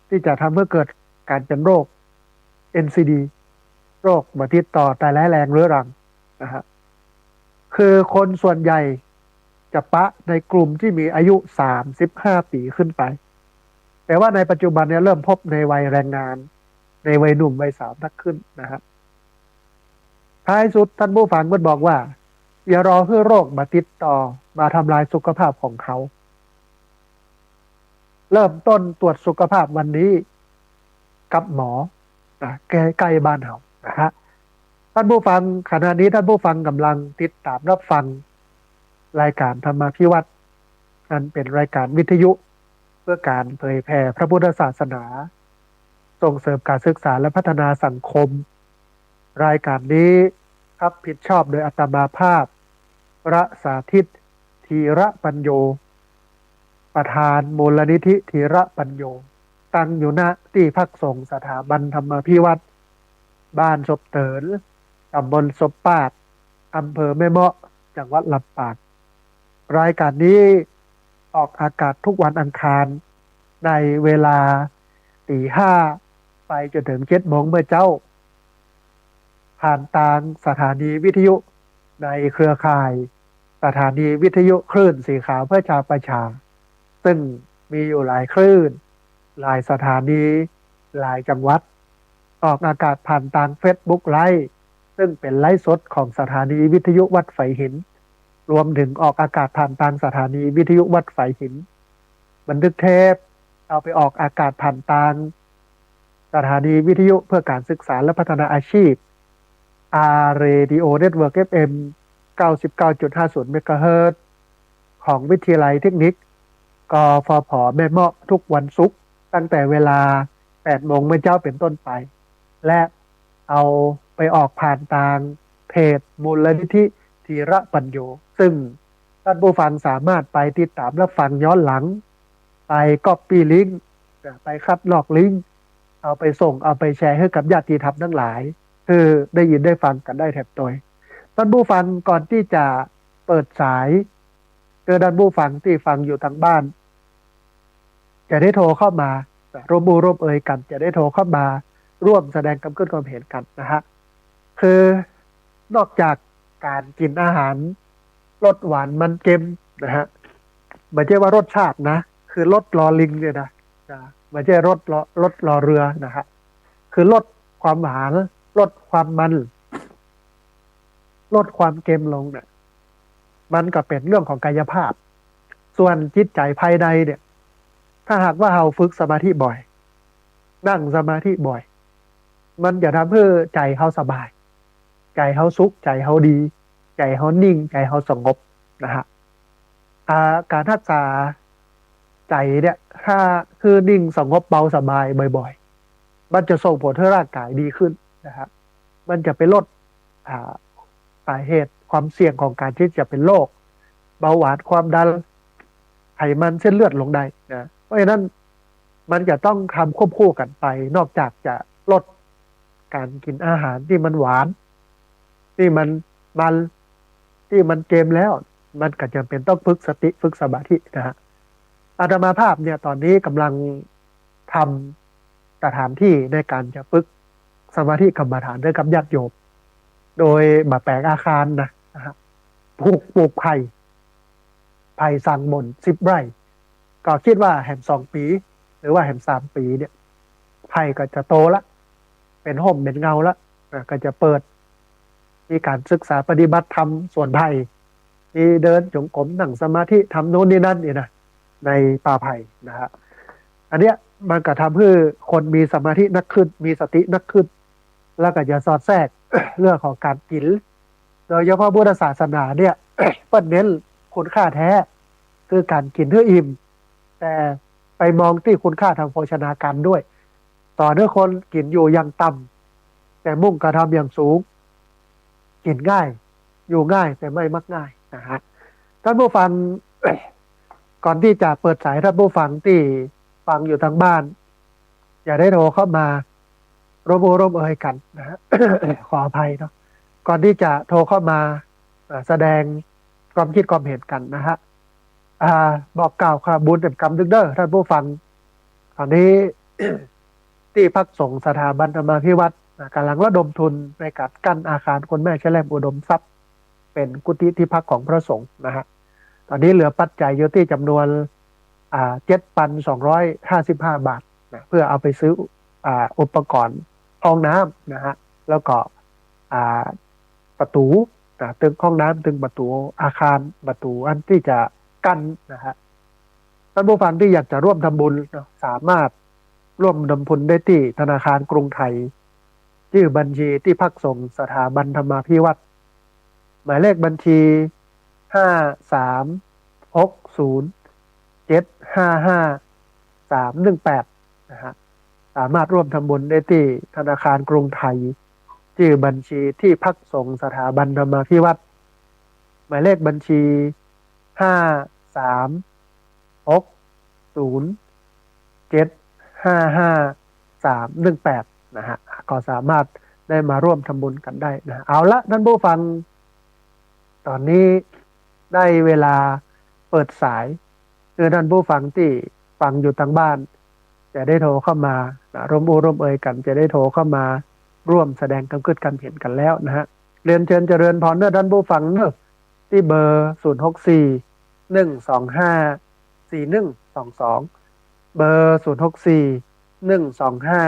ตี้จะทำหื้อเกิดก๋านเป๋นโรค เอ็นซีดี โรคบ่ติดต่อแต่ร้ายแรงเรื้อรังนะฮะ คือคนส่วนใหญ่จะปะในกลุ่มตี้มีอายุสามสิบห้าปี๋ขึ้นไป แต่ว่าในปัจจุบันเนี่ยเริ่มพบในวัยแรงงาน ในวัยหนุ่มวัยสาวมากขึ้นนะฮะ ท้ายสุดต้านผู้ฟังเปิ้นบอกว่า อย่ารอหื้อโรคมาติดต่อมาทำลายสุขภาพของเขา เริ่มต้นตรวจสุขภาพวันนี้ กับหมอนะ ใกล้ๆ บ้านเฮานะฮะ ต้านผู้ฟัง ขณะนี้ต้านผู้ฟังก่ำลังติดต๋ามรับฟัง รายก๋านธรรมาภิวัตน์ อันเป๋นรายก๋านวิทยุ เพื่อก๋านเผยแผ่พระพุทธศาสนา ส่งเสริมก๋านศึกษาและพัฒนาสังคม รายก๋านนี้ฮับผิดชอบโดยอาตมาภาพ พระสาธิต ธีระปัญโญ ประธานมูลนิธิธีระปัญโญ ตั้งอยู่ ณ ตี้พักสงฆ์สถาบันธรรมาภิวัตน์ บ้านศพเติ๋น ต๋ำบลศพปาด อำเภอแม่เมาะ จังหวัดลำปาง รายก๋านนี้ออกอากาศทุกวันอังคาร ในเวลาตี๋ห้าไปจ๋นเถิงเจ็ดโมงเมื่อเจ๊า ผ่านตางสถานีวิทยุในเครือข่ายสถานีวิทยุคลื่นสีขาวเพื่อชาวประชา ซึ่งมีอยู่หลายคลื่น หลายสถานี หลายจังหวัด ออกอากาศผ่านตางเฟซบุ๊กไลฟ์ ซึ่งเป๋นไลฟ์สดของสถานีวิทยุวัดฝายหิน รวมเถิงออกอากาศผ่านตางสถานีวิทยุวัดฝายหิน บันทึกเทป เอาไปออกอากาศผ่านตางสถานีวิทยุเพื่อก๋านศึกษาและพัฒนาอาชีพ อาร์ Radio Network เอฟเอ็ม เก้าสิบเก้าจุดห้าศูนย์เมกะเฮิรตซ์ ของวิทยาลัยเทคนิค กฟผ แม่เมาะ ทุกวันศุกร์ ตั้งแต่เวลาแปดโมงเมื่อเจ๊าเป๋นต้นไป และเอาไปออกผ่านตางเพจมูลนิธิธีระปัญโญ ซึ่งต้านผู้ฟังสามารถไปติดต๋ามรับฟังย้อนหลัง ไปก๊อปปี้ลิงก์ ไปคัดลอกลิงก์ เอาไปส่ง เอาไปแชร์หื้อกับญาติธรรมตังหลาย หื้อได้ยินได้ฟังกั๋นได้แถมตวย ต้านผู้ฟัง ก่อนตี้จะเปิดสาย หื้อต้านผู้ฟังตี้ฟังอยู่ตางบ้าน จะได้โทรเข้ามา ร่วมอู้ร่วมเอยกั๋น จะได้โทรเข้ามาร่วมแสดงความคิดความเห็นกั๋นนะฮะ คือนอกจากก๋านกิ๋นอาหารรสหวานมันเค็มนะฮะ บ่ใจ้ว่ารสชาตินะ คือรสลอลิงเนี่ยนะ นะ บ่ใจ้รสลอ รสลอเรือนะฮะ คือลดความหวาน ลดความมัน ลดความเค็มลงเนี่ย มันก็เป๋นเรื่องของกายภาพ ส่วนจิตใจ๋ภายในเนี่ย ถ้าหากว่าเฮาฝึกสมาธิบ่อย นั่งสมาธิบ่อย มันจะทำหื้อใจ๋เฮาสบาย ใจ๋เฮาสุข ใจ๋เฮาดี ใจ๋เฮานิ่ง ใจ๋เฮาสงบนะฮะ อ่า ก๋านฮักษาใจ๋เนี่ย ถ้าหื้อนิ่งสงบเบาสบายบ่อยๆ มันจะส่งผลหื้อร่างก๋ายดีขึ้นนะฮะ มันจะไปลด อ่า สาเหตุความเสี่ยงของก๋านตี้จะเป๋นโรคเบาหวาน ความดัน ไขมันเส้นเลือดลงได้นะ เพราะฉะนั้นมันจะต้องทำควบคู่กั๋นไป นอกจากจะลดก๋านกิ๋นอาหารตี้มันหวาน ตี้มันมัน ตี้มันเค็มแล้ว มันก็จ๋ำเป๋นต้องฝึกสติ ฝึกสมาธินะฮะ อาตมาภาพเนี่ย ต๋อนนี้ก่ำลังทำสถานตี้ในก๋านจะฝึกสมาธิกรรมฐานหื้อกับญาติโยม โดยบ่แป๋งอาคารนะ นะฮะ ปลูก ปลูกไผ่ ไผ่สังหม่นสิบไร่ ก็กึ๊ดว่าแหมสองปี๋ หรือว่าแหมสามปี๋เนี่ย ไผ ไผ่ก็จะโตละ เป๋นฮ่มเป๋นเงาละ อ่า ก็จะเปิด มีก๋านศึกษาปฏิบัติธรรมสวนไผ่ มีเดินจงกรม นั่งสมาธิ ทำโน้นนี่นั่นนี่นะ ในป่าไผ่นะฮะ อันเนี้ยมันก็ทำหื้อคนมีสมาธินักขึ้น มีสตินักขึ้น แล้วก็จะสอดแทรก เรื่องของก๋านกิ๋น โดยเฉพาะพุทธศาสนาเนี่ย เปิ้นเน้นคุณค่าแท้ คือก๋านกิ๋นหื้ออิ่ม แต่ไปมองตี้คุณค่าทางโภชนาการด้วย สอนหื้อคนกิ๋นอยู่อย่างต่ำ แต่มุ่งกระทำอย่างสูง กิ๋นง่าย อยู่ง่าย แต่ไม่มักง่ายนะฮะ ท่านผู้ฟัง ก่อนตี้จะเปิดสาย ท่านผู้ฟังตี้ฟังอยู่ตางบ้าน อย่าได้โทรเข้ามาร่วมอู้ร่วมเอยกั๋นนะฮะ ขออภัยเนาะ ก่อนตี้จะโทรเข้ามา อ่า แสดงความคิดความเห็นกั๋นนะฮะ อ่า บอกกล่าวข่าวบุญแหมกำนึ่งเน่อ ท่านผู้ฟัง ต๋อนนี้ ตี้พักสงฆ์สถาบันธรรมาภิวัฒน์นะ ก๋ำลังระดมทุนในก๋านกั้นอาคารคุณแม่เชอแลมอุดมทรัพย์ เป๋นกุฏิตี้พักของพระสงฆ์นะฮะ ต๋อนนี้เหลือปัจจัยอยู่ตี้จ๋ำนวน อ่า เจ็ดปันสองร้อยห้าสิบห้าบาทนะ เพื่อเอาไปซื้อ อ่า อุปกรณ์ห้องน้ำนะฮะ แล้วก็ อ่า ประตู๋นะ ตึงห้องน้ำ ตึงประตู๋อาคาร ประตู๋อันตี้จะกั้นนะฮะ ท่านผู้ฟังตี้อยากจะร่วมทำบุญเนาะ สามารถร่วมทำบุญได้ตี้ธนาคารกรุงไทย จื้อบัญชีตี้พักสงฆ์สถาบันธรรมาภิวัฒน์ หมายเลขบัญชี ห้าสามหกศูนย์เจ็ดห้าห้าสามหนึ่งแปด นะฮะ สามารถร่วมทำบุญได้ตี้ธนาคารกรุงไทย จื้อบัญชีตี้พักสงฆ์สถาบันธรรมาภิวัฒน์ หมายเลขบัญชี ห้าสามหกศูนย์เจ็ดห้าห้าสามหนึ่งแปด นะฮะ ก็สามารถได้มาร่วมทำบุญกั๋นได้นะ เอาละ ท่านผู้ฟัง ต๋อนนี้ได้เวลาเปิดสาย คือท่านผู้ฟังตี้ฟังอยู่ตางบ้าน จะได้โทรเข้ามานะ ร่วมอู้ร่วมเอยกั๋น จะได้โทรเข้ามาร่วมแสดงความคิดความเห็นกั๋นแล้วนะฮะ เรียนเชิญเจริญพรเน่อท่านผู้ฟังเน่อ ตี้เบอร์ ศูนย์หกสี่ หนึ่งสองห้า สี่หนึ่งสองสอง เบอร์ ศูนย์หกสี่ หนึ่งสองห้า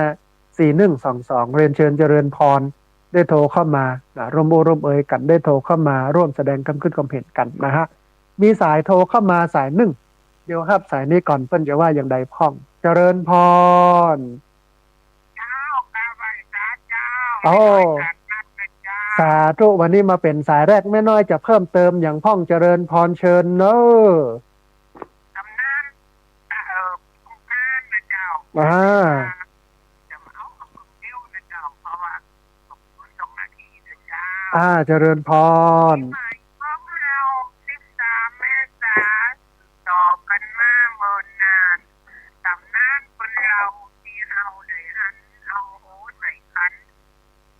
สี่หนึ่งสองสอง เรียนเชิญเจริญพร ได้โทรเข้ามานะ ร่วมอู้ร่วมเอยกั๋น ได้โทรเข้ามาร่วมแสดงความคิดความเห็นกั๋นนะฮะ มีสายโทรเข้ามาสายนึ่ง เดี๋ยวฮับสายนี้ก่อน เปิ้นจะว่าอย่างใดพ่อง เจริญพร เจ้า กราบไหว้สาเจ้า โอ้ ให้รวยสาธุนะเจ้า สาธุ วันนี้มาเป๋นสายแรก แม่น้อยจะเพิ่มเติมอย่างพ่อง เจริญพร เชิญเน่อ ต๋ำนาน เอ่อ ต๋ำนานนะเจ้า อ่า จะมาเอาคำเดียวนะเจ้า เพราะว่า สองนาทีนะเจ้า อ่า เจริญพร ปีใหม่ของเฮา สิบสามเมษา สืบต่อกั๋นมาเมินนาน ต๋ำนานคนเล่าตี้เฮาได้หัน เอาหูใส่ขัน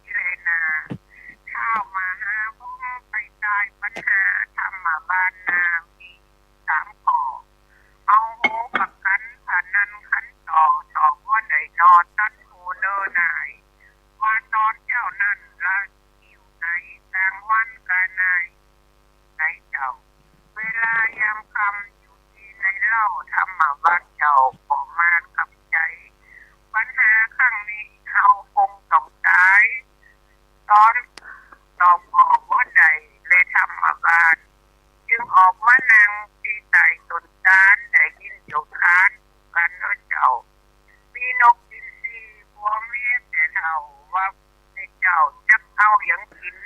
ที่ไรนา ท้าวมหาพรหมไปตายปัญหา ธรรมบาลนามีสามข้อ เอาหูประกัน อันนั้นขันต่อ ตอบว่าได้นอ ตัดหูเนอหน่าย ว่าต๋อนเจ๊านั้น ราศีอยู่ไหน กลางวันกาไหน ไหนเจ้า เวลายามค่ำอยู่ตี้ไหนเล่า ธรรมบาลเจ้าก็มากับใจ ปัญหาครั้งนี้เฮาคงต้องต๋าย ต๋อนตอบก็บ่ได้เลย ธรรมบาลจึงออกมานั่งตี้ใต้ต้นตาล ได้ยินเจ้าขานกั๋นเนาะเจ้า มีนกอินทรีผัวเมียแก่เฒ่าว่า เจ้าจักเอาหยังกิ๋น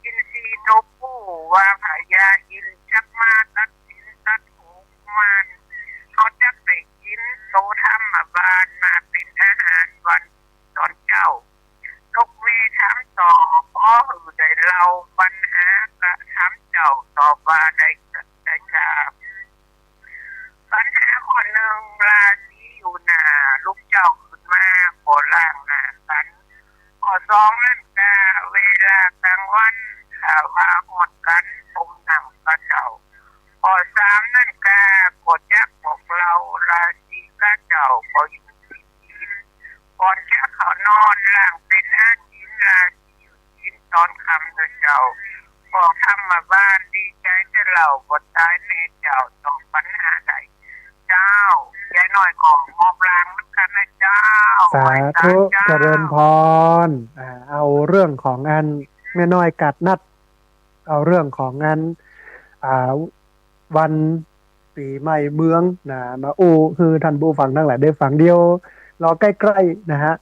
อินทรีนกฮู้ว่าพญาอินทร์จักมาตัดสินตัดหูกุมาร เฮาจักได้กิ๋นโตธรรมบาลมาเป๋นอาหารวันต๋อนเจ๊า นกเวถามต่อ ขอหื้อได้เล่าปัญหากระถามเจ้า ตอบว่าได้ ได้กราบ ปัญหาข้อนึ่ง ราศีอยู่หน้า ลูกเจ้าขึ้นมาก็ล้างหน้ากั๋น ข้อสองนั้นกา เวลากลางวัน ถ้าว่าฮ้อนกั๋น ต้มน้ำกาเจ้า ข้อสามนั้นกา ก็จักบอกเล่า ราศีกาเจ้าก็อยู่ตี้จีน ก่อนจะเข้านอน ล้างเป๋นอาจิน ราศีอยู่จีน ต๋อนค่ำเน่อเจ้า ก็ธรรมบาลดีใจ๋จะเล่า บ่ต๋ายแม่เจ้า ตอบปัญหาได้ เจ้า ยายน้อยก็มอบล้างเหมือนกั๋นนะเจ้า สาธุ เจ้า เจริญพร อ่า เอาเรื่องของอันแม่น้อยกาดนัด เอาเรื่องของอัน อ่า วันปี๋ใหม่เมืองนะ มาอู้หื้อท่านผู้ฟังตังหลายได้ฟัง เดี๋ยวรอใก้ๆ นะฮะ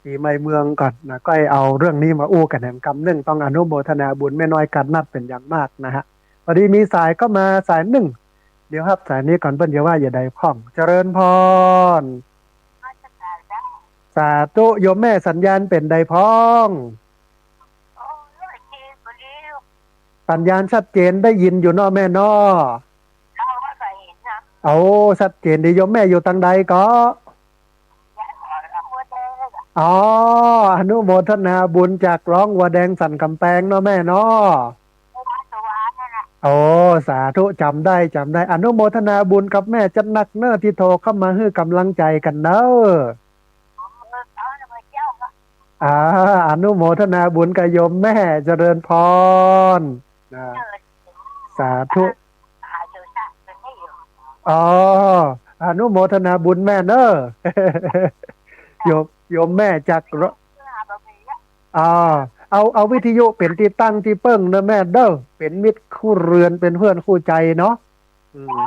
ปี๋ใหม่เมืองก่อนนะ ก้อยเอาเรื่องนี้มาอู้กั๋นแหมกำนึ่ง ต้องอนุโมทนาบุญแม่น้อยกาดนัดเป๋นอย่างมากนะฮะ พอดีมีสายเข้ามาสายนึ่ง เดี๋ยวฮับสายนี้ก่อน เปิ้นจะว่าจะใดพ่อง เจริญพร สาธุ โยมแม่สัญญาณเป๋นใดพ่อง สัญญาณชัดเจนได้ยินอยู่เนาะแม่เนาะ โอ้ ชัดเจนดี โยมแม่อยู่ตังใดก่อ อ๋อ อนุโมทนาบุญจากร้องวัวแดงสันก๋ำแปงเนาะแม่เนาะ โอ้ สาธุ จ๋ำได้ จ๋ำได้ อนุโมทนาบุญกับแม่จัดนักเน่อ ตี้โทรเข้ามาหื้อก๋ำลังใจ๋กั๋นเน่อ อ่า อนุโมทนาบุญกับโยมแม่ เจริญพร นะ สาธุ อ๋อ อนุโมทนาบุญแม่เน่อ โยม โยมแม่จากระ อ่า เอา เอาวิทยุเป๋นตี้ตั้งตี้เปิ้งเน่อแม่เน่อ เป๋นมิตรคู่เรือน เป๋นเพื่อนคู่ใจ๋เนาะ อืม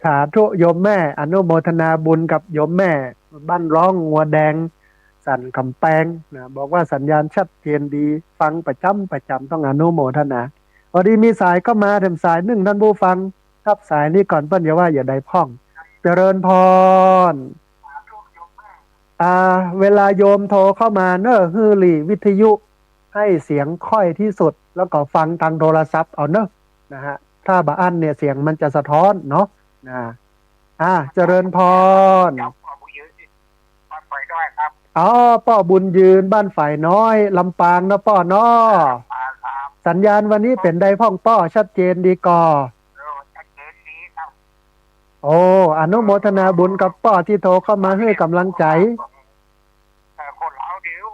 สาธุโยมแม่ อนุโมทนาบุญกับโยมแม่ บ้านร้องงัวแดง สันก๋ำแปงนะ บอกว่าสัญญาณชัดเจนดี ฟังประจ๋ำประจ๋ำ ต้องอนุโมทนา พอดีมีสายเข้ามาแถมสายนึ่ง ท่านผู้ฟัง ฮับสายนี้ก่อน เปิ้นจะว่าจะใดพ่อง เจริญพร อ่า เวลาโยมโทรเข้ามาเน่อ หื้อหลีวิทยุให้เสียงค่อยตี้สุด แล้วก็ฟังตางโทรศัพท์เอาเน่อ นะฮะ ถ้าบ่อั้นเนี่ยเสียงมันจะสะท้อนเนาะ นะ อ่า เจริญพร อ๋อ ป้อบุญยืน บ้านฝายน้อย ลำปางเนาะป้อเนาะ สัญญาณวันนี้เป๋นใดพ่องป้อ ชัดเจนดีก่อ โอ้ อนุโมทนาบุญกับป้อตี้โทรเข้ามาหื้อก๋ำลังใจ๋ เอ่อ คนลาวเดี๋ยว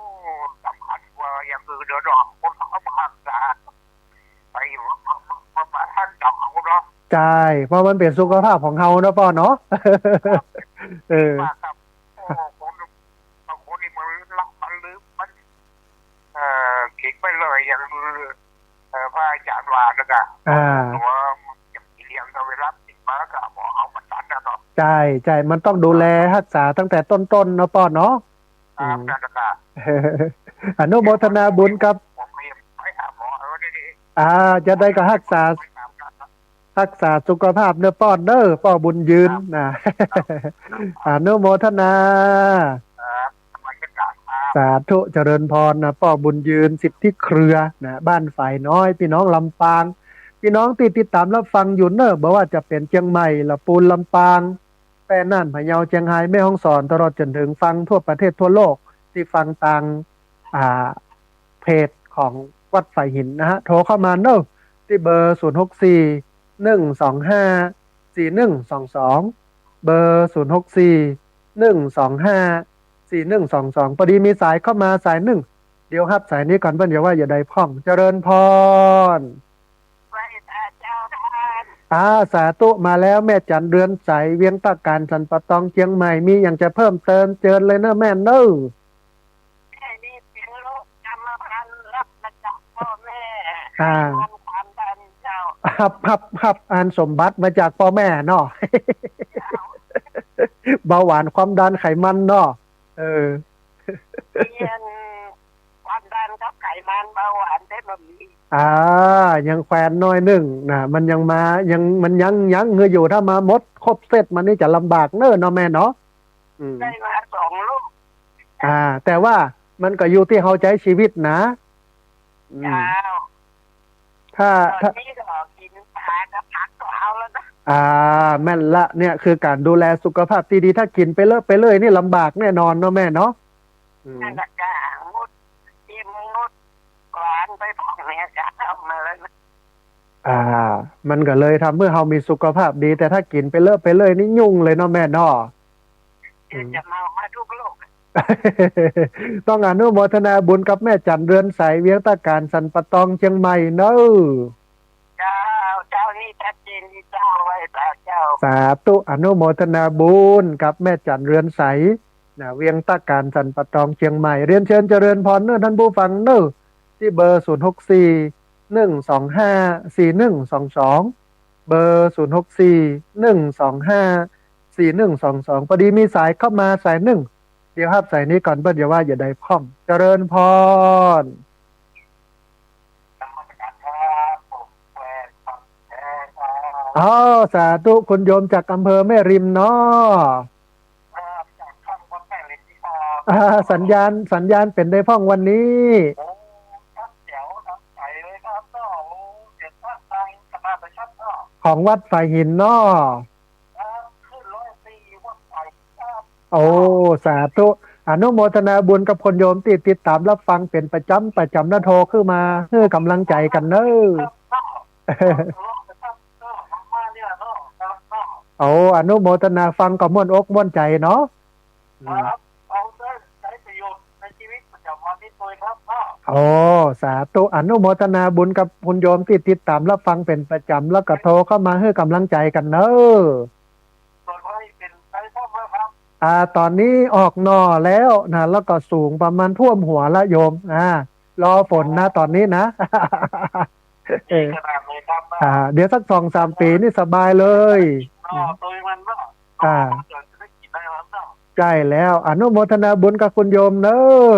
สำคัญกว่าอย่างอื่นเดี๋ยวดอก คนลาวมาฮักษา ไปอยู่ มา มา มาท่านเจ้าเขาเนาะ ใจ้ เพราะมันเป๋นสุขภาพของเฮาเนาะป้อเนาะ เออ ว่าครับ โอ้ คน บางคนนี่มันละ มันลืม มัน เอ่อ คิดไปเลยอย่าง เอ่อ พระอาจารย์ว่านะกะ อ่า ตั๋วจะเลี้ยงก็เวลาติดมาก็บอกเอามาตัดนะเนาะ ใจ้ ใจ้ มันต้องดูแลฮักษาตั้งแต่ต้นๆ เนาะป้อเนาะ ครับ อืม นั่นแหละครับ อนุโมทนาบุญกับ ผมก็ยังไปหาหมอเอาดีๆ อ่า จะใดก็ฮักษา ไปตามนั้นนะ ฮักษาสุขภาพเน่อป้อเน่อ ป้อบุญยืน ครับ นะ ครับ อนุโมทนา ครับ นมัสการครับ สาธุ เจริญพรนะ ป้อบุญยืน สิทธิเครือนะ บ้านฝายน้อย ปี้น้องลำปาง ปี้น้องตี้ติดต๋ามรับฟังอยู่เน่อ บ่ว่าจะเป๋นเจียงใหม่ ละปูน ลำปาง แป้ น่าน พะเยา เจียงฮาย แม่ฮ่องสอน ตลอดจ๋นเถิงฟังทั่วประเทศทั่วโลก ตี้ฟังตาง อ่า เพจของวัดฝายหินนะฮะ โทรเข้ามาเน่อ ตี้เบอร์ ศูนย์หกสี่ หนึ่งสองห้า สี่หนึ่งสองสอง เบอร์ ศูนย์หกสี่ หนึ่งสองห้า สี่หนึ่งสองสอง พอดีมีสายเข้ามาสายนึ่ง เดี๋ยวฮับสายนี้ก่อน เปิ้นจะว่าจะใดพ่อง เจริญพร ไหว้พระเจ้าท่าน อ่า สาธุ มาแล้ว แม่จั๋นเรือนใส เวียงตาก๋าน สันป่าตอง เจียงใหม่ มีหยังจะเพิ่มเติม เจิญเลยเน่อแม่เน่อ แม่นี่เป๋นโรคกรรมพันธุ์ ฮับมาจากป้อแม่ อ่า ไขมันความดันเจ้า ฮับ ฮับ ฮับอันสมบัติมาจากป้อแม่เนาะ เจ้า เบาหวาน ความดัน ไขมันเนาะ เออ เปลี่ยน ความดันกับไขมันเบาหวานได้บ่มี อ่า ยังแควนน้อยนึ่งนะ มันยังมา ยัง มันยัง ยังหื้ออยู่ ถ้ามาหมดครบเซตมันนี่จะลำบากเน่อเนาะแม่เนาะ อืม ได้มาสองลูก อ่า แต่ว่ามันก็อยู่ตี้เฮาใจ๊ชีวิตนะ อืม เจ้า ถ้า ต๋อน ถ้า นี้ก็กิ๋นปลากับผักก็เอาแล้วนะ อ่า แม่นละ เนี่ยคือก๋านดูแลสุขภาพตี้ดี ถ้ากิ๋นไปเลอะไปเลื่อยนี่ลำบากแน่นอนเนาะแม่เนาะ อืม นั่นแหละจ้ะ งดเค็มงดหวานไปพ่องเนี่ยจ้ะ เอามาแล้วนะ อ่า มันก็เลยทำหื้อเฮามีสุขภาพดี แต่ถ้ากิ๋นไปเลอะไปเลื่อยนี่ยุ่งเลยเนาะแม่เนาะ เดี๋ยวจะเมามาทุกโรค ต้องอนุโมทนาบุญกับแม่จั๋นเรือนใส เวียงตาก๋าน สันป่าตอง เจียงใหม่เน่อ เจ้า เจ้านี่ชัดเจนดีเจ้า ไหว้พระเจ้า สาธุ อนุโมทนาบุญกับแม่จั๋นเรือนใส นะ เวียงตะก๋าน สันป่าตอง เจียงใหม่ เรียนเชิญเจริญพรเน่อท่านผู้ฟังเน่อ ตี้เบอร์ ศูนย์หกสี่ หนึ่งสองห้า สี่หนึ่งสองสอง เบอร์ ศูนย์หกสี่ หนึ่งสองห้า สี่หนึ่งสองสอง ปอดีมีสายเข้ามาสายนึ่ง เดี๋ยวฮับสายนี้ก่อน เปิ้นจะว่าจะใดพ่อง เจริญพร นมัสก๋านครับ ผมแฟนพันธุ์แท้ครับ อ๋อ สาธุ คุณโยมจากอำเภอแม่ริมเนาะ ครับ จากข้างวัดแม่ริมนี่ครับ อ่า สัญญาณ สัญญาณเป๋นใดพ่องวันนี้ โอ้ ชัดแจ๋ว ชัดใจ๋เลยครับ ก็ โอ้ เสียงพระดังขนาดเลยครับ ก็ ของวัดฝายหินเนาะ ครับ ขึ้นร้อยสี่วัดไผ่ครับ โอ้ สาธุ อนุโมทนาบุญกับคุณโยมตี้ติดต๋ามฮับฟังเป๋นประจ๋ำประจ๋ำนะ โทรขึ้นมาหื้อก๋ำลังใจ๋กั๋นเน่อ ครับ ครับ ครับ มาเนี่ยเนาะ ครับ ครับ โอ้ อนุโมทนา ฟังก็ม่วนอกม่วนใจ๋เนาะ ครับ เอาไปใช้ประโยชน์ในชีวิตประจ๋ำวันนี้โดยครับ ครับ โอ้ สาธุ อนุโมทนาบุญกับคุณโยมตี้ติดต๋ามฮับฟังเป๋นประจ๋ำ แล้วก็โทรเข้ามาหื้อก๋ำลังใจ๋กั๋นเน่อ ต๋อนนี้เป๋นใดพ่องแล้วครับ อ่า ต๋อนนี้ออกหน่อแล้วนะ แล้วก็สูงประมาณท่วมหัวละโยม อ่า รอฝนนะ ต๋อนนี้นะ เออ ดีขนาดเลยครับ อ่า เดี๋ยวสักสองสามปี๋นี่สบายเลย เนาะ โตยมันเนาะ อ่า เดี๋ยวจะได้กิ๋นได้แล้วเนาะ ใจ้แล้ว อนุโมทนาบุญกับคุณโยมเน่อ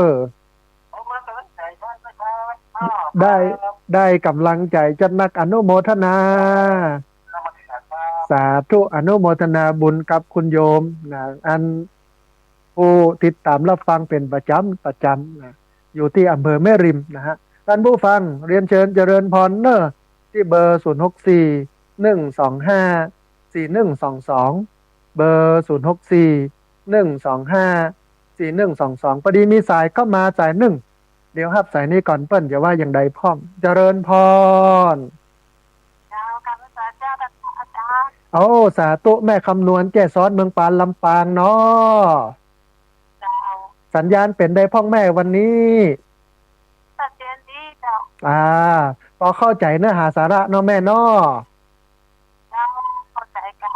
ขอมาก๋ำลังใจ๋ท่านนะครับ ได้ ครับ ได้ก๋ำลังใจ๋จัดหนัก อนุโมทนา นมัสก๋านครับ สาธุ อนุโมทนาบุญกับคุณโยมนะ อันผู้ติดต๋ามฮับฟังเป๋นประจ๋ำประจ๋ำนะ อยู่ตี้อำเภอแม่ริมนะฮะ ท่านผู้ฟัง เรียนเชิญเจริญพรเน่อ ตี้เบอร์ ศูนย์หกสี่ หนึ่งสองห้า สี่หนึ่งสองสอง เบอร์ ศูนย์หกสี่ หนึ่งสองห้า สี่หนึ่งสองสอง ปอดีมีสายเข้ามาสายนึ่ง เดี๋ยวฮับสายนี้ก่อน เปิ้นจะว่าอย่างใดพ่อง เจริญพร เจ้า กราบนมัสก๋านเจ้า อาจ๋ารย์ โอ้ สาธุ แม่คำนวณ แจ้ซ้อน เมืองปาน ลำปางเนาะ เจ้า สัญญาณเป๋นใดพ่องแม่วันนี้ ชัดเจนดีเจ้า อ่า ปอเข้าใจ๋เนื้อหาสาระเนาะแม่เนาะ เจ้า เข้าใจ๋เจ้า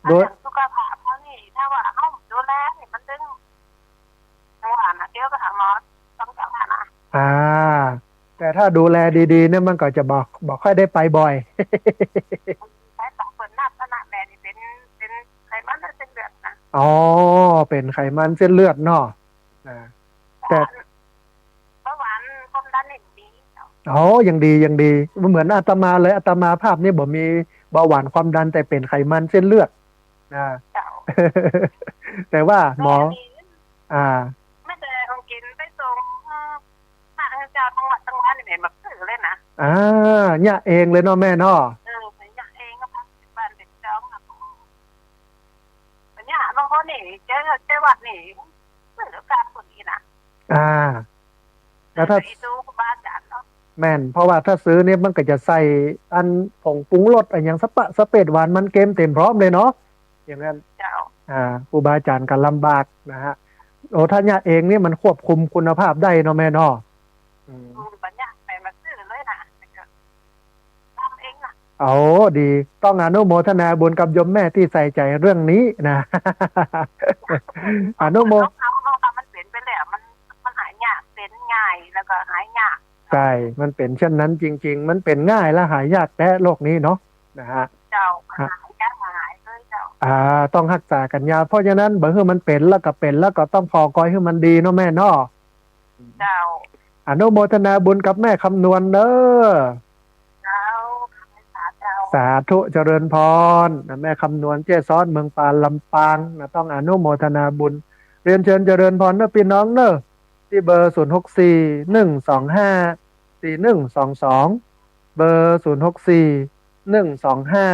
โดย เรื่องสุขภาพเฮานี่ ถ้าว่าเฮาดูแลนี่มันตึง จังหวะนะ เดี๋ยวไปหาหมอ ต้องจังหวะนะ อ่า แต่ถ้าดูแลดีๆ เนี่ยมันก็จะบ่ บ่ค่อยได้ไปบ่อย ใช้สองคนนับขนาดแม่นี่เป๋น เป๋นไขมันในเส้นเลือดนะ อ๋อ เป๋นไขมันเส้นเลือดเนาะ นะ แต่ เบาหวาน ความดันนี่มีเจ้า อ๋อ ยังดี ยังดี เหมือนอาตมาเลย อาตมาภาพนี่บ่มีเบาหวานความดัน แต่เป๋นไขมันเส้นเลือดนะ เจ้า แต่ว่าหมอ แม่นี่ อ่า แม่แต่ของกิ๋นไปส่ง พระเจ้าตังวัดตังวานี่แม่มาซื้อเลยนะ อ่า เยียะเองเลยเนาะแม่เนาะ เออ เยียะเองก็พระบ้านเด็กจองนะ เนี่ย บางคนนี่ เจ๊ เจ๊วัดนี่ ซื้อต๋ามคนนี้นะ อ่า แล้วถ้า ซื้อครูบาอาจ๋ารย์เนาะ แม่น เพราะว่าถ้าซื้อเนี่ยมันก็จะใส่อันผงปรุงรส อะหยังสะปะสะเปด หวานมันเกมเต๋มพร้อมเลยเนาะ อย่างนั้น เจ้า อ่า ครูบาอาจ๋ารย์ก็ลำบากนะฮะ โอ้ ถ้าเยียะเองนี่มันควบคุมคุณภาพได้เนาะแม่เนาะ อืม อืม บัดเยียะไปมาซื้อเลยนะ แล้วก็ต๋ามเองนะ โอ้ ดี ต้องอนุโมทนาบุญกับโยมแม่ตี้ใส่ใจ๋เรื่องนี้นะ อนุโม เอา เอา เอา มันเป๋นไปแล้ว มัน มันหายยาก เป๋นง่าย แล้วก็หายยาก ใช่ มันเป๋นเช่นนั้นจริงๆ มันเป๋นง่ายและหายยากแต๊โรคนี้เนาะ นะฮะ เจ้า ฮะ หายยากหายเลยเจ้า อ่า ต้องฮักษากั๋นยาว เพราะฉะนั้น บ่หื้อมันเป๋นแล้วก็เป๋น แล้วก็ต้องผ่อคอยหื้อมันดีเนาะแม่เนาะ เจ้า อนุโมทนาบุญกับแม่คำนวณเด้อ เจ้า สาธุ เจริญพรนะ แม่คำนวณ แจ้ซ้อน เมืองปาน ลำปางนะ ต้องอนุโมทนาบุญ เรียนเชิญเจริญพรเน่อปี้น้องเน่อ ตี้เบอร์ ศูนย์หกสี่ หนึ่งสองห้า สี่หนึ่งสองสอง เบอร์ ศูนย์หกสี่ หนึ่งสองห้า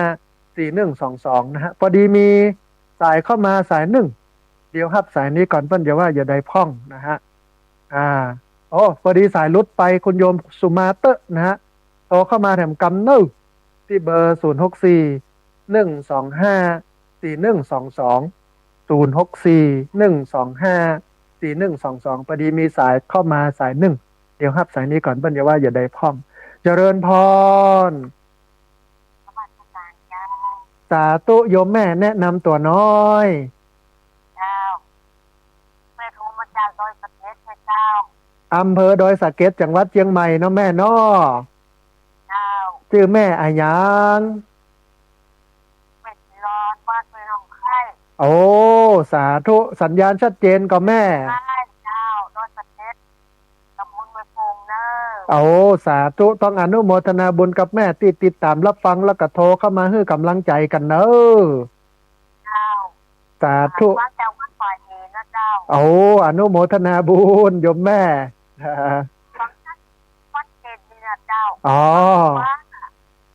สี่หนึ่งสองสอง นะฮะ ปอดีมีสายเข้ามาสายนึ่ง เดี๋ยวฮับสายนี้ก่อน เปิ้นจะว่าอย่างใดพ่องนะฮะ อ่า โอ้ ปอดีสายหลุดไป คุณโยมสุมาเต๊อะนะฮะ โทรเข้ามาแถมกำเน่อ ตี้เบอร์ ศูนย์หกสี่ หนึ่งสองห้า สี่หนึ่งสองสอง ศูนย์หกสี่ หนึ่งสองห้า สี่หนึ่งสองสอง ปอดีมีสายเข้ามาสายนึ่ง เดี๋ยวฮับสายนี้ก่อน เปิ้นจะว่าอย่างใดพ่อง เจริญพร นมัสก๋านเจ้า สาธุ โยมแม่แนะนำตั๋วน้อย เจ้า อำเภอดอยสะเก็ด จังหวัดเจียงใหม่เนาะแม่เนาะ เจ้า จื้อแม่อะหยัง แม่หลอด บ้านห้วยหนองไคร่ โอ้ สาธุ สัญญาณชัดเจนก่อแม่ ใช่ เจ้า ดอยสะเก็ด ตำบลห้วยโป่งเนอะ โอ้ สาธุ ต้องอนุโมทนาบุญกับแม่ตี้ติดต๋ามรับฟังแล้วก็โทรเข้ามาหื้อกำลังใจ๋กั๋นเนอะ เจ้า สาธุ ว่าเจ้าวันฝ่ายเองนะเจ้า โอ้ อนุโมทนาบุญโยมแม่ ฟังชัดเจนดีนะเจ้า อ๋อ ว่า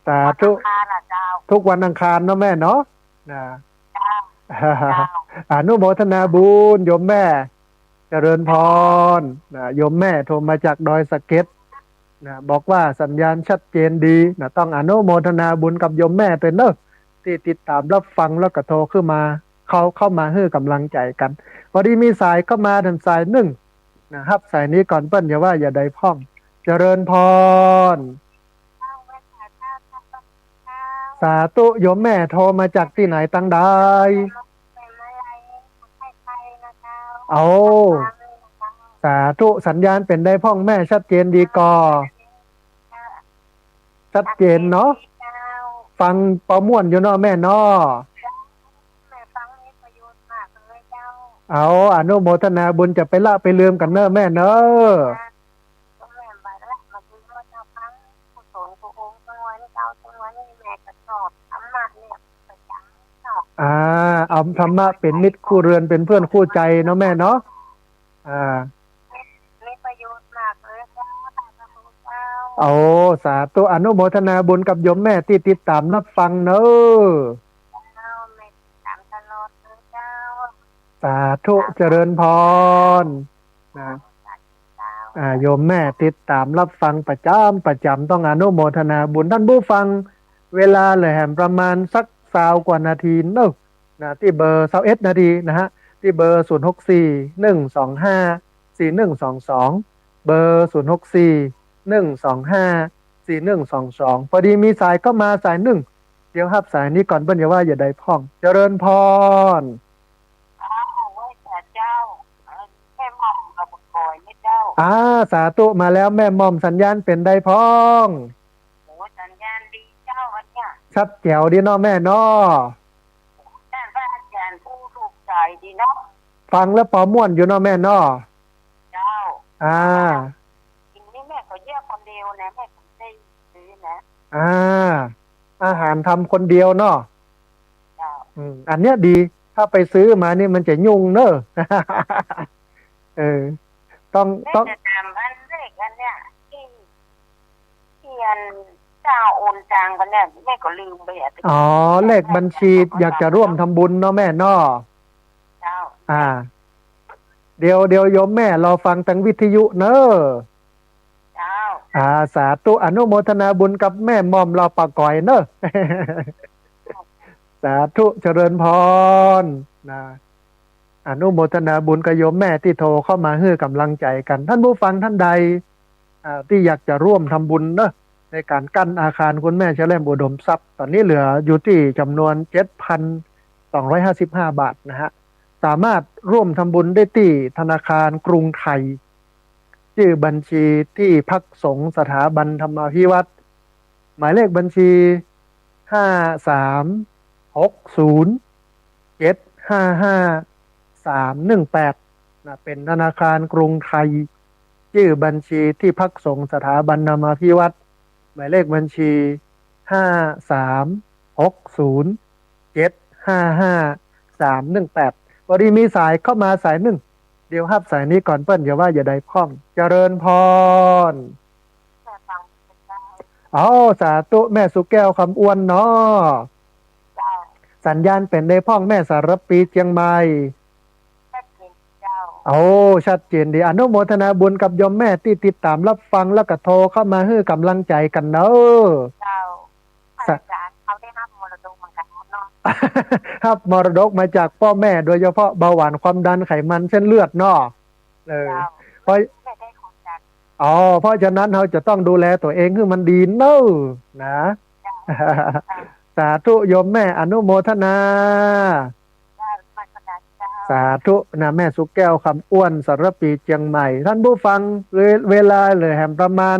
สาธุ วันอังคารน่ะเจ้า ทุกวันอังคารเนาะแม่เนาะ นะ เจ้า เจ้า อนุโมทนาบุญโยมแม่ เจริญพร นะ โยมแม่โทรมาจากดอยสะเก็ด นะ บอกว่าสัญญาณชัดเจนดี นะ ต้องอนุโมทนาบุญกับโยมแม่ตวยเนอะ ตี้ติดต๋ามรับฟังแล้วก็โทรขึ้นมา เข้า เข้ามาหื้อกำลังใจ๋กั๋น พอดีมีสายเข้ามาทันสายนึ่ง นะ ฮับสายนี้ก่อนเปิ้น อย่าว่าอย่าใดพ่อง เจริญพร สาธุ โยมแม่โทรมาจากตี้ไหนตังใด เอา สาธุ สัญญาณเป๋นใดพ่องแม่ ชัดเจนดีก่อ ชัดเจนเนาะ ฟังปอม่วนอยู่เนาะแม่เนาะ เอา อนุโมทนาบุญ จะไปละไปลืมกั๋นเนอะแม่เนอะ อ่า เอาธรรมะเป๋นมิตรคู่เรือน เป๋นเพื่อนคู่ใจ๋เนาะแม่เนาะ อ่า มีประโยชน์มากเลยเจ้า สาธุเจ้า โอ้ สาธุ อนุโมทนาบุญกับโยมแม่ตี้ติดต๋ามรับฟังเนอะ เจ้า แม่ติดต๋ามตลอดเลยเจ้า สาธุ เจริญพร นะ อ่า โยมแม่ติดต๋ามรับฟังประจ๋ำประจ๋ำ ต้องอนุโมทนาบุญ ท่านผู้ฟัง เวลาเหลือแหมประมาณสักซาวกว่านาทีเนอะ นะ ตี้เบอร์ซาวเอ็ดนาทีนะฮะ ตี้เบอร์ ศูนย์หกสี่ หนึ่งสองห้า สี่หนึ่งสองสอง เบอร์ ศูนย์หกสี่ หนึ่งสองห้า สี่หนึ่งสองสอง พอดีมีสายเข้ามาสายนึ่ง เดี๋ยวฮับสายนี้ก่อน เปิ้นอย่าว่าอย่าใดพ่อง เจริญพร อ้าว ไหว้สาเจ้า เอ่อ แม่หม่อมกับปะก๋อยนี่เจ้า อ่า สาธุ มาแล้วแม่หม่อม สัญญาณเป๋นใดพ่อง โอ้ สัญญาณดีเจ้า อันเนี้ย ชัดแจ๋วดีเนาะแม่เนาะ ท่านพระอาจารย์ผู้ถูกใจดีเนาะ ฟังแล้วปอม่วนอยู่เนาะแม่เนาะ เจ้า อ่า ทีนี้แม่ก็เยี่ยมคนเดียวนะ แม่ก็ได้ซื้อนะ อ่า อาหารทำคนเดียวเนาะ เจ้า อืม อันเนี้ยดี ถ้าไปซื้อมานี่มันจะยุ่งเนอะ เออ ต้อง แม่ ต้อง จะถามอันเลขอันเนี้ย ที่ ที่อันเจ้าโอนตังค์ไปเนี่ย แม่ก็ลืมไปอ่ะ อ๋อ เลขบัญชีอยากจะร่วมทำบุญเนาะแม่เนาะ เจ้า อ่า เดี๋ยว เดี๋ยวโยมแม่รอฟังตางวิทยุเนอะ เจ้า อ่า สาธุ อนุโมทนาบุญกับแม่หม่อมและปะก๋อยเนอะ สาธุ เจริญพร นะ อนุโมทนาบุญกับโยมแม่ตี้โทรเข้ามาหื้อกำลังใจ๋กั๋น ท่านผู้ฟังท่านใด อ่า ตี้อยากจะร่วมทำบุญเนอะ ในก๋านกั้นอาคารคุณแม่แชล่มอุดมทรัพย์ ต๋อนนี้เหลืออยู่ตี้จ๋ำนวน เจ็ดพันสองร้อยห้าสิบห้าบาทนะฮะ สามารถร่วมทำบุญได้ตี้ธนาคารกรุงไทย จื้อบัญชีตี้พักสงฆ์สถาบันธรรมาภิวัฒน์ หมายเลขบัญชี ห้าสามหกศูนย์เจ็ดห้าห้าสามหนึ่งแปด นะ เป๋นธนาคารกรุงไทย จื้อบัญชีตี้พักสงฆ์สถาบันธรรมาภิวัฒน์ หมายเลขบัญชี ห้าสามหกศูนย์เจ็ดห้าห้าสามหนึ่งแปด พอดีมีสายเข้ามาสายนึ่ง เดี๋ยวฮับสายนี้ก่อนเปิ้น อย่าว่าอย่าใดพ่อง เจริญพร เอา สาธุ แม่สุแก้วคำอ้วนเนาะ เจ้า สัญญาณเป๋นใดพ่องแม่ สารภีเจียงใหม่ ชัดเจนเจ้า โอ้ ชัดเจนดี อนุโมทนาบุญกับโยมแม่ตี้ติดต๋ามรับฟัง แล้วก็โทรเข้ามาหื้อกำลังใจ๋กั๋นเนาะ เจ้า สะ อาจารย์เขาได้ฮับมรดกเหมือนกั๋นเนาะ ฮับมรดกมาจากป้อแม่ โดยเฉพาะเบาหวาน ความดัน ไขมัน เส้นเลือดเนาะ เออ เจ้า เพราะ ไม่ได้ของจัด อ๋อ เพราะฉะนั้นเฮาจะต้องดูแลตั๋วเองหื้อมันดีเนาะ นะ เจ้า สาธุโยมแม่ อนุโมทนา เจ้า นมัสการเจ้า สาธุนะ แม่สุขแก้ว คำอ้วน สารภี เจียงใหม่ ท่านผู้ฟัง เว- เวลาเหลือแหมประมาณ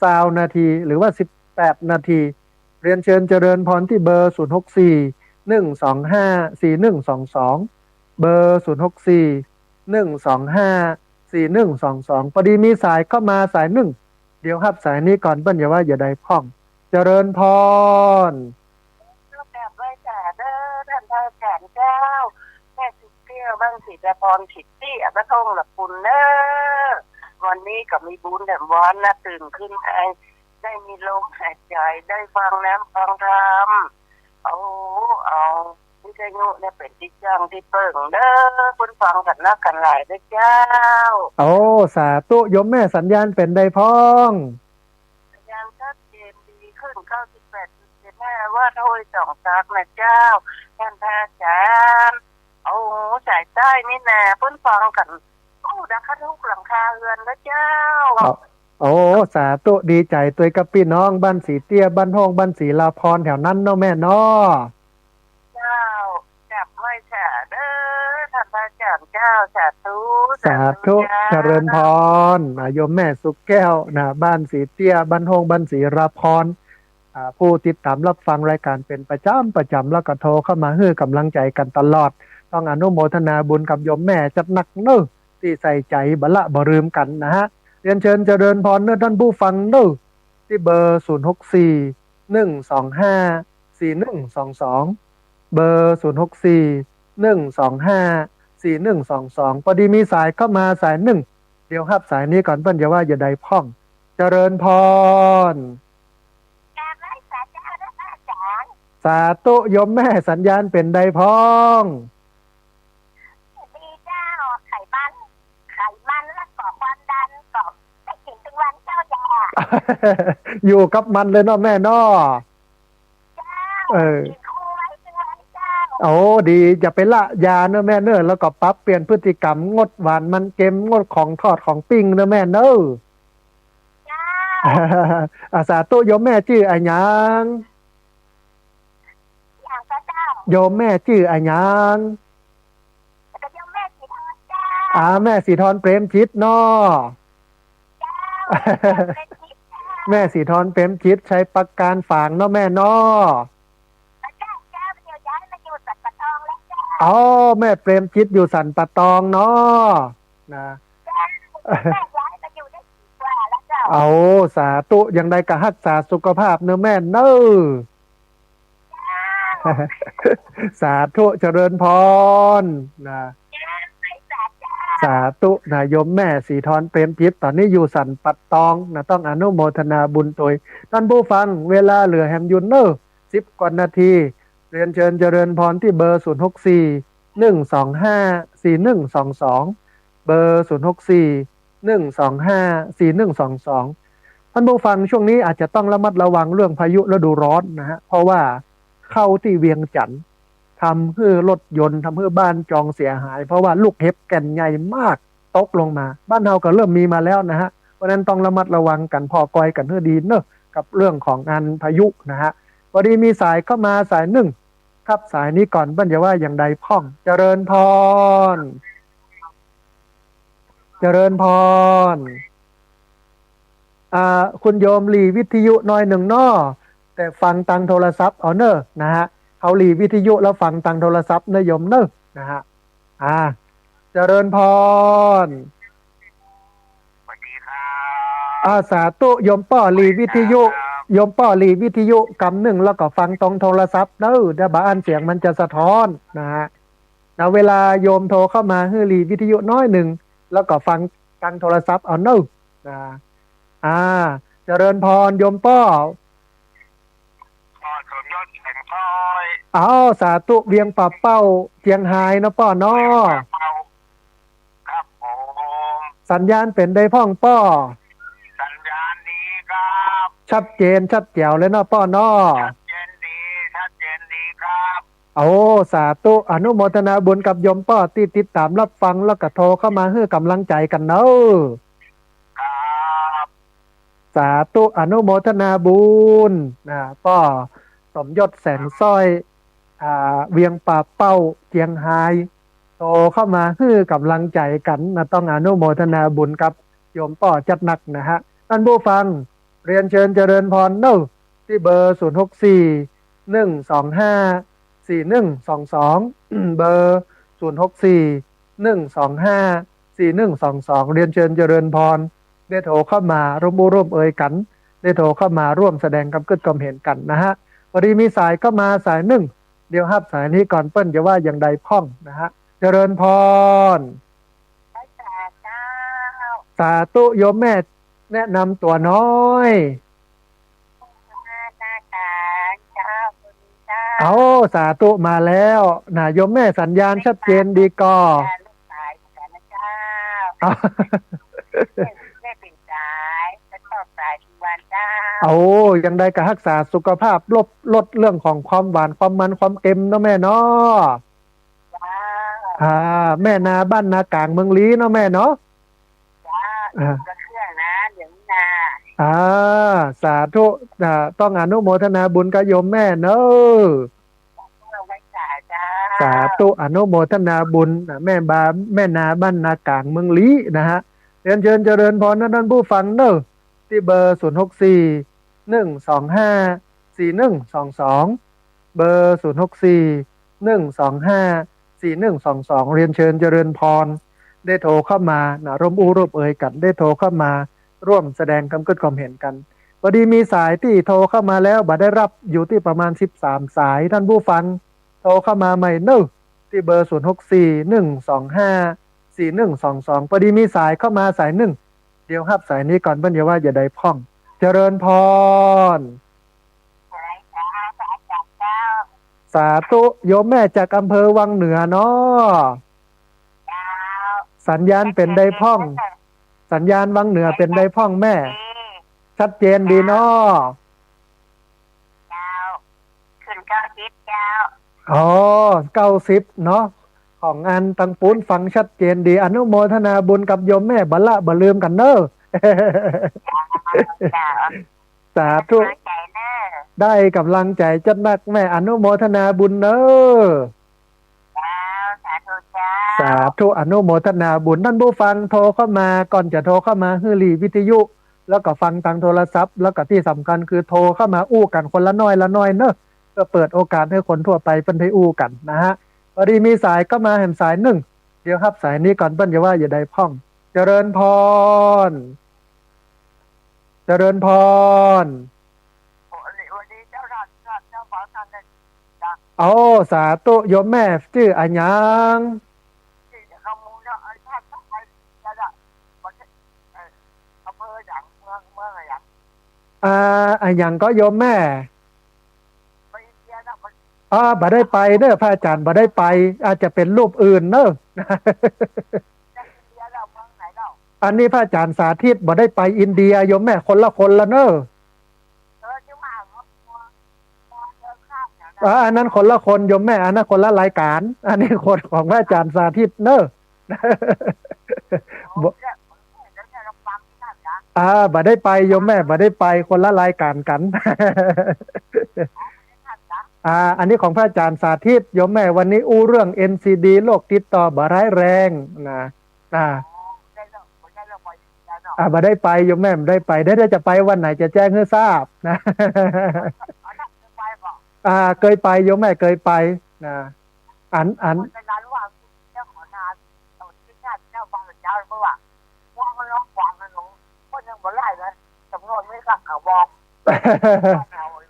ซาวนาที หรือว่าสิบแปดนาที เรียนเชิญเจริญพรตี้เบอร์ ศูนย์หกสี่ หนึ่งสองห้า สี่หนึ่งสองสอง เบอร์ ศูนย์หกสี่ หนึ่งสองห้า สี่หนึ่งสองสอง พอดีมีสายเข้ามาสายนึ่ง เดี๋ยวฮับสายนี้ก่อน เปิ้นจะว่าจะใดพ่อง เจริญพร กราบไหว้สาเด้อ ท่านพระอาจารย์เจ้า แม่สุขแก้ว บ้านศรีดาพร สิทธิ บ้านห้องละปุนเน้อ วันนี้ก็มีบุญแถมวอนนะ ตื่นขึ้นมา ได้มีลมหายใจ ได้ฟังน้ำฟังธรรม เอา เอาวิทยุเนี่ยเป๋นตี้จั้งตี้เปิ้งเน้อ เปิ้นฟังกั๋นนักกั๋นหลายเน้อเจ้า โอ้ สาธุ โยมแม่ สัญญาณเป๋นใดพ่อง สัญญาณชัดเจนดีขึ้น เก้าสิบแปดจุดเจ็ดห้า วัดห้วยสองซักนะเจ้า ท่านพระอาจารย์ โอ้ สายใต้นี่นา เปิ้นฟังกั๋น โอ้ ดังกั๋นทุกหลังคาเฮือนนะเจ้า โอ้ สาธุ ดีใจ๋ตวยกับปี้น้องบ้านศรีเตี้ย บ้านห้อง บ้านศรีลาพร แถวนั้นเนาะแม่เนาะ เจ้า กราบไหว้สาเด้อ ท่านพระอาจารย์เจ้า สาธุ สาธุ สาธุเจ้า เจริญพร อ่า โยมแม่สุขแก้วนะ บ้านศรีเตี้ย บ้านห้อง บ้านศรีลาพร อ่า ผู้ติดต๋ามฮับฟังรายก๋านเป๋นประจ๋ำประจ๋ำ แล้วก็โทรเข้ามาหื้อก๋ำลังใจ๋กั๋นตลอด ต้องอนุโมทนาบุญกับโยมแม่จัดหนักเน้อ ตี้ใส่ใจ๋บ่ละบ่ลืมกั๋นนะฮะ เรียนเชิญเจริญพรเน้อท่านผู้ฟังเน้อ ตี้เบอร์ ศูนย์หกสี่ หนึ่งสองห้า สี่หนึ่งสองสอง เบอร์ ศูนย์หกสี่ หนึ่งสองห้า สี่หนึ่งสองสอง พอดีมีสายเข้ามาสายนึ่ง เดี๋ยวฮับสายนี้ก่อน เปิ้นจะว่าจะใดพ่อง เจริญพร กราบไหว้สาเจ้านะพระอาจารย์ สาธุ โยมแม่ สัญญาณเป๋นใดพ่อง ดีเจ้า ไขมัน ไขมันแล้วก็ความดันก็ได้กิ๋นตึงวันเจ้าอย่า อยู่กับมันเลยเนาะแม่เนาะ เจ้า เออ กิ๋นคู่ไว้ตึงวันเจ้า โอ้ ดี อย่าไปละยาเน้อแม่เน้อ แล้วก็ปรับเปลี่ยนพฤติกรรม งดหวานมันเค็ม งดของทอดของปิ้งเน้อแม่เน้อ เจ้า อ่า สาธุ โยมแม่จื้ออะหยัง อย่างก็เจ้า โยมแม่จื้ออะหยัง ก็โยมแม่สีทรเจ้า อ่า แม่สีทรเปรมจิตเนาะ เจ้า แม่สีทรเปรมจิตเจ้า แม่สีทรเปรมจิต ชัยปราการฝางเนาะแม่เนาะ เจ้า เจ้า เดี๋ยวย้ายมาอยู่สันป่าตองแล้วเจ้า อ๋อ แม่เปรมจิตอยู่สันป่าตองเนาะ นะ เจ้า แม่ย้ายมาอยู่ได้ปีกว่าแล้วเจ้า เอา สาธุ อย่างใดก็ฮักษาสุขภาพเน้อแม่เน้อ สาธุ เจริญพร นะ สาธุ นะ โยมแม่สีทรเปรมจิต ต๋อนนี้อยู่สันป่าตอง นะ ต้องอนุโมทนาบุญตวย ท่านผู้ฟัง เวลาเหลือแหมอยู่เน้อ สิบกว่านาที เรียนเชิญเจริญพรตี้เบอร์ ศูนย์หกสี่ หนึ่งสองห้า สี่หนึ่งสองสอง เบอร์ ศูนย์หกสี่ หนึ่งสองห้า สี่หนึ่งสองสอง ท่านผู้ฟัง ช่วงนี้อาจจะต้องระมัดระวังเรื่องพายุฤดูร้อนนะฮะ เพราะว่าเข้าตี้เวียงจันทน์ ทำหื้อรถยนต์ ทำหื้อบ้านจองเสียหาย เพราะว่าลูกเห็บแก่นใหญ่มากตกลงมา บ้านเฮาก็เริ่มมีมาแล้วนะฮะ เพราะฉะนั้นต้องระมัดระวังกั๋น ผ่อกอยกั๋นหื้อดีเน้อ กับเรื่องของอันพายุนะฮะ พอดีมีสายเข้ามาสายนึ่ง ฮับสายนี้ก่อน เปิ้นจะว่าอย่างใดพ่อง เจริญพร เจริญพร อ่า คุณโยมหลีวิทยุหน้อยนึ่งเนาะ แต่ฟังตางโทรศัพท์เอาเน้อ นะฮะ เฮาหลีวิทยุแล้วฟังตางโทรศัพท์เน้อโยมเน้อ นะฮะ อ่า เจริญพร สวัสดีครับ อ่า สาธุ โยมป้อหลีวิทยุ ครับ โยมป้อหลีวิทยุกำนึ่ง แล้วก็ฟังตางโทรศัพท์เน้อ เดี๋ยวบ่อั้นเสียงมันจะสะท้อนนะฮะ นะ เวลาโยมโทรเข้ามาหื้อหลีวิทยุหน้อยนึ่ง แล้วก็ฟังตางโทรศัพท์เอาเน้อ นะ อ่า เจริญพรโยมป้อ ป้อสมยศแสงสร้อย อ้าว สาธุ เวียงป่าเป้า เจียงฮายเนาะป้อเนาะ เวียงป่าเป้า ครับผม สัญญาณเป๋นใดพ่องป้อ สัญญาณดีครับ ชัดเจนชัดแจ๋วเลยเนาะป้อเนาะ ชัดเจนดี ชัดเจนดีครับ โอ้ สาธุ อนุโมทนาบุญกับโยมป้อตี้ติดต๋ามฮับฟัง แล้วก็โทรเข้ามาหื้อก๋ำลังใจ๋กั๋นเนาะ ครับ สาธุ อนุโมทนาบุญ นะ ป้อสมยศแสงสร้อย อ่า เวียงป่าเป้า เจียงฮาย โทรเข้ามาหื้อก๋ำลังใจ๋กั๋นนะ ต้องอนุโมทนาบุญกับโยมป้อจัดหนักนะฮะ ต้านผู้ฟัง เรียนเชิญเจริญพรเนาะ ตี้เบอร์ ศูนย์หกสี่ หนึ่งสองห้า สี่หนึ่งสองสอง เบอร์ ศูนย์หกสี่ หนึ่งสองห้า สี่หนึ่งสองสอง เรียนเชิญเจริญพร ได้โทรเข้ามาร่วมอู้ร่วมเอยกั๋น ได้โทรเข้ามาร่วมแสดงกำกึ๊ดกำเห็นกั๋นนะฮะ พอดีมีสายเข้ามาสายนึ่ง เดี๋ยวฮับสายนี้ก่อน เปิ้นจะว่าอย่างใดพ่องนะฮะ เจริญพร สาธุ โยมแม่ แนะนำตั๋วน้อย เอ้า สาธุ มาแล้วนะ โยมแม่ สัญญาณชัดเจนดีก่อ เอา เอา อย่างใดก็ฮักษาสุขภาพ ลด ลดเรื่องของความหวาน ความมัน ความเค็มเนาะแม่เนาะ อ่า แม่นาบ้านนากลางเมืองลี้เนาะแม่เนาะ อ่า อ่า สาธุ อ่า ต้องอนุโมทนาบุญกับโยมแม่เนาะ สาธุ อนุโมทนาบุญนะ แม่บา แม่นาบ้านนากลางเมืองลี้นะฮะ เรียนเชิญเจริญพรนะต้านผู้ฟังเนาะ ตี้เบอร์ ศูนย์หกสี่ หนึ่งสองห้า สี่หนึ่งสองสอง เบอร์ ศูนย์หกสี่ หนึ่งสองห้า สี่หนึ่งสองสอง เรียนเชิญเจริญพร ได้โทรเข้ามานะ ร่วมอู้ร่วมเอยกั๋น ได้โทรเข้ามาร่วมแสดงกำกึ๊ดกำเห็นกั๋น พอดีมีสายตี้โทรเข้ามาแล้ว บ่ได้ฮับอยู่ตี้ประมาณสิบสามสาย ต้านผู้ฟัง โทรเข้ามาใหม่เนาะ ตี้เบอร์ ศูนย์หกสี่ หนึ่งสองห้า สี่หนึ่งสองสอง พอดีมีสายเข้ามาสายนึ่ง เดี๋ยวฮับสายนี้ก่อน เปิ้นจะว่าอย่างใดพ่อง เจริญพร สาธุ โยมแม่จากอำเภอวังเหนือเนาะ สัญญาณเป๋นใดพ่อง สัญญาณวังเหนือเป๋นใดพ่องแม่ ชัดเจนดีเนาะ ขึ้นเก้าสิบเจ้า อ๋อ เก้าสิบเนาะ ของอันตังปู๊นฟังชัดเจนดี อนุโมทนาบุญกับโยมแม่ บ่ละบ่ลืมกั๋นเนาะ เจ้า สาธุ ก๋ำลังใจ๋เนาะ ได้ก๋ำลังใจ๋จัดหนักแม่ อนุโมทนาบุญเนาะ เจ้า สาธุเจ้า สาธุ อนุโมทนาบุญ ต้านผู้ฟังโทรเข้ามา ก่อนจะโทรเข้ามาหื้อหลีวิทยุ แล้วก็ฟังตางโทรศัพท์ แล้วก็ตี้สำคัญคือโทรเข้ามาอู้กั๋นคนละน้อยละน้อยเนาะ เพื่อเปิดโอกาสหื้อคนทั่วไปเปิ้นได้อู้กั๋นนะฮะ พอดีมีสายเข้ามาแหมสายนึ่ง เดี๋ยวฮับสายนี้ก่อน เปิ้นจะว่าอย่างใดพ่อง เจริญพร เจริญพร โอ้ สาธุ โยมแม่จื้ออะหยัง อ่า อะหยังก็โยมแม่ อ่า บ่ได้ไปเนาะ พระอาจ๋ารย์บ่ได้ไป อาจจะเป๋นรูปอื่นเนาะ อันนี้พระอาจ๋ารย์สาธิตบ่ได้ไปอินเดียโยมแม่ คนละคนละเนาะ อ่า อันนั้นคนละคนโยมแม่ อันนั้นคนละรายก๋าน อันนี้คนของพระอาจ๋ารย์สาธิตเนาะ บ่ อ่า บ่ได้ไปโยมแม่ บ่ได้ไป คนละรายก๋านกั๋น อ่า อันนี้ของพระอาจ๋ารย์สาธิตโยมแม่ วันนี้อู้เรื่อง เอ็นซีดี โรคติดต่อบ่าร้ายแรงนะ อ่า อ่า บ่ได้ไปโยมแม่ บ่ได้ไป ได้ ได้จะไปวันไหนจะแจ้งหื้อทราบนะ อ่า เกยไปโยมแม่ เกยไปนะ อัน อัน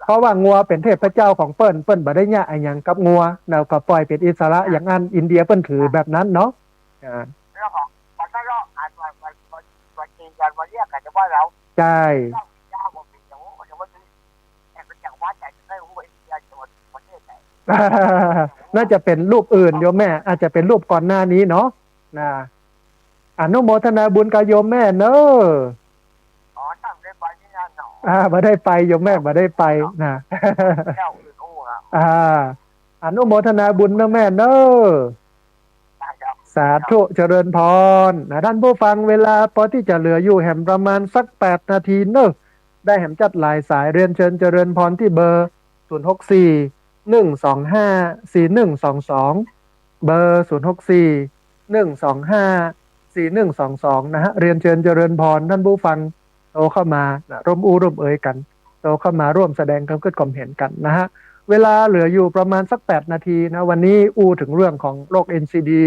เพราะว่างัวเป๋นเทพเจ้าของเปิ้น เปิ้นบ่ได้เยียะอะหยังกับงัว แล้วก็ปล่อยเป๋นอิสระอย่างอั้น อินเดียเปิ้นถือแบบนั้นเนาะ อ่า ใช่ น่าจะเป๋นรูปอื่นโยมแม่ อาจจะเป๋นรูปก่อนหน้านี้เนาะ นะ อนุโมทนาบุญกับโยมแม่เนาะ อ่า บ่ได้ไปโยมแม่ บ่ได้ไปนะ อ่า อนุโมทนาบุญเนาะแม่เนาะ สาธุ เจริญพรนะ ท่านผู้ฟัง เวลาปอตี้จะเหลืออยู่แหมประมาณสักแปดนาทีเนาะ ได้แหมจัดหลายสาย เรียนเชิญเจริญพรตี้เบอร์ ศูนย์หกสี่ หนึ่งสองห้า สี่หนึ่งสองสอง เบอร์ ศูนย์หกสี่ หนึ่งสองห้า สี่หนึ่งสองสอง นะฮะ เรียนเชิญเจริญพรท่านผู้ฟัง โทรเข้ามานะ ร่วมอู้ร่วมเอยกั๋น โทรเข้ามาร่วมแสดงความคิดความเห็นกั๋นนะฮะ เวลาเหลืออยู่ประมาณสักแปดนาทีนะ วันนี้อู้เถิงเรื่องของโรค เอ็น ซี ดี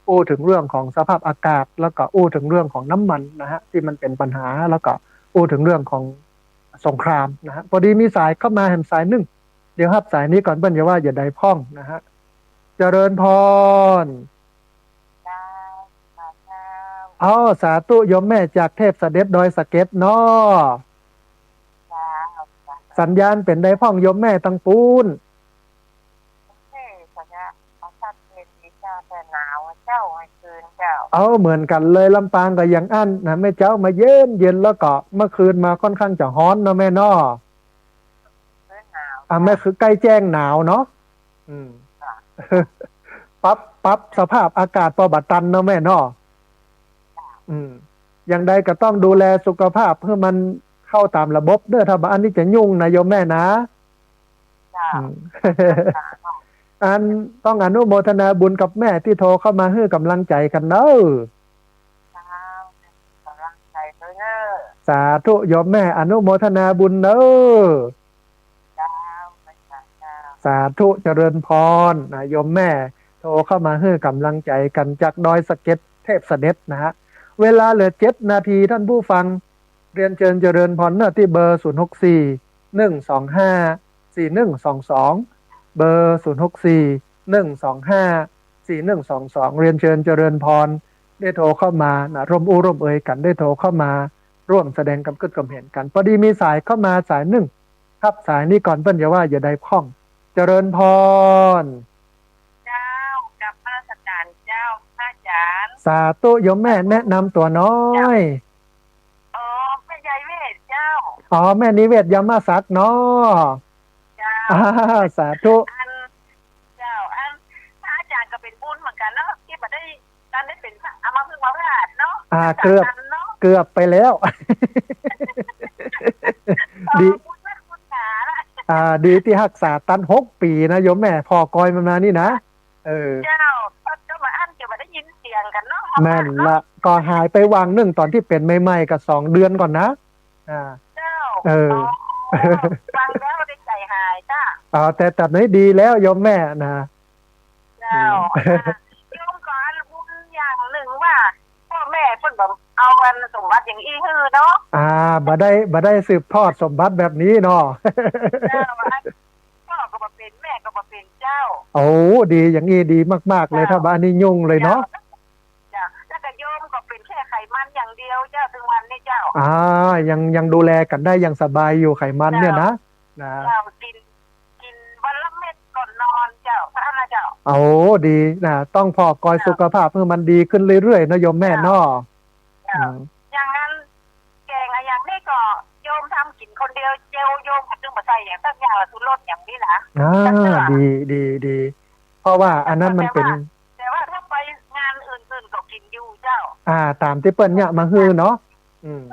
อู้เถิงเรื่องของสภาพอากาศ แล้วก็อู้เถิงเรื่องของน้ำมันนะฮะ ตี้มันเป๋นปัญหา แล้วก็อู้เถิงเรื่องของสงครามนะฮะ พอดีมีสายเข้ามาแหมสายนึ่ง เดี๋ยวฮับสายนี้ก่อน เปิ้นจะว่าจะใดพ่องนะฮะ เจริญพร เจ้า เจ้า อ้อ สาธุโยมแม่จากเทพเสด็จดอยสะเก็ดเนาะ เจ้า เจ้า สัญญาณเป๋นใดพ่องโยมแม่ตังปู๊น เอ้ย สัญญาณก็ชัดเจนดีเจ้า แต่หนาวอะเจ้า เมื่อคืนเจ้า เอ้า เหมือนกั๋นเลย ลำปางก็อย่างอั้นนะ เมื่อเจ๊ามาเย็นเย็น แล้วก็เมื่อคืนมาค่อนข้างจะฮ้อนเนาะแม่เนาะ เออ หนาว อ่ะ แม่คือใก้แจ้งหนาวเนาะ อืม ค่ะ ปรับ ปรับสภาพอากาศปอบ่ตันเนาะแม่เนาะ อืม อย่างใดก็ต้องดูแลสุขภาพหื้อมันเข้าต๋ามระบบเด้อ ถ้าบ่อั้นนี่จะยุ่งนะโยมแม่นะ เจ้า อืม ค่ะ อันต้องอนุโมทนาบุญกับแม่ตี้โทรเข้ามาหื้อก๋ำลังใจ๋กั๋นเนาะ เจ้า ก๋ำลังใจ๋ตวยเน้อ สาธุโยมแม่ อนุโมทนาบุญเน้อ เจ้า เจ้า สาธุเจริญพรนะ โยมแม่โทรเข้ามาหื้อก๋ำลังใจ๋กั๋นจากดอยสะเก็ดเทพเสด็จนะฮะ เวลาเหลือเจ็ดนาทีท่านผู้ฟัง เรียนเชิญเจริญพรเน้อตี้เบอร์ ศูนย์หกสี่ หนึ่งสองห้า สี่หนึ่งสองสอง เบอร์ ศูนย์หกสี่ หนึ่งสองห้า สี่หนึ่งสองสอง เรียนเชิญเจริญพร ได้โทรเข้ามานะ ร่วมอู้ร่วมเอยกั๋น ได้โทรเข้ามาร่วมแสดงความคิดความเห็นกั๋น พอดีมีสายเข้ามาสายนึ่ง ฮับสายนี้ก่อน เปิ้นจะว่าจะใดพ่อง เจริญพร เจ้า กราบนมัสก๋ารเจ้า พระอาจ๋ารย์ สาธุโยมแม่ แนะนำตั๋วหน้อย เจ้า อ๋อ แม่ใยเวชเจ้า อ๋อ แม่นิเวศ ยมศักดิ์เนาะ เจ้า อ่า สาธุ อัน เจ้า อัน พระอาจ๋ารย์ก็เป๋นบุญเหมือนกั๋นเนาะ ตี้บ่ได้ ตันได้เป๋นพระ เอามาพึ่งมาพลาดเนาะ อ่า เกือบ เกือบไปแล้ว ดี บุญวาสนาละ อ่า ดีตี้ฮักษาตันหกปี๋นะโยมแม่ ผ่อกอยมันมานี่นะ เออ เจ้า ก็บ่อั้นจะบ่ได้ยินเสียงกั๋นเนาะ แม่นละ ก็หายไปวางนึ่งต๋อนตี้เป๋นใหม่ๆ ก็สองเดือนก่อนนะ อ่า เจ้า เออ อ๋อ ฟังแล้วได้ใจ๋หายจ้า อ่า แต่ต๋อนนี้ดีแล้วโยมแม่นะ เจ้า อืม อ่า โยมก็อันบุญอย่างนึ่งว่า ป้อแม่เปิ้นบ่เอาอันสมบัติอย่างอี้หื้อเนาะ อ่า บ่ได้ บ่ได้สืบทอดสมบัติแบบนี้เนาะ เจ้า อัน ป้อก็บ่เป๋น แม่ก็บ่เป๋นเจ้า โอ้ ดี อย่างอี้ดีมากๆ เลย เจ้า ถ้าบ่อั้นนี่ยุ่งเลยเนาะ เจ้า เจ้า แล้วก็โยมก็เป๋นแค่ไขมันอย่างเดียวเจ้า ตึงวันนี้เจ้า อ่า ยัง ยังดูแลกั๋นได้อย่างสบายอยู่ ไขมันเนี่ยนะ เจ้า นะ เจ้า กิ๋น กิ๋นวันละเม็ดก่อนนอนเจ้า เท่านั้นนะเจ้า โอ้ ดีนะ ต้องผ่อกอย เจ้า สุขภาพหื้อมันดีขึ้นเรื่อยๆ เนาะโยมแม่เนาะ เจ้า อืม อย่างนั้น แก๋งอะอย่างนี้ก็โยมทำกิ๋นคนเดียว เจ้า โยมก็ตึงบ่ใส่อย่างสักอย่างละ ชูรสอย่างนี้นะ อ่า สักเตื้อ ดี ดี ดี เพราะว่าอันนั้นมันเป๋น แต่ว่า แต่ว่าถ้าไปงานอื่นๆ ก็กิ๋นอยู่เจ้า อ่า ต๋ามตี้เปิ้นเยียะมาหื้อเนาะ อืม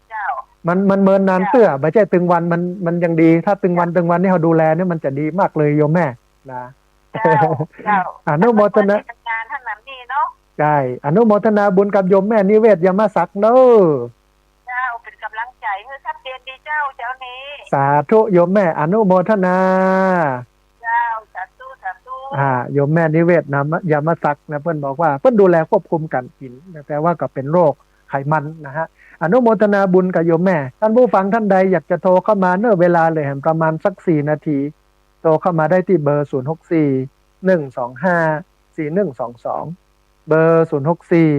เจ้า มัน มันเมินนานเตื้อ เจ้า บ่ใจ้ตึงวัน มัน มันยังดี ถ้าตึงวัน เจ้า ตึงวันนี่เฮาดูแลเนี่ยมันจะดีมากเลยโยมแม่ นะ เจ้า เจ้า อนุโมทนา งานเท่านั้นนี่เนาะ ใจ้ อนุโมทนาบุญกับโยมแม่นิเวศ ยมศักดิ์เนาะ เจ้า เป๋นก๋ำลังใจ๋หื้อชัดเจนดีเจ้า เจ้านี้ สาธุโยมแม่ อนุโมทนา เจ้า สาธุ สาธุ อ่า โยมแม่นิเวศ นะ ยมศักดิ์นะ เปิ้นบอกว่าเปิ้นดูแลควบคุมก๋านกิ๋นนะ แต่ว่าก็เป๋นโรคไขมันนะฮะ อนุโมทนาบุญกับโยมแม่ ท่านผู้ฟังท่านใดอยากจะโทรเข้ามาเน้อ เวลาเหลือแหมประมาณสักสี่นาที โทรเข้ามาได้ตี้เบอร์ ศูนย์หกสี่ หนึ่งสองห้า สี่หนึ่งสองสอง เบอร์ ศูนย์หกสี่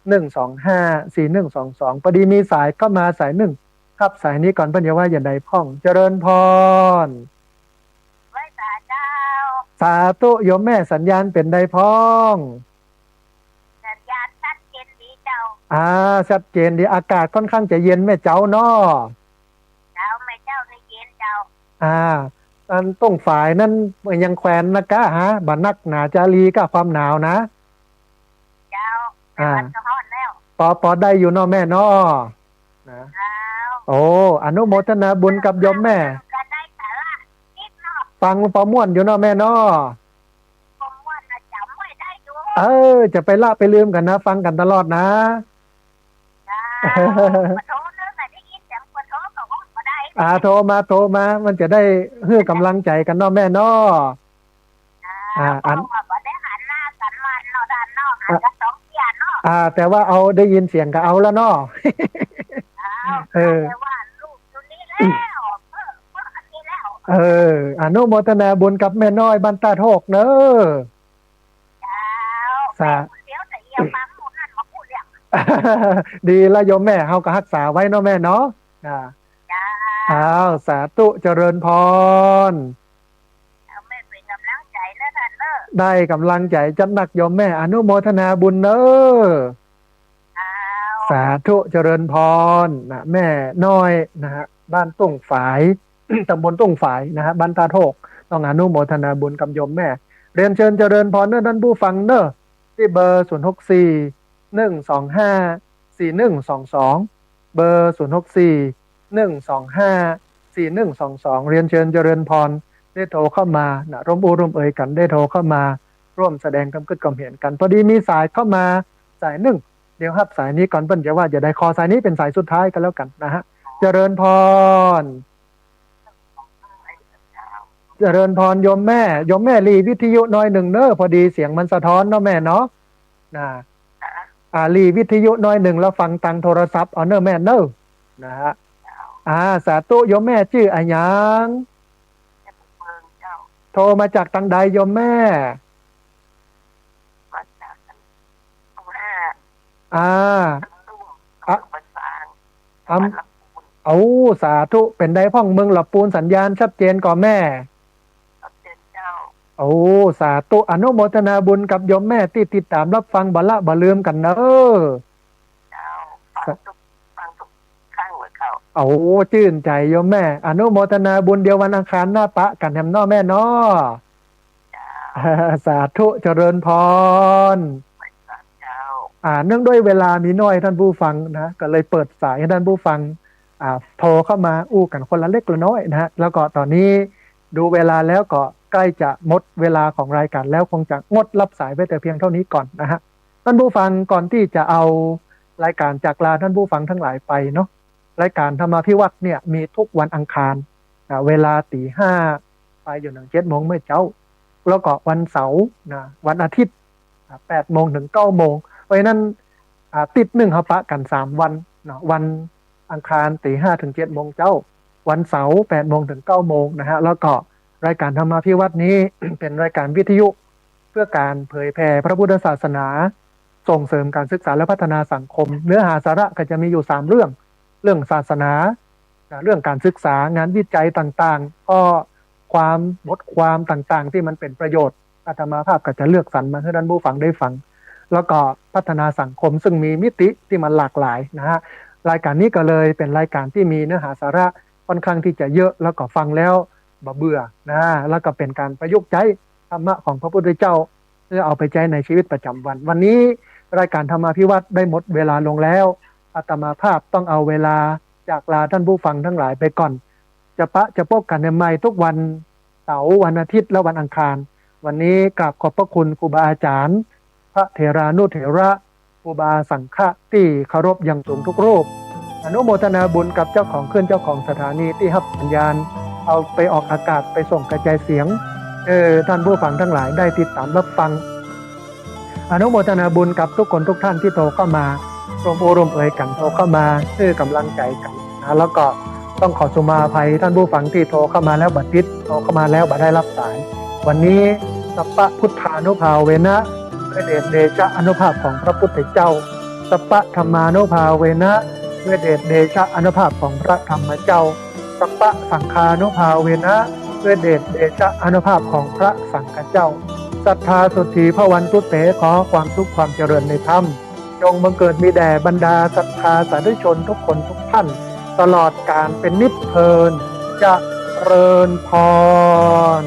หนึ่งสองห้า สี่หนึ่งสองสอง พอดีมีสายเข้ามาสายนึ่ง ฮับสายนี้ก่อน เปิ้นจะว่าอย่างใดพ่อง เจริญพร ไหว้สาเจ้า สาธุโยมแม่ สัญญาณเป๋นใดพ่อง สัญญาณชัดเจนดีเจ้า อ่า ชัดเจนดี อากาศค่อนข้างจะเย็นแม่เจ้าเนาะ เจ้า แม่เจ้านี่เย็นเจ้า อ่า อันตรงฝายนั้นยังแขวนนะกะฮะ บ่นักหนาจารีกะความหนาวนะ เจ้า อ่า แต่มันก็ฮ้อนแล้ว ปอ ปอได้อยู่เนาะแม่เนาะ นะ เจ้า โอ้ อนุโมทนาบุญกับโยมแม่ ก็ได้สาระนิดเนาะ ฟังปอม่วนอยู่เนาะแม่เนาะ ปอม่วนนะ จ๋ำไว้ เออ จะไปละไปลืมกั๋นนะ ฟังกั๋นตลอดนะ จ้า มาโทรเนอะ ได้ยินเสียงเปิ้นโทรก็ว่าบ่ได้ อ่า โทรมา โทรมา มันจะได้หื้อก๋ำลังใจ๋กั๋นเนาะแม่เนาะ อ่า อ่า อัน เพราะว่าบ่ได้หันหน้ากั๋นมาเนาะ ด้านนอก หันกั๋นสองเตื้อเนาะ อ่า แต่ว่าเอาได้ยินเสียงก็เอาแล้วเนาะ อ้าว เออ แต่ว่าลูกอยู่นี่แล้ว เออ เออ อันนี้แล้ว เออ อนุโมทนาบุญกับแม่น้อยบ้านต้าโทกเนอะ เจ้า สา แม่คนเดียวแต่เอียงฟังหมู่นั่นมาพูดเรื่อง ดีละโยมแม่ เฮาก็ฮักษาไว้เนาะแม่เนาะ อ่า เจ้า อ้าว สาธุ เจริญพร เอาแม่เป๋นก๋ำลังใจ๋นะต้านเนอะ ได้ก๋ำลังใจ๋จัดหนักโยมแม่ อนุโมทนาบุญเนอะ อ้าว สาธุ เจริญพร นะ แม่น้อยนะฮะ บ้านตุ้งฝาย ตำบลตุ้งฝายนะฮะ บ้านต้าโทก ต้องอนุโมทนาบุญกับโยมแม่ เรียนเชิญเจริญพรเนอะต้านผู้ฟังเนอะ ตี้เบอร์ ศูนย์หกสี่ หนึ่งสองห้า สี่หนึ่งสองสอง เบอร์ ศูนย์หกสี่ หนึ่งสองห้า สี่หนึ่งสองสอง เรียนเชิญเจริญพร ได้โทรเข้ามานะ ร่วมอู้ร่วมเอยกั๋น ได้โทรเข้ามา ร่วมแสดงความกึ๊ดความเห็นกั๋น พอดีมีสายเข้ามาสายนึ่ง เดี๋ยวฮับสายนี้ก่อน เปิ้นจะว่าจะได้ ขอสายนี้เป๋นสายสุดท้ายก็แล้วกั๋นนะฮะ เจริญพร เจริญพรโยมแม่ โยมแม่หลีวิทยุหน้อยนึ่งเนอะ พอดีเสียงมันสะท้อนเนาะแม่เนาะ นะ อ่า หลีวิทยุหน้อยนึ่ง แล้วฟังตางโทรศัพท์เอาเนอะแม่เนอะ นะฮะ อ่า สาธุ โยมแม่จื้ออะหยัง โทรมาจากตางใดโยมแม่ มาจาก อ่า อ่ะ อำ โอ้ สาธุ เป๋นใดพ่องเมืองละปูน สัญญาณชัดเจนก่อแม่ ชัดเจนเจ้า โอ้ สาธุ อนุโมทนาบุญกับโยมแม่ตี้ติดต๋ามฮับฟังบ่ละบ่ลืมกั๋นเนอะ เจ้า ฟังทุก ฟังทุกครั้งเลยเจ้า โอ้ จื้นใจ๋โยมแม่ อนุโมทนาบุญ เดี๋ยววันอังคารหน้าปะกั๋นแหมเนาะแม่เนาะ เจ้า สาธุ เจริญพร เจ้า อ่า เนื่องด้วยเวลามีน้อยต้านผู้ฟังนะ ก็เลยเปิดสายหื้อต้านผู้ฟัง อ่า โทรเข้ามาอู้กั๋นคนละเล็กละน้อยนะฮะ แล้วก็ต๋อนนี้ดูเวลาแล้วก็ใก้จะหมดเวลาของรายก๋านแล้ว คงจะงดฮับสายไว้แต่เพียงเต้านี้ก่อนนะฮะ ต้านผู้ฟัง ก่อนตี้จะเอารายก๋านจากลาต้านผู้ฟังตังหลายไปเนาะ รายก๋านธรรมาภิวัตน์เนี่ยมีทุกวันอังคาร อ่า เวลาตี๋ห้า ไปจ๋นเถิงเจ็ดโมงเมื่อเจ๊า แล้วก็วันเสาร์นะ วันอาทิตย์ อ่า แปดโมงเถิงเก้าโมง เพราะฉะนั้น อ่า ติ๊ดนึ่งเฮาปะกั๋นสามวันเนาะ วันอังคารตี๋ห้าเถิงเจ็ดโมงเจ๊า วันเสาร์แปดโมงเถิงเก้าโมงนะฮะ แล้วก็รายก๋านธรรมาภิวัตน์นี้ เป๋นรายก๋านวิทยุ เพื่อก๋านเผยแผ่พระพุทธศาสนา ส่งเสริมก๋านศึกษาและพัฒนาสังคม เนื้อหาสาระก็จะมีอยู่สามเรื่อง เรื่องศาสนา นะ เรื่องก๋านศึกษา งานวิจัยต่างๆ ข้อความ บทความต่างๆ ตี้มันเป๋นประโยชน์ อาตมาภาพก็จะเลือกสรรมาหื้อต้านผู้ฟังได้ฟัง แล้วก็พัฒนาสังคม ซึ่งมีมิติตี้มันหลากหลายนะฮะ รายก๋านนี้ก็เลยเป๋นรายก๋านตี้มีเนื้อหาสาระค่อนข้างตี้จะเยอะ แล้วก็ฟังแล้วบ่เบื่อนะ แล้วก็เป๋นก๋านประยุกต์ใจ๊ธรรมะของพระพุทธเจ้า เพื่อเอาไปใจ๊ในชีวิตประจ๋ำวัน วันนี้รายก๋านธรรมาภิวัตน์ได้หมดเวลาลงแล้ว อาตมาภาพต้องเอาเวลาจากลาต้านผู้ฟังตังหลายไปก่อน จะปะจะปบกั๋นใหม่ทุกวันเสาร์ วันอาทิตย์ และวันอังคาร วันนี้กราบขอบพระคุณครูบาอาจ๋ารย์ พระเถรานุเถระ ครูบาสังฆะตี้เคารพอย่างสูงทุกรูป อนุโมทนาบุญกับเจ้าของคลื่นเจ้าของสถานีตี้ฮับสัญญาณ เอาไปออกอากาศไปส่งกระจายเสียง เออ ต้านผู้ฟังตังหลายได้ติดต๋ามฮับฟัง อนุโมทนาบุญกับทุกคนทุกท่านตี้โทรเข้ามา ร่วมอู้ร่วมเอยกั๋นโทรเข้ามา หื้อก๋ำลังใจ๋กั๋นนะ แล้วก็ต้องขอสุมาอภัยต้านผู้ฟังตี้โทรเข้ามาแล้วบ่ติด โทรเข้ามาแล้วบ่ได้ฮับสาย วันนี้ สัพพะพุทธานุภาเวนะ ด้วยเดชเดชะอานุภาพของพระพุทธเจ้า สัพพะธัมมานุภาเวนะ ด้วยเดชเดชะอานุภาพของพระธรรมเจ้า สัพพะสังฆานุภาเวนะ ด้วยเดชเดชะอานุภาพของพระสังฆเจ้า สัทธาโสตถีภวันตุเต ขอความสุขความเจริญในธรรม จงบังเกิดมีแด่บรรดาศรัทธาสาธุชนทุกคนทุกท่าน ตลอดกาลเป๋นนิจเทิน เจริญพร